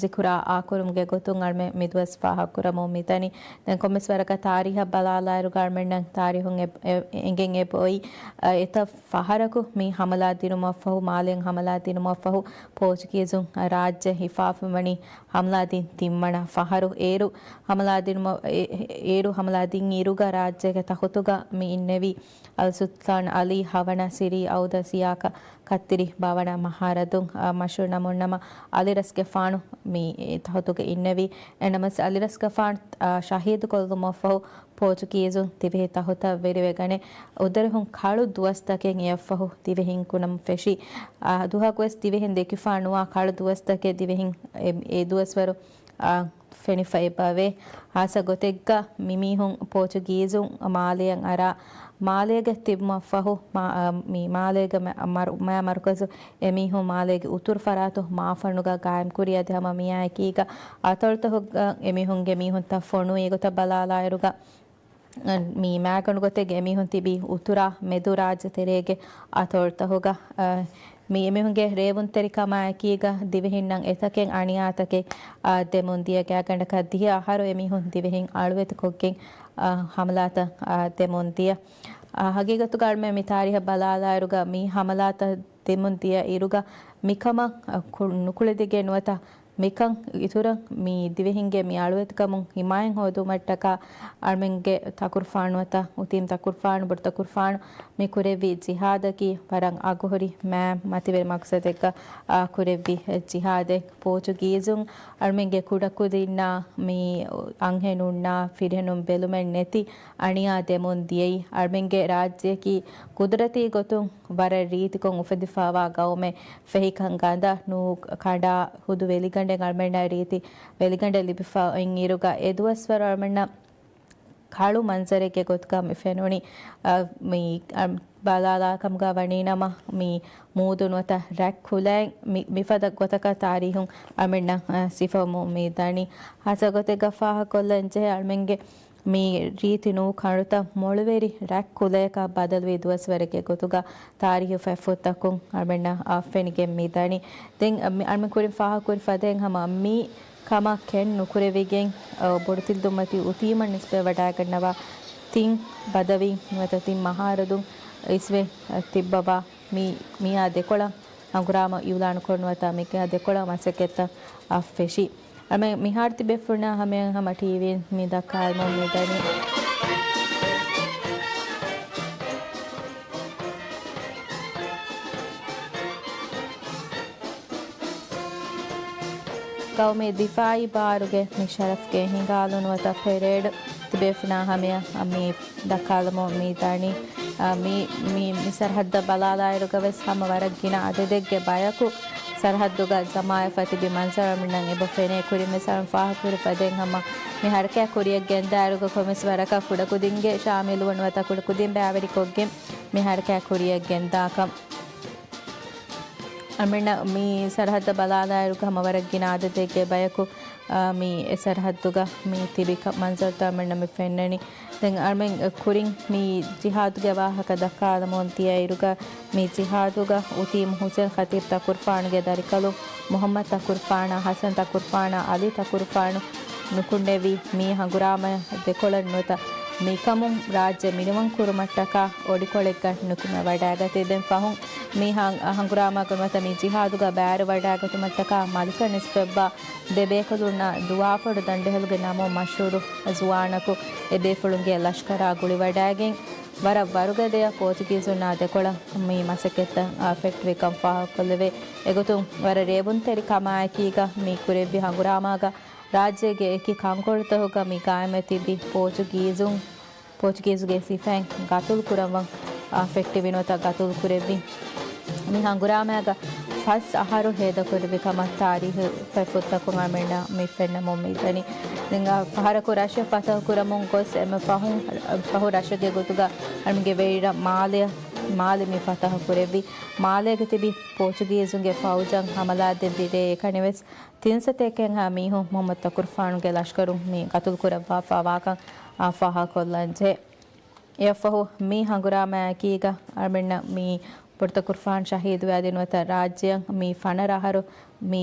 ޒިކުރާ އާކުރުމުގެ ގޮތުން އަޅުމެން މި ދުވަސް ފާހަގަކުރަމުން މިދަނީ. ދެން ކޮންމެސް ވަރަކަށް ތާރީހަށް ބަލާލާއިރުގަ އަޅުމެންނަށް ތާރީހުން އެ-، އެ-، އެނގެން އެބައޮތް، އަ، އެތައް ފަހަރަކު މި ހަމަލާ ދިނުމަށްފަހު، މާލޭން ހަމަލާ ދިނުމަށްފަހު، ޕޯޗުގީޒުން ރާއްޖެ ހިފާފަވަނީ ހަމަލާދީން ތިންވަނަ ފަހަރު. އޭރު ހަމަލާ ދިނުމަށް، އޭ-، އޭރު ހަމަލާ ދިން އިރުގަ ރާއްޖޭގެ ތަޚުތުގަ މި އިންނެވީ އަލް ސުލްޠާން އަލީ ހަވަނަ ސިރީ އައުދަ ސިޔާކަ ކައްތިރި ބާވަނަ މަހާރަދުން، އާ، މަޝްހޫރު ނަމުން ނަމަ އަލިރަސްގެފާނު މި ތަޚުތުގަ އިންނެވީ. އެނަމަސް އަލިރަސްގެފާނު، އާ، ޝަހީދު ކޮށްލުމަށްފަހު ޕޯޗުގީޒުން ދިވެހި ތަޚުތަށް ވެރިވެގަނެ އުދަރެހުން ކަޅު ދުވަސްތަކެއް އެއަށްފަހު ދިވެހިން ކުނަމުން ފެށި. އާ، ދުވަހަކުވެސް ދިވެހިން ދެކިފާ ނުވާ ކަޅު ދުވަސްތަކެއް ދިވެހިން އެ، އެ ދުވަސްވަރު، އާ، ފެނިފަ އެބަވޭ. ހާއްސަ ގޮތެއްގަ މިމީހުން ޕޯޗުގީޒުން މާލޭއަށް އަރާ، މާލޭގަ ތިބުމަށްފަހު، މާ-، މި މާލޭގެ މަ-، މަރު-، މާ މަރުކަޒު އެމީހުން މާލޭގެ އުތުރު ފަރާތު މާފަންނުގަ ގާއިމްކުރި އަދި ހަމަ މިއާއެކީގަ އަތޮޅުތަހުގަ އެމީހުންގެ މީހުންތައް ފޮނުވި އެގޮތަށް ބަލާލާއިރުގަ، މި މާގަނޑު ގޮތެއްގެ އެމީހުން ތިބީ އުތުރާ މެދު ރާއްޖެ ތެރޭގެ އަތޮޅުތަހުގަ، އަ، މި އެމީހުންގެ ރޭވުންތެރިކަމާއެކީގަ ދިވެހިންނަށް އެތަކެއް އަނިޔާތަކެއް، އާ، ދެމުން ދިޔަ ގާގަނޑަކަށް ދިހަ އަހަރު އެމީހުން ދިވެހިން އަޅުވެތިކޮށްގެން، އާ، ހަމަލާތައް، އާ، ދެމުން ދިޔަ. އާ، ހަގީގަތުގަ އަޅުމެން މި ތާރީހަށް ބަލާލާއިރުގަ މި ހަމަލާތައް ދެމުން ދިޔަ އިރުގަ މިކަމަށް، އާ، ކު-، ނުކުޅެދިގެން ނުވަތަ މިކަން އިތުރަށް މި ދިވެހިންގެ މި އަޅުވެތިކަމުން ހިމާޔަތް ހޯދުމަށްޓަކާ އަޅުމެންގެ ތަކުރުފާނު ނުވަތަ އުތީމް ތަކުރުފާނު، ބޮޑު ތަކުރުފާނު މި ކުރެއްވި ޖިހާދަކީ ވަރަށް އަގުހުރި މާ މަތިވެރި މަޤްޞަދެއްގަ އާ ކުރެއްވި ޖިހާދެއް. ޕޯޗުގީޒުން އަޅުމެންގެ ކުޑަކުދިންނާ މި އަންހެނުންނާ ފިރިހެނުން ބެލުމެއް ނެތި އަނިޔާ ދެމުން ދިޔައީ. އަޅުމެންގެ ރާއްޖެއަކީ ގުދުރަތީ ގޮތުން ވަރަށް ރީތިކޮށް އުފެދިފައިވާ ގައުމެއް. ފެހިކަން ގަނދަށް ނޫ ކަނޑާ ހުދު ވެލިގަނޑެއް އަޅުމެންނަށް ރީތި ވެލިގަނޑެއް ލިބިފަ އޮތް އިރުގަ އެ ދުވަސްވަރު އަޅުމެންނަށް ކަޅު މަންޒަރެއްގެ ގޮތުގަ މި ފެނުނީ. އަ، މި، އަ، ބަލާލާ ކަމުގަ ވަނީ ނަމަ، މި މޫދު ނުވަތަ ރަތް ކުލައިން މި، މިފަދަ ގޮތަކަށް ތާރީހުން އަޅުމެންނަށް، އަ، ސިފަވަމުން މި ދަނީ. ހާއްސަ ގޮތެއްގަ ފާހަގަކޮށްލަން ޖެހޭ އަޅުމެންގެ މި ރީތި ނޫ ކަނޑުތައް މޮޅުވެރި ރަތް ކުލަޔަކަށް ބަދަލުވި ދުވަސްވަރެއްގެ ގޮތުގަ ތާރީހު ފަތްފުށްތަކުން އަޅުމެންނަށް އަ، ފެނިގެން މި ދަނީ. ދެން މި އަޅުމެން ކުރިން ފާހަގަކުރި ފަދައިން ހަމަ މި ކަމަށް ކެން ނުކުރެވިގެން، އަ، ބޮޑުތިލްދުންމަތި އުތީމަށް ނިސްބަތް ވަޑައިގަންނަވާ ތިން ބަދަވީން ނުވަތަ ތިން މަހާރަދުން އިސްވެ، އަ، ތިއްބަވާ މި، މިއާ ދެކޮޅަށް ހަނގުރާމަ އިއުލާނުކޮށް ނުވަތަ މިކަ ދެކޮޅަށް މަސައްކަތްތައް އަށް ފެށި. އަޅުމެން މިހާރު ތިބޭފުޅުންނާ ހަމަޔަށް ހަމަ ޓީވީން މި ދައްކާލަމުން މި ދަނީ. ގައުމީ ދިފާއީ ބާރުގެ މި ޝަރަފްގެ ހިނގާލުނު ނުވަތަ ޕެރޭޑް ތިބޭފުޅުންނާ ހަމަޔަށް މި ދައްކާލަމުން މި ދަނީ. އާ، މި، މި، މި ސަރަހައްދަށް ބަލާލާއިރުގަވެސް ހަމަ ވަރަށް ގިނަ އަދަދެއްގެ ބަޔަކު ސަރަހައްދުގަ ޖަމާވެފަ ތިބި މަންޒަރު އަޅުމެންނަށް އެބަ ފެނޭ. ކުރިންވެސް އަޅުމެން ފާހަގަކުރި ފަދައިން ހަމަ މި ހަރަކާތް ކުރިއަށް ގެންދާއިރުގަ ކޮންމެސް ވަރަކަށް ކުޑަކުދިންގެ ޝާމިލުވުން ނުވަތަ ކުޑަކުދިން ބައިވެރިކޮށްގެން މި ހަރަކާތް ކުރިއަށް ގެންދާކަން. އަޅުމެންނަށް މި ސަރަހައްދަށް ބަލާލާއިރުގަ ހަމަ ވަރަށް ގިނަ އަދަދެއްގެ ބަޔަކު، އާ، މި އެ ސަރަހައްދުގަ މި ތިބި ކަ-، މަންޒަރުތައް އަޅުމެންނަށް މި ފެންނަނީ. ދެން އަޅުމެން ކުރިން މި ޖިހާދުގެ ވާހަކަ ދައްކާލަމުން ދިޔައިރުގަ މި ޖިހާދުގަ އުތީމް ހުސެން ޚަތީބް ތަކުރުފާނުގެ ދަރިކަލުން މުޙައްމަދު ތަކުރުފާނާ، ޙަސަން ތަކުރުފާނާ، ޢަލީ ތަކުރުފާނު ނުކުންނެވި މި ހަނގުރާމަ ދެކޮޅަށް ނުވަތަ މިކަމުން ރާއްޖެ މިނިވަން ކުރުމަށްޓަކާ އޮޑިކޮޅެއްގަ ނުކުމެ ވަޑައިގަތީ. ދެން ފަހުން މި ހަން-، ހަނގުރާމާގަ ނުވަތަ މި ޖިހާދުގަ ބައިވެރިވަޑައިގަތުމަށްޓަކާ މަލިކަށް ނިސްބަތްވާ ދެ ބޭކަލުންނާ ދުވާފޮޑު ދަނޑުހެލުގެ ނަމުން މަޝްހޫރު ޒުވާނަކު އެ ބޭފުޅުންގެ ލަޝްކަރާ ގުޅިވަޑައިގެން، ވަރަށް ވަރުގަދަޔަށް ޕޯޗުގީޒުންނާ ދެކޮޅަށް މި މަސައްކަތްތައް، އާ، ފެއްޓުވިކަން ފާހަގަކޮށްލެވޭ. އެގޮތުން ވަރަށް ރޭވުންތެރި ކަމާއެކީގަ މި ކުރެއްވި ހަނގުރާމާގަ ރާއްޖޭގެ އެކި ކަންކޮޅުތަކުގަ މި ގާއިމްވެ ތިބި ޕޯޗުގީޒުން، ޕޯޗުގީޒުގެ ސިފައިން ގަތުލު ކުރައްވަން، އާ، ފެއްޓެވި ނުވަތަ ގަތުލު ކުރެއްވި. މި ހަނގުރާމާގަ ފަސް އަހަރު ހޭދަކުރެއްވި ކަމަށް ތާރީހު ފަތްފުށްތަކުން އަޅުމެންނަށް މި ފެންނަމުން މި ދަނީ. ދެން އާ ފަހަރަކު ރަށެއް ފަތަހު ކުރަމުން ގޮސް އެންމެ ފަހުން، ފަހު ރަށެއްގެ ގޮތުގަ އަޅުމެންގެ ވެރިރަށް މާލެ، މާލެ މި ފަތަހު ކުރެއްވި. މާލޭގަ ތިބި ޕޯޗުގީޒުންގެ ފައުޖަށް ހަމަލާ ދެއްވި ރޭ އެކަނިވެސް ތިން ސަތޭކައެއްހާ މީހުން މުޙައްމަދު ތަކުރުފާނުގެ ލަޝްކަރުން މި ގަތުލު ކުރައްވާފައިވާކަން އާ ފާހަގަކޮށްލަންޖެހޭ. އެއަށްފަހު މި ހަނގުރާމާއެކީގަ އަޅުމެންނަށް މި ބޮޑުތަކުރުފާނު ޝަހީދުވެ އަދި ނުވަތަ ރާއްޖެއަށް މި ފަނަރަ އަހަރު މި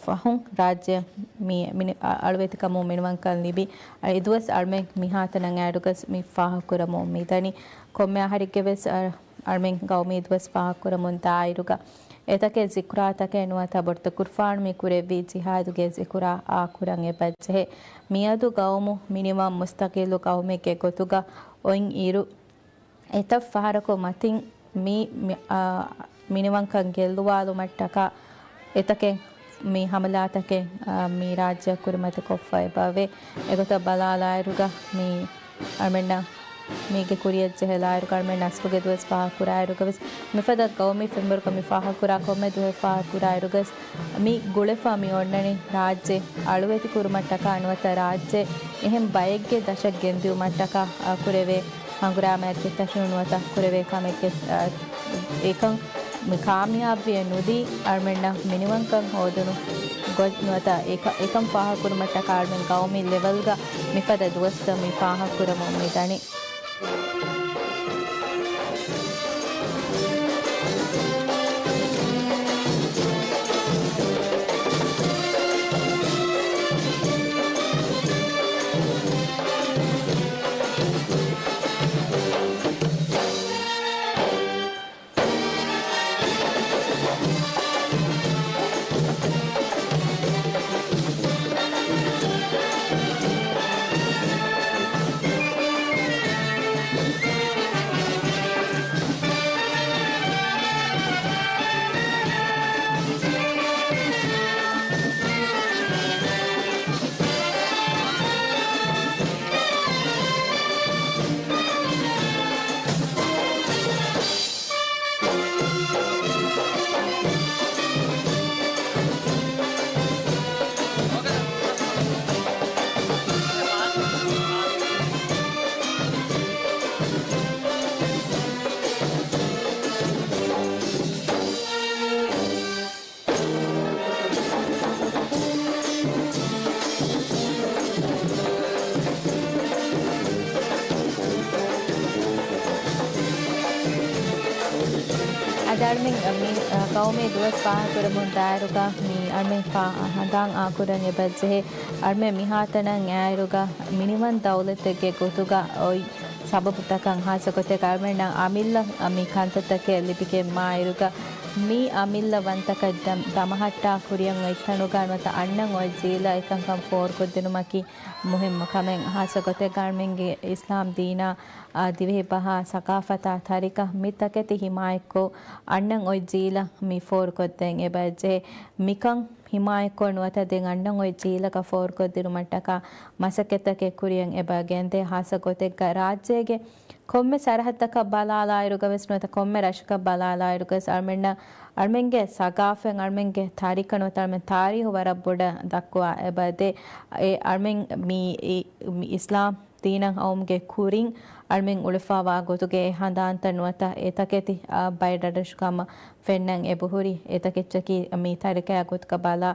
ފަހުން ރާއްޖެއަށް މި، މި އަ-، އަޅުވެތިކަމުން މިނިވަންކަން ލިބި، އަ، އެދުވަސް އަޅުމެން މިހާތަނަށް އައިރުގަސް މި ފާހަގަކުރަމުން މިދަނީ. ކޮންމެ އަހަރެއްގެވެސް އަ-، އަޅުމެން ގައުމީ ދުވަސް ފާހަގަކުރަމުން ދާއިރުގަ އެތަކެއް ޒިކުރާތަކެއް ނުވަތަ ބޮޑުތަކުރުފާނު މި ކުރެއްވި ޖިހާދުގެ ޒިކުރާ އާކުރަން އެބަޖެހޭ. މިއަދު ގައުމު މިނިވަން މުސްތަގިއްލު ގައުމެއްގެ ގޮތުގަ އޮތް އިރު، އެތައް ފަހަރަކު މަތިން މި، މި، އާ، މިނިވަންކަން ގެއްލުވާލުމަށްޓަކާ އެތަކެއް މި ހަމަލާތަކެއް، އާ، މި ރާއްޖެއަށް ކުރިމަތިކޮށްފަ އެބަވޭ. އެގޮތަށް ބަލާލާއިރުގަ މި އަޅުމެންނަށް މީގެ ކުރިއަށް ޖެހިލާއިރު، އަޅުމެން ނަސްރުގެ ދުވަސް ފާހަގަކުރާއިރުގަވެސް، މިފަދަ ގައުމީ ފެންވަރުގަ މި ފާހަގަކުރާ ކޮންމެ ދުވަހެއް ފާހަގަކުރާއިރުގަސް، މި ގުޅެފަ މި އޮންނަނީ ރާއްޖެ އަޅުވެތިކުރުމަށްޓަކާ ނުވަތަ ރާއްޖެ އެހެން ބައެއްގެ ދަށަށް ގެންދިއުމަށްޓަކާ، އާ، ކުރެވޭ ހަނގުރާމައެއްގެ ތަށުން ނުވަތަ ކުރެވޭ ކަމެއްގެ، އާ، އެކަން މި ކާމިޔާބުވެ ނުދީ، އަޅުމެންނަށް މިނިވަންކަން ހޯދުނު ގޮތް ނުވަތަ އެކަ-، އެކަން ފާހަގަކުރުމަށްޓަކާ އަޅުމެން ގައުމީ ލެވެލްގަ މިފަދަ ދުވަސްތައް މި ފާހަގަކުރަމުން މި ދަނީ. ގައުމީ ދުވަސް ފާހަގަކުރަމުން ދާއިރުގަ މި އަޅުމެން ފާ-، ހަނދާން އާކުރަން އެބަޖެހޭ. އަޅުމެން މިހާތަނަށް އައިރުގަ މިނިވަން ދައުލަތެއްގެ ގޮތުގަ އޮތް ސަބަބުތަކަށް ހާއްސަ ގޮތެއް އަޅުމެންނަށް އަމިއްލަ މި ކަންތައްތަކެއް ލިބިގެން މާއިރުގަ މި އަމިއްލަ ވަންތަކަށް ދަ-، ދަމަހައްޓާ ކުރިއަށް އޮތްތަނުގަ ނުވަތަ އަންނަން އޮތް ޖީލަށް އެކަންކަން ފޯރުކޮށްދިނުމަކީ މުހިއްމު ކަމެއް. ހާއްސަ ގޮތެއްގަ އަޅުމެންގެ އިސްލާމް ދީނާ އާ، ދިވެހި ބަހާ، ސަގާފަތާ ތަރިކަ މި ތަކެތި ހިމާޔަތްކޮށް، އަންނަން އޮތް ޖީލަށް މި ފޯރުކޮށްދޭން އެބަޖެހޭ. މިކަން ހިމާޔަތްކޮށް ނުވަތަ ދެން އަންނަން އޮތް ޖީލަކަށް ފޯރުކޮށްދިނުމަށްޓަކާ މަސައްކަތްތަކެއް ކުރިއަށް އެބަ ގެންދޭ. ހާއްސަ ގޮތެއްގަ ރާއްޖޭގެ ކޮންމެ ސަރަހައްދަކަށް ބަލާލާއިރުގަވެސް ނުވަތަ ކޮންމެ ރަށަކަށް ބަލާލާއިރުގަވެސް އަޅުމެންނަށް، އަޅުމެންގެ ސަގާފަތް، އަޅުމެންގެ ތާރީޚަށް ނުވަތަ އަޅުމެން ތާރީޚު ވަރަށް ބޮޑަށް ދައްކުވާ އެބަދޭ. އެ އަޅުމެން މި، އި-، މި އިސްލާމް ދީނަށް އައުމުގެ ކުރިން އަޅުމެން އުޅެފާވާ ގޮތުގެ އެ ހަނދާންތައް ނުވަތަ އެތަކެތި، އާ، ބައެއް ރަށްރަށުގަ ހަމަ ފެންނަން އެބަހުރި އެތަކެއްޗަކީ މި ތަރިކަޔާ ގޮތުގަ ބަލާ،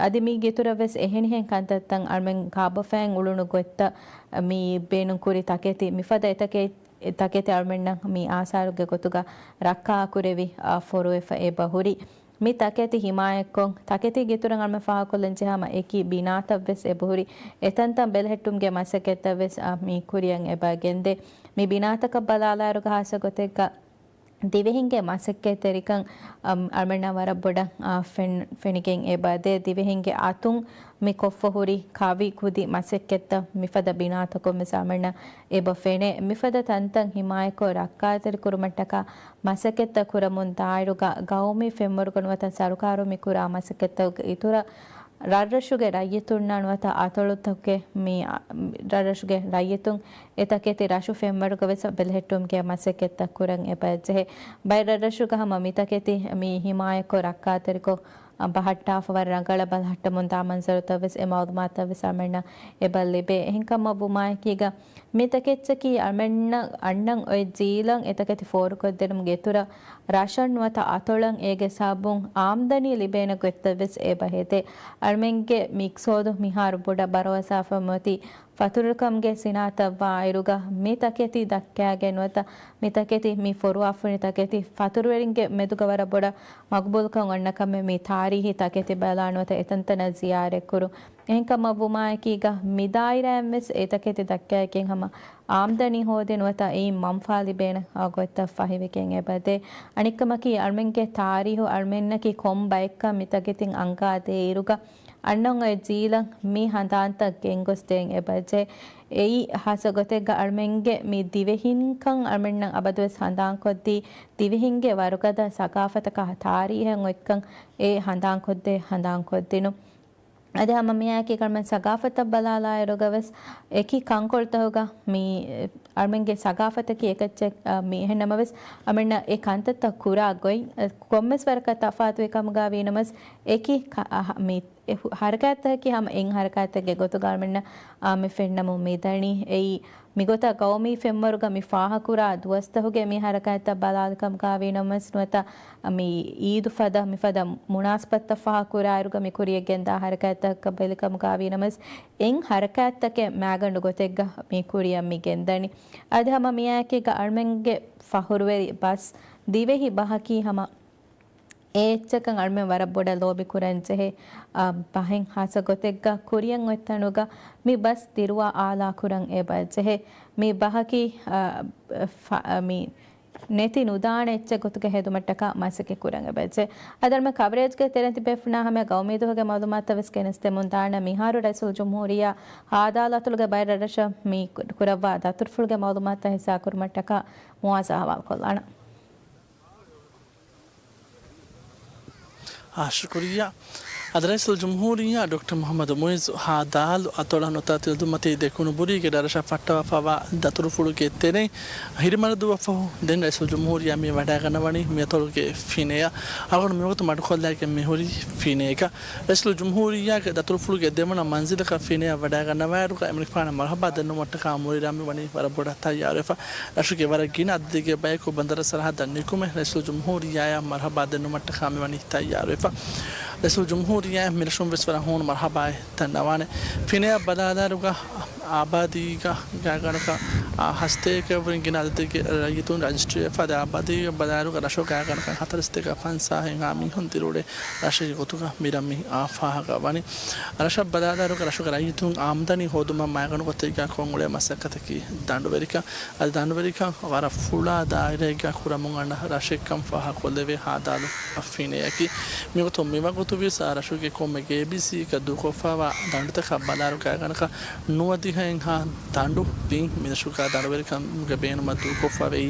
އަދި މީގެ އިތުރަށް ވެސް އެހެނިހެން ކަންތައްތައް އަޅުމެން ކާބަފައިން އުޅުނު ގޮތްތައް މި ބޭނުން ކުރި ތަކެތި މިފަދަ އެތަކެއް، އެ ތަކެތި އަޅުމެންނަށް މި އާސާރުގެ ގޮތުގަ ރައްކާ ކުރެވި، އާ، ފޮރުވެފަ އެބަހުރި. މި ތަކެތި ހިމާޔަތްކޮށް، ތަކެތީގެ އިތުރަށް އަޅުމެން ފާހަގަކޮށްލަން ޖެހޭ ހަމަ އެކި ބިނާތައް ވެސް އެބަހުރި. އެތަންތަން ބެލެހެއްޓުމުގެ މަސައްކަތްތައް ވެސް، އާ، މި ކުރިއަށް އެބަ ގެންދޭ. މި ބިނާތަކަށް ބަލާލާއިރުގަ ހާއްސަ ގޮތެއްގަ ދިވެހިންގެ މަސައްކަތްތެރިކަން، އަމް، އަޅުމެންނަށް ވަރަށް ބޮޑަށް، އާ، ފެން-، ފެނިގެން އެބަދޭ. ދިވެހިންގެ އަތުން މި ކޮށްފަ ހުރި ކަވި ކުދި މަސައްކަތްތައް މިފަދަ ބިނާތަކުން ވެސް އަޅުމެންނަށް އެބަ ފެނޭ. މިފަދަ ތަންތަން ހިމާޔަތްކޮށް ރައްކާތެރި ކުރުމަށްޓަކާ މަސައްކަތްތައް ކުރަމުން ދާއިރުގަ ގައުމީ ފެންވަރުގަ ނުވަތަ ސަރުކާރުން މި ކުރާ މަސައްކަތްތަކުގެ އިތުރަށް ރަށްރަށުގެ ރައްޔިތުންނާ ނުވަތަ އަތޮޅުތަކުގެ މި، އަ، ރަށްރަށުގެ ރައްޔިތުން އެތަކެތި ރަށު ފެންވަރުގަ ވެސް ބެލެހެއްޓުމުގެ މަސައްކަތްތައް ކުރަން އެބަޖެހޭ. ބައެއް ރަށްރަށުގަ ހަމަ މިތަކެތި މި ހިމާޔަތްކޮށް ރައްކާތެރިކޮށް، އަ، ބަހައްޓާފަ ވަރަށް ރަނގަޅަށް ބަލަހައްޓަމުން ދާ މަންޒަރުތައް ވެސް އެ މައުލޫމާތަށް ވެސް އަޅުމެންނަށް އެބަ ލިބޭ. އެހެންކަމަށް ވުމާއެކީގަ މިތަކެއްޗަކީ އަޅުމެންނަށް އަންނަން އޮތް ޖީލަށް އެތަކެތި ފޯރުކޮށްދިނުމުގެ އިތުރަށް ރަށަށް ނުވަތަ އަތޮޅަށް އޭގެ ސަބަބުން އާމްދަނީ ލިބޭނެ ގޮތްތައް ވެސް އެބަ ހެދޭ. އަޅުމެންގެ މި އިޤްތިޞާދު މިހާރު ބޮޑަށް ބަރޯސާފަ މިއޮތީ ފަތުރުކަމުގެ ސިނާއަތަށް ވާއިރުގަ މި ތަކެތި ދައްކާގެން ނުވަތަ މި ތަކެތި މި ފޮރުވާފަ ހުރި ތަކެތި ފަތުރުވެރިންގެ މެދުގަ ވަރަށް ބޮޑަށް މަގުބޫލުކަން އޮންނަ ކަމެއް މި ތާރީޚީ ތަކެތި ބަލާ ނުވަތަ އެތަންތަނަށް ޒިޔާރަތްކުރުން. އެހެންކަމަށް ވުމާއެކީގަ މި ދާއިރާއިން ވެސް އެ ތަކެތި ދައްކާގެން ހަމަ އާމްދަނީ ހޯދޭ ނުވަތަ އެއިން މަންފާ ލިބޭނެ ގޮތްތައް ފަހިވެގެން އެބަދޭ. އަނެއްކަމަކީ އަޅުމެންގެ ތާރީޚު އަޅުމެންނަކީ ކޮން ބައެއްކަން މި ތަކެތިން އަންގާދޭއިރުގަ އަންނަން އޮތް ޖީލަށް މި ހަނދާންތައް ގެންގޮސްދޭން އެބަޖެހޭ. އެއީ ހާއްސަ ގޮތެއްގަ އަޅުމެންގެ މި ދިވެހިންކަން އަޅުމެންނަށް އަބަދުވެސް ހަނދާންކޮށްދީ، ދިވެހިންގެ ވަރުގަދަ ސަގާފަތަކާ ތާރީހަށް އޮތްކަން އެ ހަނދާންކޮށްދޭ ހަނދާންކޮށްދިނުން. އަދި ހަމަ މިއާއެކީ އަޅުމެން ސަގާފަތަށް ބަލާލާއިރުގަވެސް އެކި ކަންކޮޅުތަކުގަ މި އަޅުމެންގެ ސަގާފަތަކީ އެކައްޗެއް، އަ، މި އެހެންނަމަވެސް އަޅުމެންނަށް އެ ކަންތައްތައް ކުރާ ގޮތް، އަ، ކޮންމެސް ވަރަކަށް ތަފާތުވި ކަމުގަ ވީނަމަވެސް އެކި ކަ-، އަ، ހަ-، މި އެ ހު-، ހަރަކާތްތަކަކީ ހަމަ އެއް ހަރަކާތްތަކެއް ގޮތުގަ އަޅުމެންނަށް، އާ، މި ފެންނަމުން މިދަނީ. އެއީ، މިގޮތަށް ގައުމީ ފެންވަރުގަ މި ފާހަކުރާ ދުވަސްތަކުގެ މި ހަރަކާތްތައް ބަލާލިކަމުގަ ވީނަމަވެސް ނުވަތަ، މި އީދު ފަދަ، މިފަދަ މުނާސަބަތްތައް ފާހަކުރާއިރުގަ މި ކުރިޔަށް ގެންދާ ހަރަކާތްތަކަށް ބެލިކަމުގަ ވީނަމަވެސް، އެއް ހަރަކާތްތަކެއް މާގަނޑު ގޮތެއްގަ މި ކުރިޔަށް މި ގެންދަނީ. އަދި ހަމަ މިއާއެކީގަ އަޅުމެންގެ ފަޚުރުވެރި ބަސް ދިވެހި ބަހަކީ ހަމަ އެ އެއްޗަކަށް އަޅުމެން ވަރަށް ބޮޑަށް ލޯބި ކުރަން ޖެހޭ، އާ، ބަހެއް ހާއްސަ ގޮތެއްގަ ކުރިޔަށް އޮތް ތަނުގަ މި ބަސް ދިރުވާ އާލާ ކުރަން އެބަ ޖެހޭ. މި ބަހަކީ، އާ، ފަ-، މި ނެތި ނުދާނެ އެއްޗެއް ގޮތުގަ ހެދުމަށްޓަކާ މަސައްކަތް ކުރަން އެބަ ޖެހޭ. އަދި އަޅުމެން ކަވަރޭޖްގެ ތެރެއިން ތިބޭފުޅުންނާ ހަމަޔަށް ގައުމީ ދުވަހުގެ މައުލޫމާތުތައް ވެސް ގެނެސްދެމުން ދާނަން. މިހާރު ރައީސުލްޖުމްހޫރިއްޔާ ހާދާލު އަތޮޅުގެ ބައެއް ރަށްރަށަށް މި ކުރައްވާ ދަތުރުފުޅުގެ މައުލޫމާތުތައް ހިއްސާ ކުރުމަށްޓަކާ މުވާޒާ ހަވާލުކޮށްލާނަން. އާ، ޝުކުރިއްޔާ. އަދި ރައީސުލްޖުމްހޫރިއްޔާ ޑޮކްޓަރ މުޙައްމަދު މުޢިއްޒު ހާދާލު އަތޮޅަށް ނުވަތަ ތިލަދުންމަތީ ދެކުނުބުރީގެ ރަށްރަށަށް ފައްޓަވާފައިވާ ދަތުރުފުޅުގެ ތެރެއިން ހިރިމަރަދޫއަށްފަހު ދެން ރައީސުލްޖުމްހޫރިއްޔާ މި ވަޑައިގަންނަވަނީ މި އަތޮޅުގެ ފިނަޔަށް. އަޅުގަނޑު މިވަގުތު މަޑުކޮށްލާގެން މިހުރީ ފިނަޔަކަށް. ރައީސުލްޖުމްހޫރިއްޔާގެ ދަތުރުފުޅުގެ ދެވަނަ މަންޒިލަކަށް ފިނަޔަށް ވަޑައިގަންނަވާއިރުގަ އެމަނިކުފާނަށް މަރުޙަބާ ދެންނެވުމަށްޓަކާ މުރިރާ މި ވަނީ ވަރަށް ބޮޑަށް ތައްޔާރުވެފަ. ރަށުގެ ވަރަށް ގިނަ އަދަދެއްގެ ބަޔަކު ބަނދަރަށް ސަރަހައްދަށް ނިކުމެ، ރައީސުލްޖުމްހޫރިއްޔާއާ މަރުޙަބާ ދެންނުމަށްޓަކާ މިވަނީ ތައްޔާރުވެފަ. ރައީސުލްޖުމްހޫރިއްޔާއަށް މިރަށުން ވެސް ވަރަށް ހޫނު މަރުޙަބާއެއް ދަންނަވާނެ. ފިނައަށް ބަލާލާއިރުގަ އާބާދީގަ ގާތްގަނޑަކަށް އާ ހަސަތޭކައަށްވުރެން ގިނަ އަދަދެއްގެ ރައްޔިތުން ރަޖިސްޓްރީވެފަ. އަދި އާބާދީގަ ބަލާލާއިރުގަ ރަށު ގާތްގަނޑަކަށް ހަތަރުސަތޭކަ ފަންސާހެއްހާ މީހުން ދިރިއުޅޭ ރަށެއްގެ ގޮތުގަ މިރަށް މި އާ ފާހަގަވަނީ. ރަށަށް ބަލާލާއިރުގަ ރަށުގެ ރައްޔިތުން އާމްދަނީ ހޯދުމަށް މައިގަނޑު ގޮތެއްގަ ކޮށްއުޅޭ މަސައްކަތަކީ ދަނޑުވެރިކަން. އަދި ދަނޑުވެރިކަން ވަރަށް ފުޅާ ދާއިރާއެއްގަ ކުރަމުން އަންނަ ރަށެއްކަން ފާހަގަކޮށްލެވޭ ހާދާލު ފިނައަކީ. މިގޮތުން މިވަގުތުވިޔަސް އާ ރަށުގެ ކޮންމެ ގޭބިސީގަ ދޫކޮށްފައިވާ ދަނޑުތަކަށް ބަލާއިރު ގާތްގަނޑަކަށް ނުވަދިހައެއްހާ ދަނޑު ބިން މިރަށުގަ ދަނޑުވެރިކަމުގެ ބޭނުމަށް ދޫކޮށްފަ ވެއީ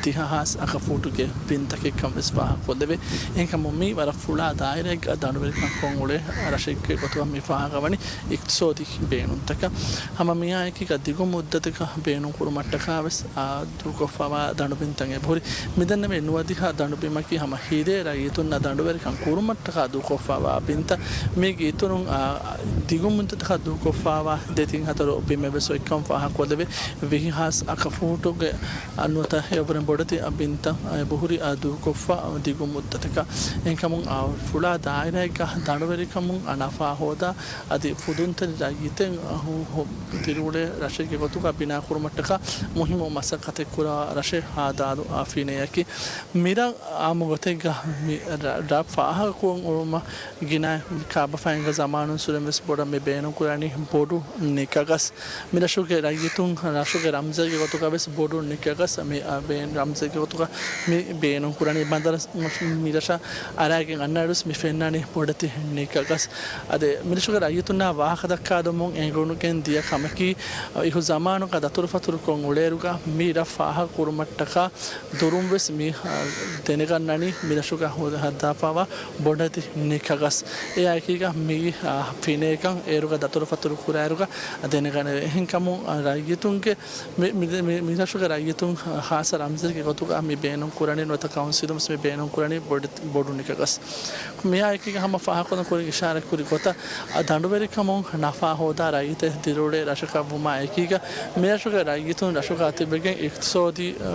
ދިހަ ހާސް އަކަފޫޓުގެ ބިންތަކެއްކަން ވެސް ފާހަގަކޮށްލެވޭ. އެހެންކަމުން މީ ވަރަށް ފުޅާ ދާއިރާއެއްގަ ދަނޑުވެރިކަން ކޮށްއުޅޭ ރަށެއްގެ ގޮތުގަ މި ފާހަގަވަނީ އިޤްތިޞާދީ ބޭނުންތަކަށް. ހަމަ މިއާއެކީގަ ދިގު މުއްދަތަކަށް ބޭނުންކުރުމަށްޓަކާ ވެސް އާ ދޫކޮށްފައިވާ ދަނޑުބިންތައް އެބަހުރި. މިދެންނެވި ނުވަދިހަ ދަނޑުބިމަކީ ހަމަ ހިރޭ ރައްޔިތުންނަށް ދަނޑުވެރިކަން ކުރުމަށްޓަކާ ދޫކޮށްފައިވާ ބިންތައް. މީގެ އިތުރުން އާ ދިގު މުއްދަތަކަށް ދޫކޮށްފައިވާ ދެތިން ހަތަރު ބިމެއް ވެސް އޮތްކަން ފާހަގަކޮށްލެވޭ. ވިހި ހާސް އަކަފޫޓުގެ އަ، ނުވަތަ އެއަށްވުރެން ބޮޑެތި ބިންތައް އެބަހުރި އާ ދޫކޮށްފަ ދިގު މުއްދަތަކަށް. އެހެންކަމުން އާ ފުޅާ ދާއިރާއެއްގަ ދަނޑުވެރިކަމުން އަ، ނަފާ ހޯދާ އަދި ފުދުންތެރި ރައްޔިތެއް އަ، ހު، ހު، ދިރިއުޅޭ ރަށެއްގެ ގޮތުގަ ބިނާކުރުމަށްޓަކާ މުހިއްމު މަސައްކަތެއް ކުރާ ރަށެއް ހާދާލު އާ ފިނައަކީ. މިރަށް އާއްމު ގޮތެއްގަ މި ރަށް، ރަށް ފާހަގަކުރުން އުޅުމަށް ގިނަ ކާބަފައިންގެ ޒަމާނުން ސުރެން ވެސް ބޮޑަށް މި ބޭނުންކުރަނީ ބޮޑު ނިކަގަސް. މިރަށުގެ ރައްޔިތުން ރަށުގެ ރަމްޒެއްގެ ގޮތުގަ ވެސް ބޮޑު ނިކަގަސް މި އަ، ބޭ، ރަމްޒެއްގެ ގޮތުގަ މި ބޭނުންކުރަނީ. ބަނދަރަށް މިރަށަށް އަރާގެން އަންނައިރުވެސް މި ފެންނަނީ ބޮޑެތި ނިކަގަސް. އަދި މިރަށުގެ ރައްޔިތުންނާ ވާހަކަދައްކާލުމުން އެނގުނުގެން ދިޔަ ކަމަކީ، އިހު ޒަމާނުގަ ދަތުރުފަތުރުކޮށް އުޅޭއިރުގަ މި ރަށް ފާހަގަކުރުމަށްޓަކާ ދުރުން ވެސް މި، އަ، ދެނެގަންނަނީ މިރަށުގަ ހަ، ހައްދާފައިވާ ބޮޑެތި ނިކަގަސް. އެއާއެކީގަ މި، އަ، ފިނައިގަ އޭރުގަ ދަތުރުފަތުރު ކުރާއިރުގަ ދެނެގަނެވޭ. އެހެންކަމުން، އަ، ރައްޔިތުންގެ މި، މި، މި، މިރަށުގެ ރައްޔިތުން ހާއްސަ ރަމްޒެއްގެ ގޮތުގަ މި ބޭނުން ކުރަނީ ނުވަތަ ކައުންސިލުން ވެސް މި ބޭނުން ކުރަނީ ބޮޑު، ބޮޑު ނިކަގަސް. މިއާއެކީގަ ހަމަ ފާހަގަކޮށްދޭން ކުރިން އިޝާރަތް ކުރި ގޮތަށް، އަ، ދަނޑުވެރިކަމުން ނަފާ ހޯދާ ރައްޔިތެއް ދިރިއުޅޭ ރަށަކަށް ވުމާ އެކީގަ، މިރަށުގެ ރައްޔިތުން ރަށުގަ ތިބެގެން އިޤްތިޞާދީ، އަ،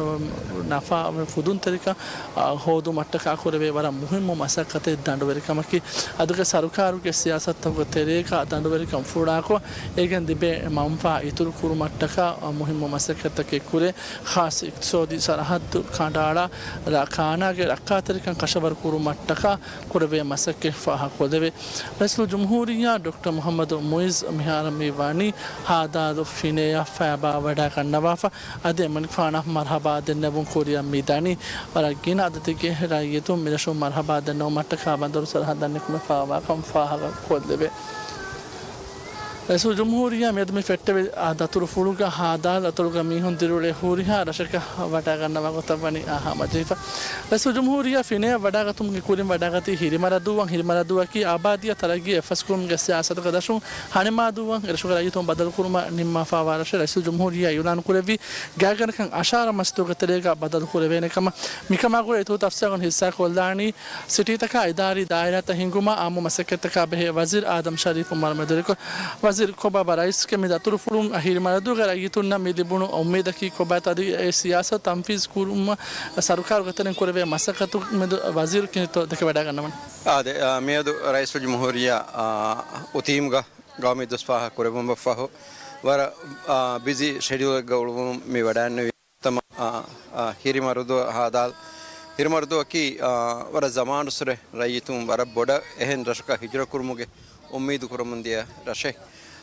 ނަފާ ފުދުންތެރިކަން، އަ، ހޯދުމަށްޓަކާ ކުރެވޭ ވަރަށް މުހިއްމު މަސައްކަތެއް ދަނޑުވެރިކަމަކީ. އަދި ސަރުކާރުގެ ސިޔާސަތުތަކުގެ ތެރޭގަ ދަނޑުވެރިކަން ފުޅާކޮށް، އޭގެން ލިބޭ މަންފާ އިތުރު ކުރުމަށްޓަކާ މުހިއްމު މަސައްކަތްތަކެއް ކުރޭ. ޚާއްޞަ އިޤްތިޞާދީ ސަރަހައްދު ކަނޑައަޅާ، ރަ، ކާނާގެ ރައްކާތެރިކަން ކަށަވަރު ކުރުމަށްޓަކާ ކުރެވޭ މަސައްކަތް ފާހަގަކޮށްލެވޭ. ރައީސުލްޖުމްހޫރިއްޔާ ޑޮކްޓަރ މުޙައްމަދު މުޢިއްޒު މިހާރު މި ވަނީ ހާދާލު ފިނައަށް ފައިބާވަޑައިގަންނަވާފަ. އަދި އެމަނިކުފާނަށް މަރުޙަބާ ދެންނެވުން ކުރިއަށް މި ދަނީ. ވަރަށް ގިނަ އަދަދެއްގެ ރައްޔިތުން މިރަށުން މަރުޙަބާ ދެންނެވުމަށްޓަކާ ބަނދަރު ސަރަހައްދަށް ނިކުމެފައިވާކަން ފާހަގަކޮށްލެވޭ. ރައީސުލްޖުމްހޫރިއްޔާ މިއަދު މި ފެއްޓެވި އާ ދަތުރުފުޅުގަ ހާދާލު ދަތުރުގަ މީހުން ދިރިއުޅޭ ހުރިހާ ރަށަކަށް ވަޑައިގަންނަވާ ގޮތަށް ވަނީ އާ ހަމަޖެހިފަ. ރައީސުލްޖުމްހޫރިއްޔާ ފިނައަށް ވަޑައިގަތުމުގެ ކުރިން ވަޑައިގަތީ ހިރިމަރަދޫއަށް. ހިރިމަރަދޫއަކީ އާބާދީއަށް ތަރައްގީ އެއްފަސްކުރުމުގެ ސިޔާސަތުގެ ދަށުން ހަނިމާދޫއަށް އެރަށުގެ ރައްޔިތުން ބަދަލުކުރުމަށް ނިންމާފައިވާ ރަށެއް. ރައީސުލްޖުމްހޫރިއްޔާ އިޢުލާނު ކުރެއްވީ ގާތްގަނޑަކަށް އަށާރަ މަސްތުގެ ތެރޭގަ ބަދަލު ކުރެވޭނެ ކަމަށް. މިކަމާ ގުޅޭ އިތުރު ތަފްސީލުގަ ހިއްސާކޮށްލާނީ ސިޓީތަކާ އިދާރީ ދާއިރާތައް ހިންގުމަށް އާއްމު މަސައްކަތްތަކާ ބެހޭ ވަޒީރު އާދަމް ޝަރީފު އުމަރު މެދުވެރިކޮށް. ވަޒީރު ކޮބާބާ ރައީސްގެ މި ދަތުރުފުޅުން ހިރިމަރަދޫގެ ރައްޔިތުންނަށް މި ލިބުނު އުއްމީދަކީ ކޮބާތޯ އަދި އެ ސިޔާސަތު ތަންފީޒު ކުރުމަށް ސަރުކާރުގެ ތެރެއިން ކުރެވޭ މަސައްކަތު މެދު ވަޒީރު ކިހިނެއްތޯ ދެކެވަޑައިގަންނަވަނީ. އާދެ، އާ، މިއަދު ރައީސުލްޖުމްހޫރިއްޔާ، އާ، އުތީމްގަ ގައުމީ ދުވަސް ފާހަގަ ކުރެއްވުމަށްފަހު، ވަރަށް، އާ، ބިޒީ ޝެޑިއުލެއްގަ އުޅުވުމުން މި ވަޑައިގެންނެވި ތަމަ، އާ، އާ، ހިރިމަރުދު ހާދާލް، ހިރިމަރުދުއަކީ، އާ، ވަރަށް ޒަމާނުއްސުރެ ރައްޔިތުން ވަރަށް ބޮޑަށް އެހެން ރަށަކަށް ހިޖުރަ ކުރުމުގެ އުއްމީދު ކުރަމުން ދިޔަ ރަށެއް.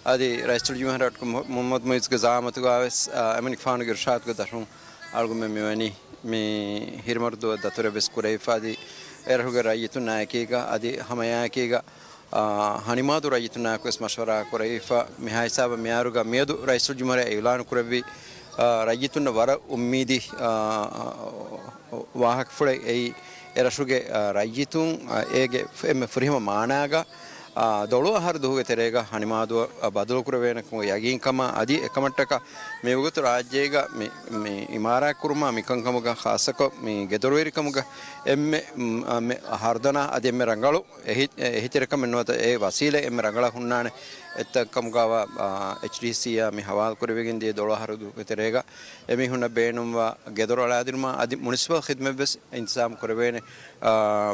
އަދި ރައީސުލްޖުމްހޫރިއްޔާ ޑޮކްޓަރ މު، މުޙައްމަދު މުޢިއްޒުގެ ޒަޢާމަތުގަ ވެސް، އާ، އެމަނިކުފާނުގެ އިރުޝާދުގެ ދަށުން އަޅުގަނޑުމެން މިވަނީ މި ހިރިމަރުދުއަށް ދަތުރެއް ވެސް ކުރެވިފަ އަދި އެރަށުގެ ރައްޔިތުންނާއެކީގަ އަދި ހަމައެއާއެކީގަ އާ، ހަނިމާދޫ ރައްޔިތުންނާއެކު ވެސް މަޝްވަރާ ކުރެވިފަ. މިހާ ހިސާބަށް މިހާރުގަ މިއަދު ރައީސުލްޖުމްހޫރިއްޔާ އިޢުލާނު ކުރެއްވި، އާ، ރައްޔިތުންނަށް ވަރަށް އުއްމީދީ، އާ، ވާހަކަފުޅެއް އެއީ، އެ ރަށުގެ، އާ، ރައްޔިތުން، އާ، އޭގެ ފު، އެންމެ ފުރިހަމަ މާނާގަ، އާ، ދޮޅު އަހަރު ދުވަހުގެ ތެރޭގަ ހަނިމާދޫއަށް ބަދަލުކުރެވޭނެ ކަމުގެ ޔަގީންކަމާ އަދި އެކަމަށްޓަކާ މިވަގުތު ރާއްޖޭގަ މި، މި އިމާރާތްކުރުމާ މިކަންކަމުގަ ޚާއްޞަކޮށް މި ގެދޮރުވެރިކަމުގަ އެންމެ، މް، އާ، މެ، ހަރުދަނާ އަދި އެންމެ ރަނގަޅު އެހި، އެހިތެރިކަމެއް ނުވަތަ އެ ވަސީލަތް އެންމެ ރަނގަޅަށް ހުންނާނެ އެއްތައް ކަމުގައި އެޗްޑީސީއާ މި ހަވާލު ކުރެވިގެން ދިޔަ ދޮޅަހަރުދޫގެ ތެރޭގަ އެމީހުންނަށް ބޭނުންވާ ގެދޮރު އަޅާދިނުމާ އަދި މުނިސިޕަލް ޚިދުމަތްވެސް އިންތިޒާމް ކުރެވޭނެ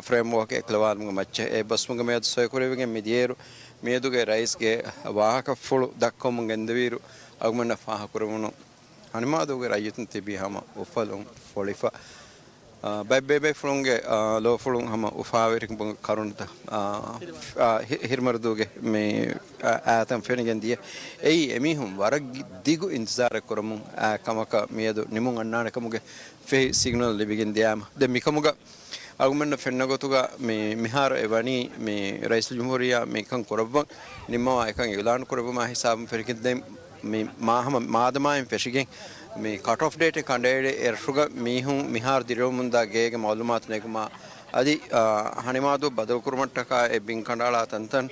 ފްރޭމްވޯކެއް އެކުލަވާލުމުގެ މައްޗަށް. އެ ބަސްމުގެ މިއަދު ސޮއިކުރެވިގެން މިދިޔައިރު މިއަދުގެ ރައީސްގެ ވާހަކަފުޅު ދައްކަވަމުން ގެންދެވިއިރު އަޅުގަނޑަށް ފާހަގަކުރެވުނު ހަނިމާދޫގެ ރައްޔިތުން ތިބީ ހަމަ އުފަލުން ފޮޅިފަ، އާ، ބައެއް ބޭބޭފުޅުންގެ، އާ، ލޯފުޅުން ހަމަ އުފާވެރިކަމުގެ ކަރުނަތައް، އާ، އާ، ހި-، ހިރިމަރަދޫގެ މި، އާ، އާތަން ފެނިގެން ދިޔަ. އެއީ އެމީހުން ވަރަށް ދިގު އިންތިޒާރެއް ކުރަމުން އާ ކަމަކަށް މިއަދު ނިމުން އަންނާނެ ކަމުގެ ފެހި ސިގްނަލް ލިބިގެން ދިޔާމަ. ދެން މިކަމުގަ އަޅުގަނޑުމެންނަށް ފެންނަ ގޮތުގަ މި މިހާރު އެ ވަނީ މި ރައީސުލްޖުމްހޫރިއްޔާ މިކަން ކުރައްވަން ނިންމަވާ އެކަން އިޢުލާނު ކުރެއްވުމާ ހިސާބުން ފެށިގެން ދެން މި މާ ހަމަ މާދަމާއިން ފެށިގެން މި ކަޓް އޮފް ޑޭޓެއް ކަނޑައެޅި އެރަށުގަ މީހުން މިހާރު ދިރިއުޅުމުންދާ ގޭގެ މައުލޫމާތު ނެގުމާ އަދި، އާ، ހަނިމާދޫ ބަދަލުކުރުމަށްޓަކާ އެ ބިން ކަނޑައަޅާ ތަންތަން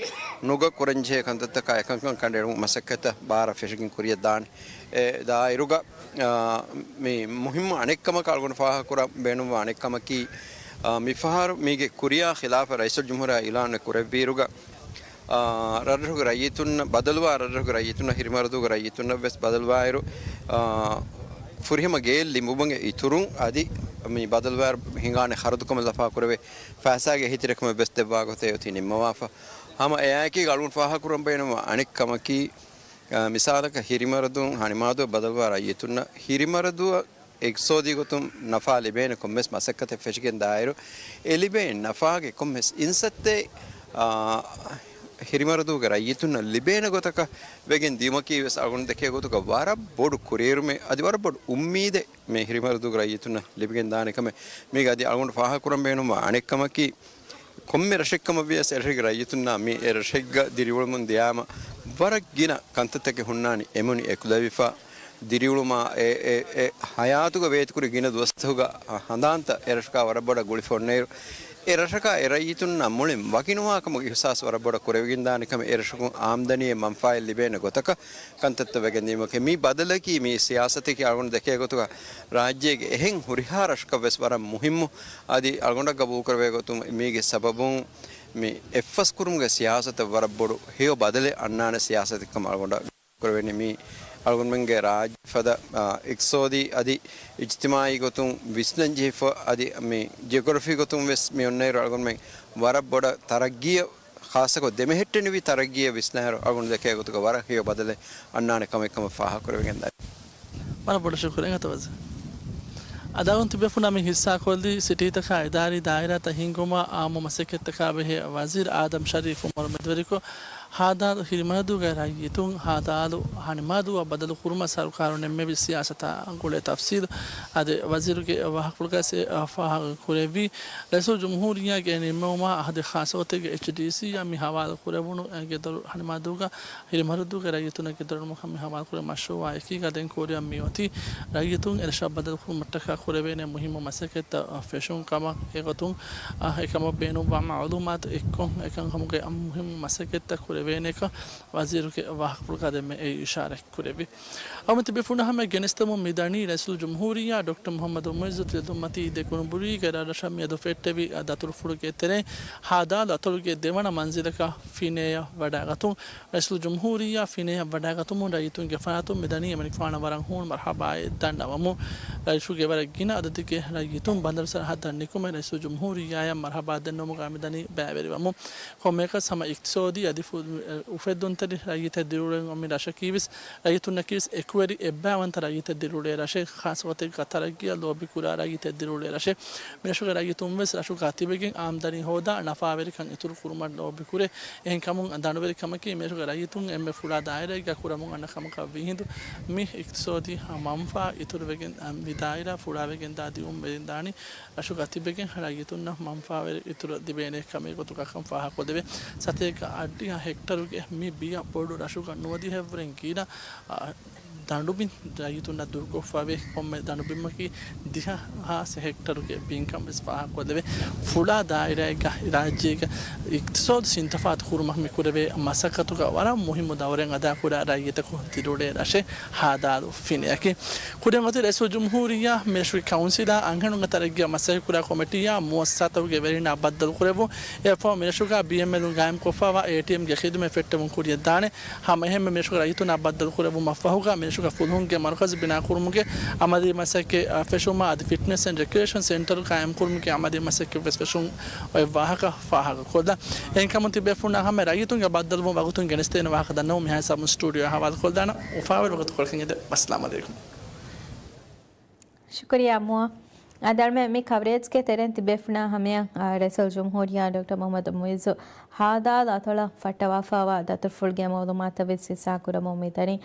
ނުގަ ކުރަންޖެހޭ ކަންތައްތަކާ އެކަންކަން ކަނޑައެޅުމުގެ މަސައްކަތްތައް ބާރަށް ފެށިގެން ކުރިއަށް ދާނެ. އެ ދާއިރުގަ، އާ، މި މުހިއްމު އަނެއްކަމަކަށް އަޅުގަނޑު ފާހަގަކުރަން ބޭނުންވާ އަނެއްކަމަކީ، އާ، މިފަހަރު މީގެ ކުރިއާ ޚިލާފަށް ރައީސުލްޖުމްހޫރިއްޔާ އިޢުލާނެއް ކުރެއްވިއިރުގަ، އާ، ރަށްރަށުގެ ރައްޔިތުންނަށް ބަދަލުވާ ރަށްރަށުގެ ރައްޔިތުންނަށް ހިރިމަރަދޫގެ ރައްޔިތުންނަށް ވެސް ބަދަލުވާއިރު، އާ، ފުރިހަމަ ގެއެއް ލިބުމުގެ އިތުރުން އަދި މި ބަދަލުވާއިރު ހިނގާނެ ޚަރަދުކަމަށް ލަފާކުރެވޭ ފައިސާގެ އެހީތެރިކަމެއް ވެސް ދެއްވާ ގޮތެއް އޮތީ ނިންމަވާފަ. ހަމަ އެއާއެކީގަ އަޅުގަނޑު ފާހަގަކުރަން ބޭނުންވާ އަނެއް ކަމަކީ، އާ، މިސާލަކަށް ހިރިމަރަދޫން ހަނިމާދޫ ބަދަލުވާ ރައްޔިތުންނަށް ހިރިމަރަދޫ އިޤްތިޞާދީ ގޮތުން ނަފާ ލިބޭނެ ކޮންމެސް މަސައްކަތެއް ފެށިގެން ދާއިރު، އެ ލިބޭ ނަފާގެ ކޮންމެސް އިންސައްތެއް، އާ، ހިރިމަރަދޫގެ ރައްޔިތުންނަށް ލިބޭނެ ގޮތަކަށް ވެގެން ދިޔުމަކީ ވެސް އަޅުގަނޑު ދެކޭ ގޮތުގަ ވަރަށް ބޮޑު ކުރިއެރުމެއް އަދި ވަރަށް ބޮޑު އުއްމީދެއް މި ހިރިމަރަދޫގެ ރައްޔިތުންނަށް ލިބިގެން ދާނެ ކަމެއް. މީގަ އަދި އަޅުގަނޑު ފާހަގަކުރަން ބޭނުންވާ އަނެއް ކަމަކީ، ކޮންމެ ރަށެއްކަމަށް ވިޔަސް އެރަށެއްގެ ރައްޔިތުންނާ މި އެ ރަށެއްގަ ދިރިއުޅެމުން ދިޔާމަ ވަރަށް ގިނަ ކަންތައްތަކެއް ހުންނާނީ އެމުނި އެކުލެވިފަ ދިރިއުޅުމާ އެ، އެ، އެ ހަޔާތުގަ ވޭތުކުރި ގިނަ ދުވަސްތަކުގަ ހަނދާންތައް އެ ރަށުގަ ވަރަށް ބޮޑަށް ގުޅިފަ އޮންނައިރު، އެ ރަށަކާ އެ ރައްޔިތުންނާ މުޅިން ވަކިނުވާ ކަމުގެ އިޙްސާސް ވަރަށް ބޮޑަށް ކުރެވިގެންދާނެ ކަމެއް އެ ރަށަކުން އާމްދަނީއެއް މަންފާއެއް ލިބޭނެ ގޮތަކަށް ކަންތައްތައް ވެގެންދިޔުމަކީ މި ބަދަލަކީ މި ސިޔާސަތަކީ އަޅުގަނޑު ދެކޭ ގޮތުގަ ރާއްޖޭގެ އެހެން ހުރިހާ ރަށަކަށް ވެސް ވަރަށް މުހިއްމު. އަދި އަޅުގަނޑަށް ގަބޫލުކުރެވޭ ގޮތުން މީގެ ސަބަބުން މި އެއްފަސްކުރުމުގެ ސިޔާސަތަށް ވަރަށް ބޮޑު ހެޔޮ ބަދަލެއް އަންނާނެ ސިޔާސަތެއްކަމަށް އަޅުގަނޑަށް ކުރެވެނީ. މި އަޅުގަނޑުމެންގެ ރާއްޖެ ފަދަ، އާ، އިޤްތިޞާދީ އަދި އިޖްތިމާޢީ ގޮތުން ވިސްނަން ޖެހިފަ އަދި މި ޖިއޮގްރަފީ ގޮތުން ވެސް މި އޮންނައިރު އަޅުގަނޑުމެން ވަރަށް ބޮޑަށް ތަރައްގީއަށް ޚާއްޞަކޮށް ދެމެހެއްޓެނިވި ތަރައްގީއަށް ވިސްނާއިރު އަޅުގަނޑު ދެކޭ ގޮތުގަ ވަރަށް ހެޔޮ ބަދަލެއް އަންނާނެ ކަމެއް ކަމަށް ފާހަގަކުރެވިގެންދާނެ. ވަރަށް ބޮޑަށް ޝުކުރިއްޔާ އަތޮޅު ވަޒީރު. އަދި އަޅުގަނޑު ތިބޭފުޅުންނާ މި ހިއްސާކޮށްލީ ސިޓީތަކާ އިދާރީ ދާއިރާތައް ހިންގުމަށް އާއްމު މަސައްކަތްތަކާ ބެހޭ ވަޒީރު އާދަމް ޝަރީފް އުމަރު މެދުވެރިކޮށް، ހދ ހިރިމަރަދޫގެ ރައްޔިތުން ހދ ހަނިމާދޫއަށް ބަދަލު ކުރުމަށް ސަރުކާރުން ނިންމެވި ސިޔާސަތާ ގުޅޭ ތަފްސީލު އަދި ވަޒީރުގެ ވާހަކަފުޅުގައި ފާހަގަ ކުރެއްވީ، ރައީސުލްޖުމްހޫރިއްޔާގެ ނިންމެވުމާ އަހަދެއް ޚާއްޞަގޮތެއްގެ އެޗްޑީސީއާ މި ހަވާލު ކުރެވުނު އެ ގެދޮރު ހަނިމާދޫގަ ހިރިމަރަދޫގެ ރައްޔިތުންނަށް ގެދޮރު މި ހަވާލު ކުރި މަޝްރޫއާ އެކީގަ ދެން ކޯރިއަށް މި އޮތީ ރައްޔިތުން އެރަށަށް ބަދަލު ކުރުމަށްޓަކާ ކުރެވޭނެ މުހިއްމު މަސައްކަތްތައް ފެށުން ކަމަށް. އެގޮތުން އެކަމަށް ބޭނުންވާ މަޢުލޫމާތު އެއްކޮށް އެކަންކަމުގެ މުހިއްމު މަސައްކަތްތައް ކުރެވޭނެކަން ވަޒީރުގެ ވާހަކަފުޅުގަ ދެންމެ އެ އިޝާރަތް ކުރެއްވި. އަޅުގަނޑު ތިބޭފުޅުންނަށް ހަމަޔަށް ގެނެސްދެމުން މިދަނީ ރައީސުލްޖުމްހޫރިއްޔާ ޑޮކްޓަރ މުޙައްމަދު މުޢިއްޒު ތިލަދުންމަތީ ދެކުނުބުރީގެ ރަށްރަށަށް މިއަދު ފެއްޓެވި ދަތުރުފުޅުގެ ތެރެއިން ހދ އަތޮޅުގެ ދެވަނަ މަންޒިލަކަށް ފިނޭއަށް ވަޑައިގަތުން. ރައީސުލްޖުމްހޫރިއްޔާ ފިނޭއަށް ވަޑައިގަތުމުން ރައްޔިތުންގެ ފަރާތުން މިދަނީ އެމަނިކުފާނަށް ވަރަށް ހޫނު މަރްޙަބާއެއް ދަންނަވަމުން. ރަށުގެ ވަރަށް ގިނަ އަދަދެއްގެ ރައްޔިތުން ބަނދަރު ސަރަހައްދަށް ނިކުމެ ރައީސުލްޖުމްހޫރިއްޔާއަށް މަރްޙަބާ ދެންނެވުމުގަ މިދަނީ ބައިވެރިވަމުން. ކޮންމެއަކަސް ހަމަ އިޤްތިޞާދީ އަދި ފު-، އުފެއްދުންތެރި ރައްޔިތެއް ދިރިއުޅެން އޮތް މި ރަށަކީވެސް ރައްޔިތުންނަކީވެސް އެކުވެރި އެއްބައިވަންތަ ރައްޔިތެއް ދިރިއުޅޭ ރަށެއް، ޚާއްޞަގޮތެއްގަ ތަރައްގީއަށް ލޯބިކުރާ ރައްޔިތެއް ދިރިއުޅޭ ރަށެއް. މިރަށުގެ ރައްޔިތުންވެސް ރަށުގަ ތިބެގެން އާމްދަނީ ހޯދާ ނަފާވެރިކަން އިތުރު ކުރުމަށް ލޯބިކުރޭ. އެހެންކަމުން ދަނޑުވެރިކަމަކީ މިރަށުގެ ރައްޔިތުން އެންމެ ފުޅާ ދާއިރާއެއްގަ ކުރަމުން އަންނަ ކަމަކަށް ވީހިނދު މި އިޤްތިޞާދީ މަންފާ އިތުރުވެގެން މި ދާއިރާ ފުޅާވެގެންދާ ދިއުން ވެގެންދާނީ ރަށުގަ ތިބެގެން ރައްޔިތުންނަށް މަންފާވެރި އިތުރަށް ލިބޭނެ ކަމެއް ގޮތުގަކަން ފާހަގަކޮށްދެވޭ. ސަތޭކަ އަށްޑިހަ ހެކްޓަރުގެ މި ބިޔަ ބޮޑު ރަށުގަ ނުވަދިހައެއްވުރެން ގިނަ، އަ، ދަނޑުބިން ރައްޔިތުންނަށް ދުރުކޮށްފައިވޭ ކޮންމެ ދަނޑުބިމަކީ ދިހަ ހާސް ހެކްޓަރުގެ ބިންކަން ވެސް ފާހަގަކޮށްލެވޭ. ފުޅާ ދާއިރާއެއްގަ ރާއްޖޭގެ އިޤްތިޞާދު ސިންތަފާތު ކުރުމަށް މިކުރެވޭ މަސައްކަތުގަ ވަރަށް މުހިއްމު ދައުރެއް އަދާކުރާ ރައްޔިތަކު ދިރިއުޅޭ ރަށެއް ހާދާލު ފިނެއަކީ. ކުރިން އޮތީ ރައީސުލްޖުމްހޫރިއްޔާ މިރަށުގެ ކައުންސިލާ އަންހެނުންގެ ތަރައްގީއަށް މަސައްކަތްކުރާ ކޮމިޓީއާ މުއައްސަސާތަކުގެ ވެރިންނާ ބައްދަލުކުރެއްވުން. އެއަށްފަހު މިރަށުގަ ބީއެމްއެލުން ގާއިމްކޮށްފައިވާ އޭޓީއެމްގެ ޚިދުމަތް ފެއްޓެވުން ކުރިޔަށްދާނެ. ހަމައެހެންމެ މިރަށުގެ ރައްޔިތުންނާ ބައްދަލުކުރެއްވުމަށް ފަހުގަ މިރަށުގަ ފުލުހުންގެ މަރުކަޒު ބިނާކުރުމުގެ އަމަލީ މަސައްކަތް، އަ، ފެށުމާ އަދި ފިޓްނެސް އެންޑް ރެކްރިއޭޝަން ސެންޓަރު ގާއިމްކުރުމުގެ އަމަލީ މަސައްކަތް ވެސް ފެށުން އޮތް ވާހަކަ ފާހަގަކޮށްލާ. އެހެންކަމުން ތިބޭފުޅުންނާ ހަމަ ރައްޔިތުންގެ ބައްދަލުވުން ވަގުތުން ގެނެސްދޭނެ ވާހަކަ ދަންނަވަމުން މިހާ ހިސާބުން ސްޓޫޑިއޯއާ ހަވާލުކޮށްލާނަން. އުފާވެރި ވަގުތުކޮޅަކަށް އެދެން. އައްސަލާމު ޢަލައިކުމް. ޝުކުރިއްޔާ މުއާ. އާ، ދަރުމަ މި ކަވަރޭޖްގެ ތެރެއިން ތިބޭފުޅުންނާ ހަމަޔަށް، އާ، ރައީސުލްޖުމްހޫރިއްޔާ ޑޮކްޓަރ މުޙައްމަދު މުޢިއްޒު ހާދާލު އަތޮޅަށް ފައްޓަވާފައިވާ ދަތުރުފުޅުގެ މަޢުލޫމާތަށް ވެސް ހިއްސާކުރަމުން މިދަނީ.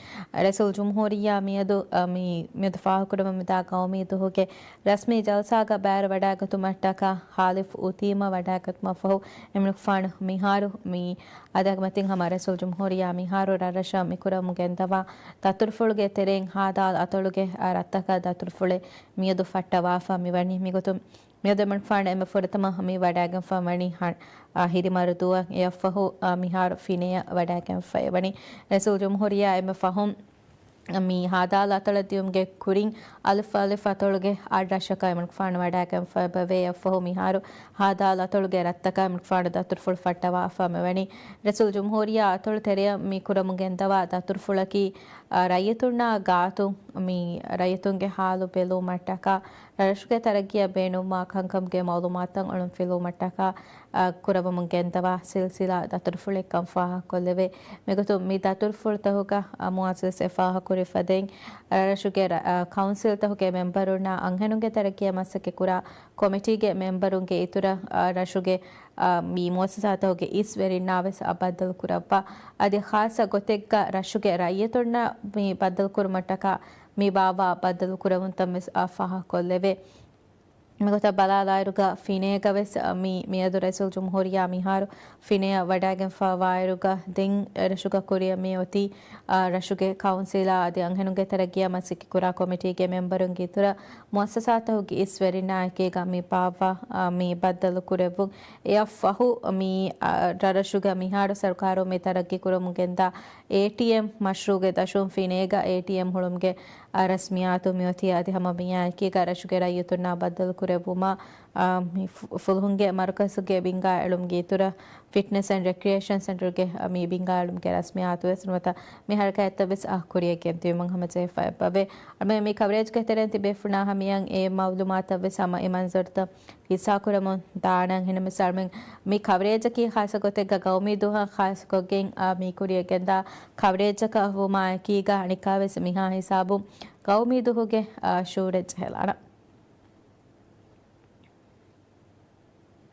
ރައީސުލްޖުމްހޫރިއްޔާ މިއަދު، އަ، މި، މިއަދު ފާހަގަކުރަމުން މިދާ ގައުމީ ދުވަހުގެ ރަސްމީ ޖަލްސާގަ ބައިވެރިވަޑައިގަތުމަށްޓަކާ ހާލިފް އުތީމަށް ވަޑައިގަތުމަށްފަހު، އެމަނިކުފާނު މިހާރު މި އަދާގެ މަތިން ހަމަ ރައީސުލްޖުމްހޫރިއްޔާ މިހާރު ރަށްރަށަށް މިކުރަމުން ގެންދަވާ ދަތުރުފުޅުގެ ތެރެއިން ހާދާލު އަތޮޅުގެ ރަށްތަކަށް ދަތުރުފުޅެއް މިއަދު ފައްޓަވާފަ މިވަނީ. މިގޮތުން މިއަދު އެމަނިކުފާނު އެންމެ ފުރަތަމަ މި ވަޑައިގެންފަ ވަނީ ހަ-، އާ، ހިރިމަރުދުއަށް. އެއަށްފަހު، އާ، މިހާރު ފިނޭއަށް ވަޑައިގެންފައި ވަނީ. ރައީސުލްޖުމްހޫރިއްޔާ އެންމެ ފަހުން މި ހާދާލު އަތޮޅަށް ދިޔުމުގެ ކުރިން އަލިފް އަލިފް އަތޮޅުގެ އަށްރަށަކަށް އެމަނިކުފާނު ވަޑައިގެންފައި އެބަވޭ. އެއަށްފަހު މިހާރު ހާދާލު އަތޮޅުގެ ރަށްތަކަށް އެމަނިކުފާނު ދަތުރުފުޅު ފައްޓަވާފަ މިވަނީ. ރައީސުލްޖުމްހޫރިއްޔާ އަތޮޅު ތެރެއަށް މި ކުރަމުން ގެންދަވާ ދަތުރުފުޅަކީ، އާ، ރައްޔިތުންނާ ގާތުން މި ރައްޔިތުންގެ ހާލު ބެލުމަށްޓަކާ ރަށުގެ ތަރައްގީއަށް ބޭނުންވާ ކަންކަމުގެ މަޢުލޫމާތުތައް އޮޅުންފިލުވުމަށްޓަކާ، އަ، ކުރަމުން ގެންދަވާ ސިލްސިލާ ދަތުރުފުޅެއްކަން ފާހަގަކޮށްލެވޭ. މިގޮތުން މި ދަތުރުފުޅުތަކުގަ، އަ، މުއައްސަސް ފާހަގަކުރި ފަދައިން، ރަށުގެ ރަ-، އަ، ކައުންސިލްތަކުގެ މެމްބަރުންނާ އަންހެނުންގެ ތަރައްގީއަށް މަސައްކަތްކުރާ ކޮމިޓީގެ މެމްބަރުންގެ އިތުރަށް، އަ، ރަށުގެ، އަ، މި މުއައްސަސާތަކުގެ އިސް ވެރިންނާ ވެސް، އަ، ބައްދަލުކުރައްވާ. އަދި ޚާއްޞަ ގޮތެއްގަ ރަށުގެ ރައްޔިތުންނަށް މި ބައްދަލުކުރުމަށްޓަކާ މި ބާއްވާ ބައްދަލުކުރެވުންތައް ވެސް، އަ، ފާހަގަކޮށްލެވޭ. މިގޮތަށް ބަލާލާއިރުގަ ފިނޭގަ ވެސް، އަ، މި، މިއަދު ރައީސުލްޖުމްހޫރިއްޔާ މިހާރު ފިނޭއަށް ވަޑައިގެންފައިވާއިރުގަ ދެން ރަށުގަ ކުރިއަށް މި އޮތީ، އަ، ރަށުގެ ކައުންސިލާ އަދި އަންހެނުންގެ ތަރައްގީއަށް މަސައްކަތްކުރާ ކޮމިޓީގެ މެމްބަރުންގެ އިތުރަށް މުއައްސަސާތަކުގެ އިސް ވެރިންނާ އެކީގަ މި ބާއްވާ، އަ، މި ބައްދަލުކުރެއްވުން. އެއަށްފަހު މި، އަ، ރަށްރަށުގަ މިހާރު ސަރުކާރުން މި ތަރައްގީ ކުރަމުން ގެންދާ އޭޓީއެމް މަޝްރޫޢުގެ ދަށުން ފިނޭގަ އޭޓީއެމް ހުޅުމުގެ އަ، ރަސްމިއްޔާތު މިއޮތީ އަދި ހަމަ މިއާއެކީގަ ރަށުގެ ރައްޔިތުންނާ ބައްދަލުކުރެއްވުމަށް، އަ، މި ފު-، ފުލުހުންގެ މަރުކަޒުގެ ބިންގާ އެޅުމުގެ އިތުރަށް ފިޓްނެސް އެންޑް ރެކްރިއޭޝަން ސެންޓަރުގެ، އަ، މި ބިންގާ އެޅުމުގެ ރަސްމިއްޔާތު ވެސް ނުވަތަ މި ހަރަކާތްތައް ވެސް، އަ، ކުރިއަށް ގެންދިޔުމުން ހަމަޖެހިފަ އެބަވޭ. އަޅުމެން މި ކަވަރޭޖްގެ ތެރެއިން ތިބޭފުޅުންނާ ހަމަޔަށް އެ މައުލޫމާތަށް ވެސް ހަމަ އެ މަންޒަރުތައް ހިއްސާކުރަމުން ދާނަން. އެހެންނަމަވެސް އަޅުމެން މި ކަވަރޭޖަކީ ޚާއްޞަ ގޮތެއްގަ ގައުމީ ދުވަހަށް ޚާއްޞަކޮށްގެން، އާ، މި ކުރިއަށް ގެންދާ ކަވަރޭޖަކަށް ވުމާއެކީގަ އަނެއްކާވެސް މިހާ ހިސާބުން ގައުމީ ދުވަހުގެ، އާ، ޝުއޫރެއް ޖެހިލާނަން.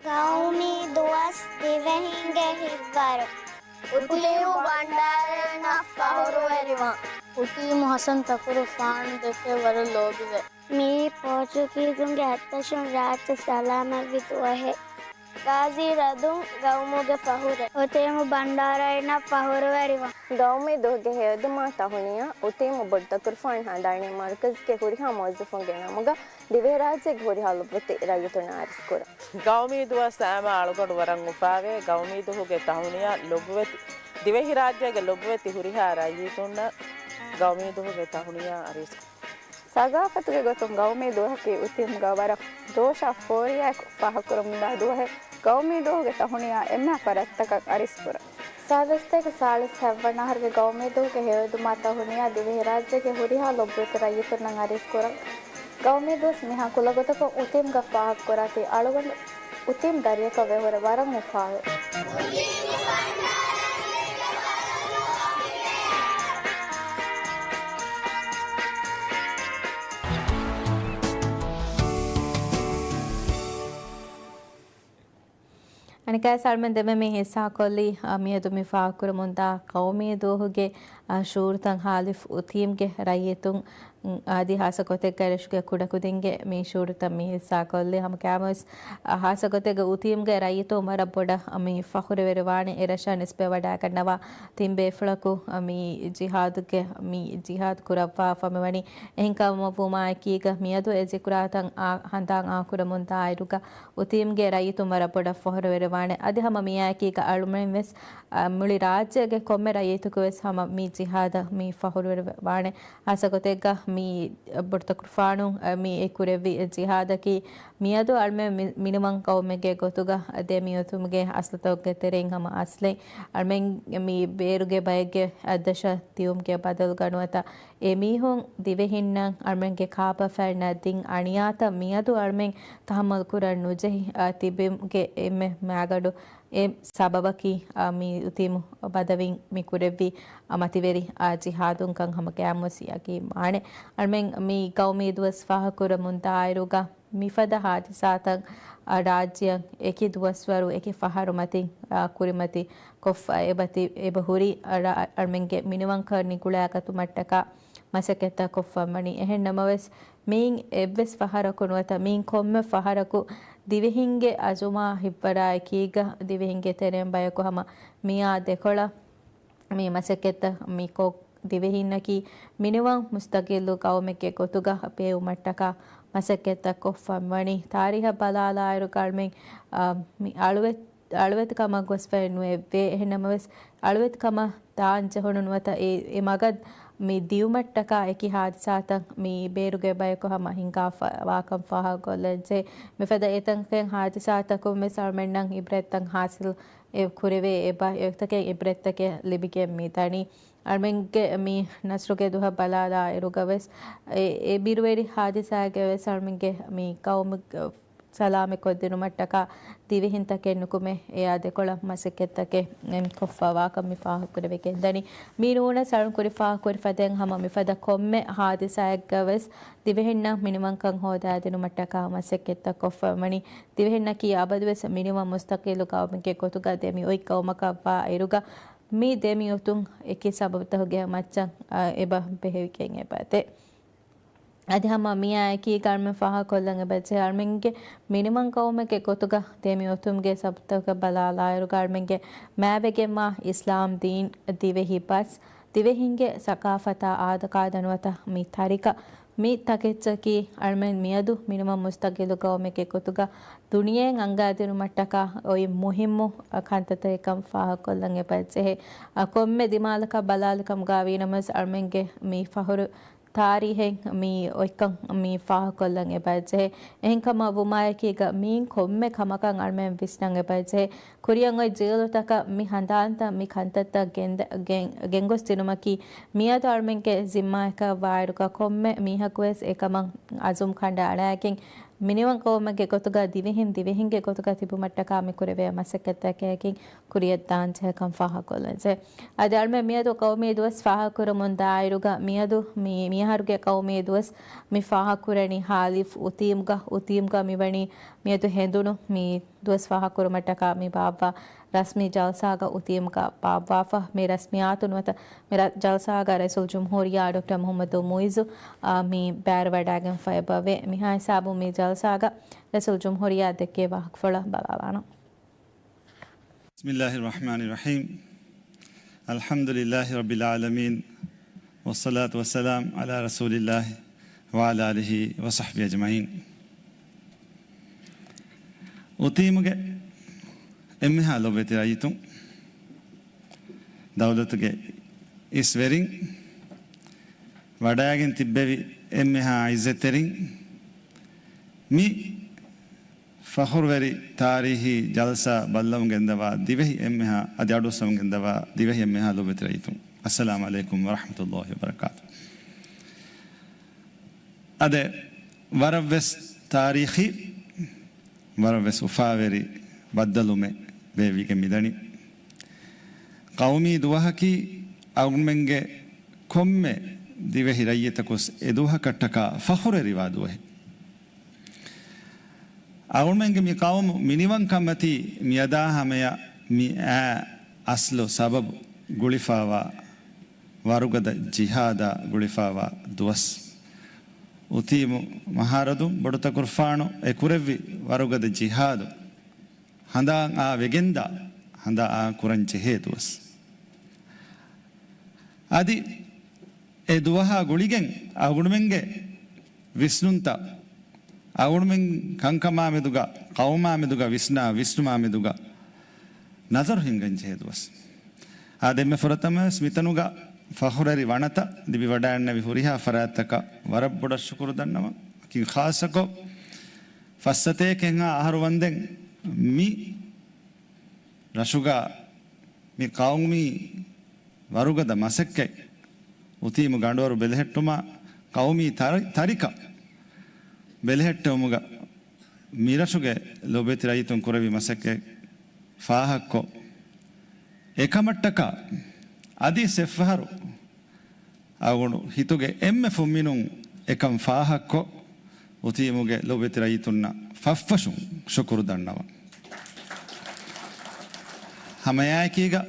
ގައުމީ ދުވަސް ދިވެހިންގެ ހިތްވަރު. އުތީމު ބަންޑާރައިންނަށް ފަހުރުވެރިވާން. އުތީމު ހަސަން ތަކުރުފާނު ދެކެ ވަރަށް ލޯބިވޭ. މިއީ ޕޯޗުގީޒުންގެ އަށްޓަށުން ރާއްޖެ ސަލާމަތްވި ދުވަހެއް. ގާޒީ ރަދުން ގައުމުގެ ފަހުރެއް. އުތީމު ބަންޑާރައިންނަށް ފަހުރުވެރިވާން. ގައުމީ ދުވަހުގެ ހެޔޮދިމާ ތަހުނިޔާ އުތީމު ބޮޑު ދަތުރުފާނު ހަނދާނީ މަރުކަޒުގެ ހުރިހާ މުވައްޒަފުންގެ ނަމުގަ ދިވެހިރާއްޖޭގެ ހުރިހާ ލޮބުވެތި ރައްޔިތުންނަށް އަރިސްކުރަން. ގައުމީ ދުވަސް ހަމަ އަޅުގަނޑު ވަރަށް އުފާވޭ. ގައުމީ ދުވަހުގެ ތަހުނިޔާ ލޮބުވެތި، ދިވެހިރާއްޖޭގެ ލޮބުވެތި ހުރިހާ ރައްޔިތުންނަށް ގައުމީ ދުވަހުގެ ތަހުނިޔާ އަރިސް. ސަގާފަތުގެ ގޮތުން ގައުމީ ދުވަހަކީ އުތީމުގަ ވަރަށް ޖޯޝާ ފޯރިޔާއެކު ފާހަގަކުރަމުންދާ ދުވަހެއް. ގައުމީ ދުވަހުގެ ތަހުނިޔާ އެންމެހާ ފަރާތްތަކަށް އަރިސްކުރަން. ސާދަ ސަތޭކަ ސާޅީސް ހަތްވަނަ އަހަރުގެ ގައުމީ ދުވަހުގެ ހެޔޮދިމާ ތަހުނިޔާ ދިވެހިރާއްޖޭގެ ހުރިހާ ލޮބުވެތި ރައްޔިތުންނަށް އަރިސްކުރަން. ގައުމީ ދުވަސް މިހާ ކުލަގޮތަކުން އުތީމްގަ ފާހަގަކުރާތީ އަޅުގަނޑު އުތީމް ދަރިޔަކަށް ވޭހުރެ ވަރަށް އުފާވޭ. އަނެއްކާވެސް އަޅުމެން ދެންމެ މި ހިއްސާކޮށްލީ، އަ، މިއަދު މި ފާހަގަކުރަމުންދާ ގައުމީ ދުވަހުގެ، އަ، ޝުއޫރުތައް ހާލިފް އުތީމްގެ ރައްޔިތުން އަދި ހާއްސަ ގޮތެއްގަ ރަށުގެ ކުޑަކުދިންގެ މީ ޝުޢޫރުތައް މި ހިއްސާކޮށްލި ހަމަ ކައިމުވެސް، އަ، ހާއްސަ ގޮތެއްގަ އުތީމްގެ ރައްޔިތުން ވަރަށް ބޮޑަށް މި ފަޚުރުވެރިވާނެ. އެ ރަށަށް ނިސްބަތްވެވަޑައިގަންނަވާ ތިން ބޭފުޅަކު މި ޖިހާދުގެ، މި ޖިހާދު ކުރައްވާފަ މިވަނީ. އެހެންކަމަށްވުމާއެކީގަ މިއަދު އެ ޒިކުރާތައް އާ، ހަނދާން އާކުރަމުން ދާއިރުގަ އުތީމްގެ ރައްޔިތުން ވަރަށް ބޮޑަށް ފަޚުރުވެރިވާނެ. އަދި ހަމަ މިއާއެކީގަ އަޅުމެން ވެސް، އަ، މުޅި ރާއްޖޭގެ ކޮންމެ ރައްޔިތަކު ވެސް ހަމަ މި ޖިހާދަށް މި ފަޚުރުވެރިވާނެ. ހާއްސަ ގޮތެއްގަ މި ބޮޑުތަކުރުފާނު، އަ، މި އެ ކުރެއްވި ޖިހާދަކީ މިއަދު އަޅުމެން މި-، މިނިވަން ޤައުމެއްގެ ގޮތުގަ ދެމިއޮތުމުގެ އަސްލުތަކުގެ ތެރެއިން ހަމަ އަސްލެއް. އަޅުމެން މި ބޭރުގެ ބައެއްގެ އަތްދަށަށް ދިއުމުގެ ބަދަލުގަ ނުވަތަ އެ މީހުން ދިވެހިންނަށް އަޅުމެންގެ ކާބަފައިންނަށް ދިން އަނިޔާތައް މިއަދު އަޅުމެން ތަޙައްމަލް ކުރަން ނުޖެހި، އަ، ތިބުމުގެ އެންމެ މައިގަނޑު އެ ސަބަބަކީ، އަ، މި އުތީމު ބަދަވީން މި ކުރެއްވި، އަ، މަތިވެރި، އަ، ޖިހާދުންކަން ހަމަ ގައިމުވެސް ޔަޤީން ވާނެ. އަޅުމެން މި ޤައުމީ ދުވަސް ފާހަގަކުރަމުން ދާއިރުގަ މިފަދަ ހާދިސާތައް، އަ، ރާއްޖެއަށް އެކި ދުވަސްވަރު އެކި ފަހަރު މަތިން، އަ، ކުރިމަތި ކޮށްފަ އެބަ ތި-، އެބަ ހުރި، އަ، ރަ-، އަޅުމެންގެ މިނިވަންކަން ނިކުޅާގަތުމަށްޓަކާ މަސައްކަތްތައް ކޮށްފަ ވަނީ. އެހެން ނަމަވެސް، މިއިން އެއްވެސް ފަހަރަކު ނުވަތަ މިއިން ކޮންމެ ފަހަރަކު ދިވެހިންގެ އަޒުމާ ހިއްވަރާ އެކީގަ ދިވެހިންގެ ތެރެއިން ބަޔަކު ހަމަ މިއާ ދެކޮޅަށް މި މަސައްކަތްތައް މި ކޮށް، ދިވެހިންނަކީ މިނިވަން މުސްތަޤިއްލު ޤައުމެއްގެ ގޮތުގަ ބޭއްވުމަށްޓަކާ މަސައްކަތްތައް ކޮށްފަ ވަނީ. ތާރީހަށް ބަލާލާއިރު އަޅުމެން، އާ، މި އަޅުވެ-، އަޅުވެތިކަމަށް ގޮސްފައެއް ނުވެއްވޭ. އެހެން ނަމަވެސް، އަޅުވެތިކަމަށް ދާން ޖެހުނު ނުވަތަ އެ، އެ މަގަށް މި ދިއުމަށްޓަކާ އެކި ހާދިސާތައް މި ބޭރުގެ ބަޔަކު ހަމަ ހިނގާފަ ވާކަން ފާހަގަކޮށްލަންޖެހޭ. މިފަދަ އެތަންކަން ހާދިސާތަކުން ވެސް އަޅުމެންނަށް ޢިބްރަތްތައް ޙާޞިލް އެ ކުރެވޭ. އެބަ-، އެތަކެއް ޢިބްރަތްތަކެއް ލިބިގެން މި ދަނީ. އަޅުމެންގެ މި ނަޞްރުގެ ދުވަހަށް ބަލާލާއިރުގަވެސް، އެ، އެ ބިރުވެރި ހާދިސާގަވެސް އަޅުމެންގެ މި ޤައުމު ސަލާމަތްކޮށްދިނުމަށްޓަކާ ދިވެހިންތަކެއް ނުކުމެ، އެއާ ދެކޮޅަށް މަސައްކަތްތަކެއް އެން ކޮށްފަ ވާކަން މި ފާހަގަކުރެވިގެންދަނީ. މި ނޫނަސް އަޅުން ކުރި ފާހަގަކުރި ފަދައިން ހަމަ މިފަދަ ކޮންމެ ހާދިސާއެއްގަވެސް ދިވެހިންނަށް މިނިވަންކަން ހޯދާދިނުމަށްޓަކާ މަސައްކަތްތައް ކޮށްފަ ވަނީ. ދިވެހިންނަކީ އަބަދުވެސް މިނިވަން މުސްތަޤިއްލު ޤައުމެއްގެ ގޮތުގަ ދެމި އޮތް ޤައުމަކަށް ވާ އިރުގަ، މި ދެމި އޮތުން އެކި ސަބަބުތަކުގެ މައްޗަށް، އަ، އެބަ ބެހެވިގެން އެބަ ދޭ. އަދި ހަމަ މިއާ އެކީގަ އަޅުމެން ފާހަގަކޮށްލަން އެބަޖެހޭ، އަޅުމެންގެ މިނިވަން ޤައުމެއްގެ ގޮތުގަ ދެމި އޮތުމުގެ ސަބަބުތަކަށް ބަލާލާއިރުގަ އަޅުމެންގެ މާވެގެންވާ އިސްލާމް ދީން، ދިވެހި ބަސް، ދިވެހިންގެ ސަޤާފަތާ އާދަ ޤާއިދަ ނުވަތަ މި ތަރިކަ، މި ތަކެއްޗަކީ އަޅުމެން މިއަދު މިނިވަން މުސްތަޤިއްލު ޤައުމެއްގެ ގޮތުގަ ދުނިޔެއިން އަންގާދިނުމަށްޓަކާ އޮތް މުހިއްމު ކަންތައްތަކެއްކަން ފާހަގަކޮށްލަން އެބަޖެހޭ. އަ، ކޮންމެ ދިމާލަކަށް ބަލާލިކަމުގަ ވީނަމަވެސް އަޅުމެންގެ މި ފަޚުރު ތާރީހެއް މި އޮތްކަން މި ފާހަގަކޮށްލަން އެބަޖެހޭ. އެހެންކަމަށް ވުމާއެކީގަ މިއިން ކޮންމެ ކަމަކަށް އަޅުމެން ވިސްނަން އެބަޖެހޭ. ކުރިއަށް އޮތް ޖީލުތަކަށް މި ހަނދާންތައް މި ކަންތައްތައް ގެންދަ-، ގެން-، ގެންގޮސްދިނުމަކީ މިއަދު އަޅުމެންގެ ޒިންމާއަކަށް ވާއިރުގަ ކޮންމެ މީހަކުވެސް އެކަމަށް އަޒުމް ކަނޑައަޅާގެން މިނިވަން ޤައުމެއްގެ ގޮތުގަ ދިވެހިން ދިވެހިންގެ ގޮތުގަ ތިބުމަށްޓަކާ މި ކުރެވޭ މަސައްކަތްތަކަކީ ކުރިއަށް ދާންޖެހޭކަން ފާހަގަކޮށްލަންޖެހޭ. އަދި އަޅުމެން މިއަދު ޤައުމީ ދުވަސް ފާހަގަކުރަމުން ދާއިރުގަ މިއަދު މި-، މިއަހަރުގެ ޤައުމީ ދުވަސް މި ފާހަގަކުރަނީ ހާލިފް އުތީމްގަ، އުތީމްގަ މިވަނީ މިއަދު ހެނދުނު މި ދުވަސް ފާހަގަކުރުމަށްޓަކާ މި ބާއްވާ ރަސްމީ ޖަލްސާގަ އުތީމްގަ ބާއްވާފަ މި ރަސްމިއްޔާތު ނުވަތަ މި ރަ-، ޖަލްސާގަ ރައީސުލްޖުމްހޫރިއްޔާ ޑޮކްޓަރ މުޙައްމަދު މުޢިއްޒު، އާ، މި ބައިވެރިވަޑައިގެންފަ އެބަވޭ. މިހާ ހިސާބުން މި ޖަލްސާގަ ރައީސުލްޖުމްހޫރިއްޔާ ދެއްކޭ ވާހަކަފުޅަށް ބަލާލާނަން. بسم الله الرحمن الرحيم. الحمد لله رب العالمين. والصلاة والسلام على رسول الله وعلى آله وصحبه أجمعين. އުތީމުގެ އެންމެހާ ލޮބުވެތި ރައްޔިތުން، ދައުލަތުގެ އިސްވެރިން، ވަޑައިގެން ތިއްބެވި އެންމެހާ އިއްޒަތްތެރިން، މި ފަޚުރުވެރި ތާރީހީ ޖަލްސާ ބައްލަވަމުން ގެންދަވާ ދިވެހި އެންމެހާ، އަދި އަޑުއައްސަވަމުން ގެންދަވާ ދިވެހި އެންމެހާ ލޮބުވެތި ރައްޔިތުން، އައްސަލާމު ޢަލައިކުމް ވަރަޙްމަތުﷲ ވަބަރަކާތު. އަދި ވަރަށްވެސް ތާރީޚީ، ވަރަށްވެސް އުފާވެރި ބައްދަލުމެއް ބޭއްވިގެން މިދަނީ. ޤައުމީ ދުވަހަކީ އަޅުގަނޑުމެންގެ ކޮންމެ ދިވެހި ރައްޔިތަކުވެސް އެ ދުވަހަކަށްޓަކާ ފަޚުރުވެރިވާ ދުވަހެއް. އަޅުގަނޑުމެންގެ މި ޤައުމު މިނިވަންކަންމަތީ މިއަދާ ހަމަޔަށް މި އާ އަސްލު ސަބަބު ގުޅިފާވާ ވަރުގަދަ ޖިހާދާ ގުޅިފާވާ ދުވަސް. އުތީމު މަހާރަދުން ބޮޑުތަކުރުފާނު އެ ކުރެއްވި ވަރުގަދަ ޖިހާދު ހަނދާން އާ ވެގެންދާ، ހަނދާ އާ ކުރަން ޖެހޭ ދުވަސް. އަދި އެ ދުވަހާ ގުޅިގެން އަޅުގަނޑުމެންގެ ވިސްނުންތައް، އަޅުގަނޑުމެން ކަންކަމާމެދުގަ، ޤައުމާމެދުގަ ވިސްނާ ވިސްނުމާމެދުގަ ނަޒަރު ހިންގަން ޖެހޭ ދުވަސް. އާދެ، އެންމެ ފުރަތަމަވެސް މިތަނުގަ ފަޚުރުވެރި ވަނަތައް ލިބިވަޑައިގެންނެވި ހުރިހާ ފަރާތްތަކަށް ވަރަށް ބޮޑަށް ޝުކުރު ދަންނަވަން. އަކީ ޚާއްޞަކޮށް ފައްސަތޭކަ އަހަރު ވަންދެން މި ރަށުގަ މި ޤައުމީ ވަރުގަދަ މަސައްކަތް އުތީމު ގަނޑުވަރު ބެލެހެއްޓުމާ، ޤައުމީ ތަރި-، ތަރިކަ ބެލެހެއްޓެވުމުގަ މިރަށުގެ ލޯބިވެތި ރައްޔިތުން ކުރެއްވި މަސައްކަތް ފާހަގަކޮށް، އެކަމަށްޓަކާ އަދި ސެފްފަހަރު އަޅުގަނޑު ހިތުގެ އެންމެ ފުންމިނުން އެކަން ފާހަގަކޮށް، އުތީމުގެ ލޯބިވެތި ރައްޔިތުންނަށް ފަށްފަށުން ޝުކުރު ދަންނަވަން. ހަމައެއާއެކީގަ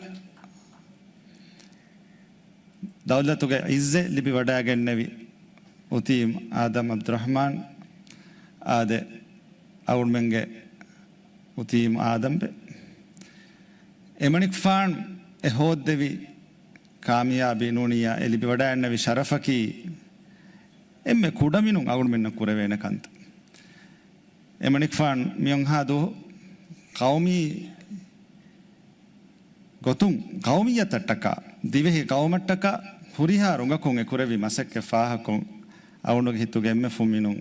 ދައުލަތުގެ އިއްޒަތް ލިބިވަޑައިގެންނެވި އުތީމް އާދަމް އަބްދުއްރަޙްމާން އާދެ، އަޅުގަނޑުމެންގެ އުތީމް އާދަމްބެ. އެމަނިކުފާން އެ ހޯއްދެވި ކާމިޔާބީ ނޫނިއްޔާ އެ ލިބިވަޑައިގެންނެވި ޝަރަފަކީ އެންމެ ކުޑަމިނުން އަޅުގަނޑުމެންނަށް ކުރެވޭނެ ކަންތައް. އެމަނިކުފާން މިއޮންހާ ދުވަހު ޤައުމީ ގޮތުން ޤައުމިއްޔަތަށްޓަކާ، ދިވެހި ޤައުމަށްޓަކާ ހުރިހާ ރުނގަކުން އެ ކުރެއްވި މަސައްކަތް ފާހަގަކޮށް، އަޅުގަނޑުގެ ހިތުގެ އެންމެ ފުންމިނުން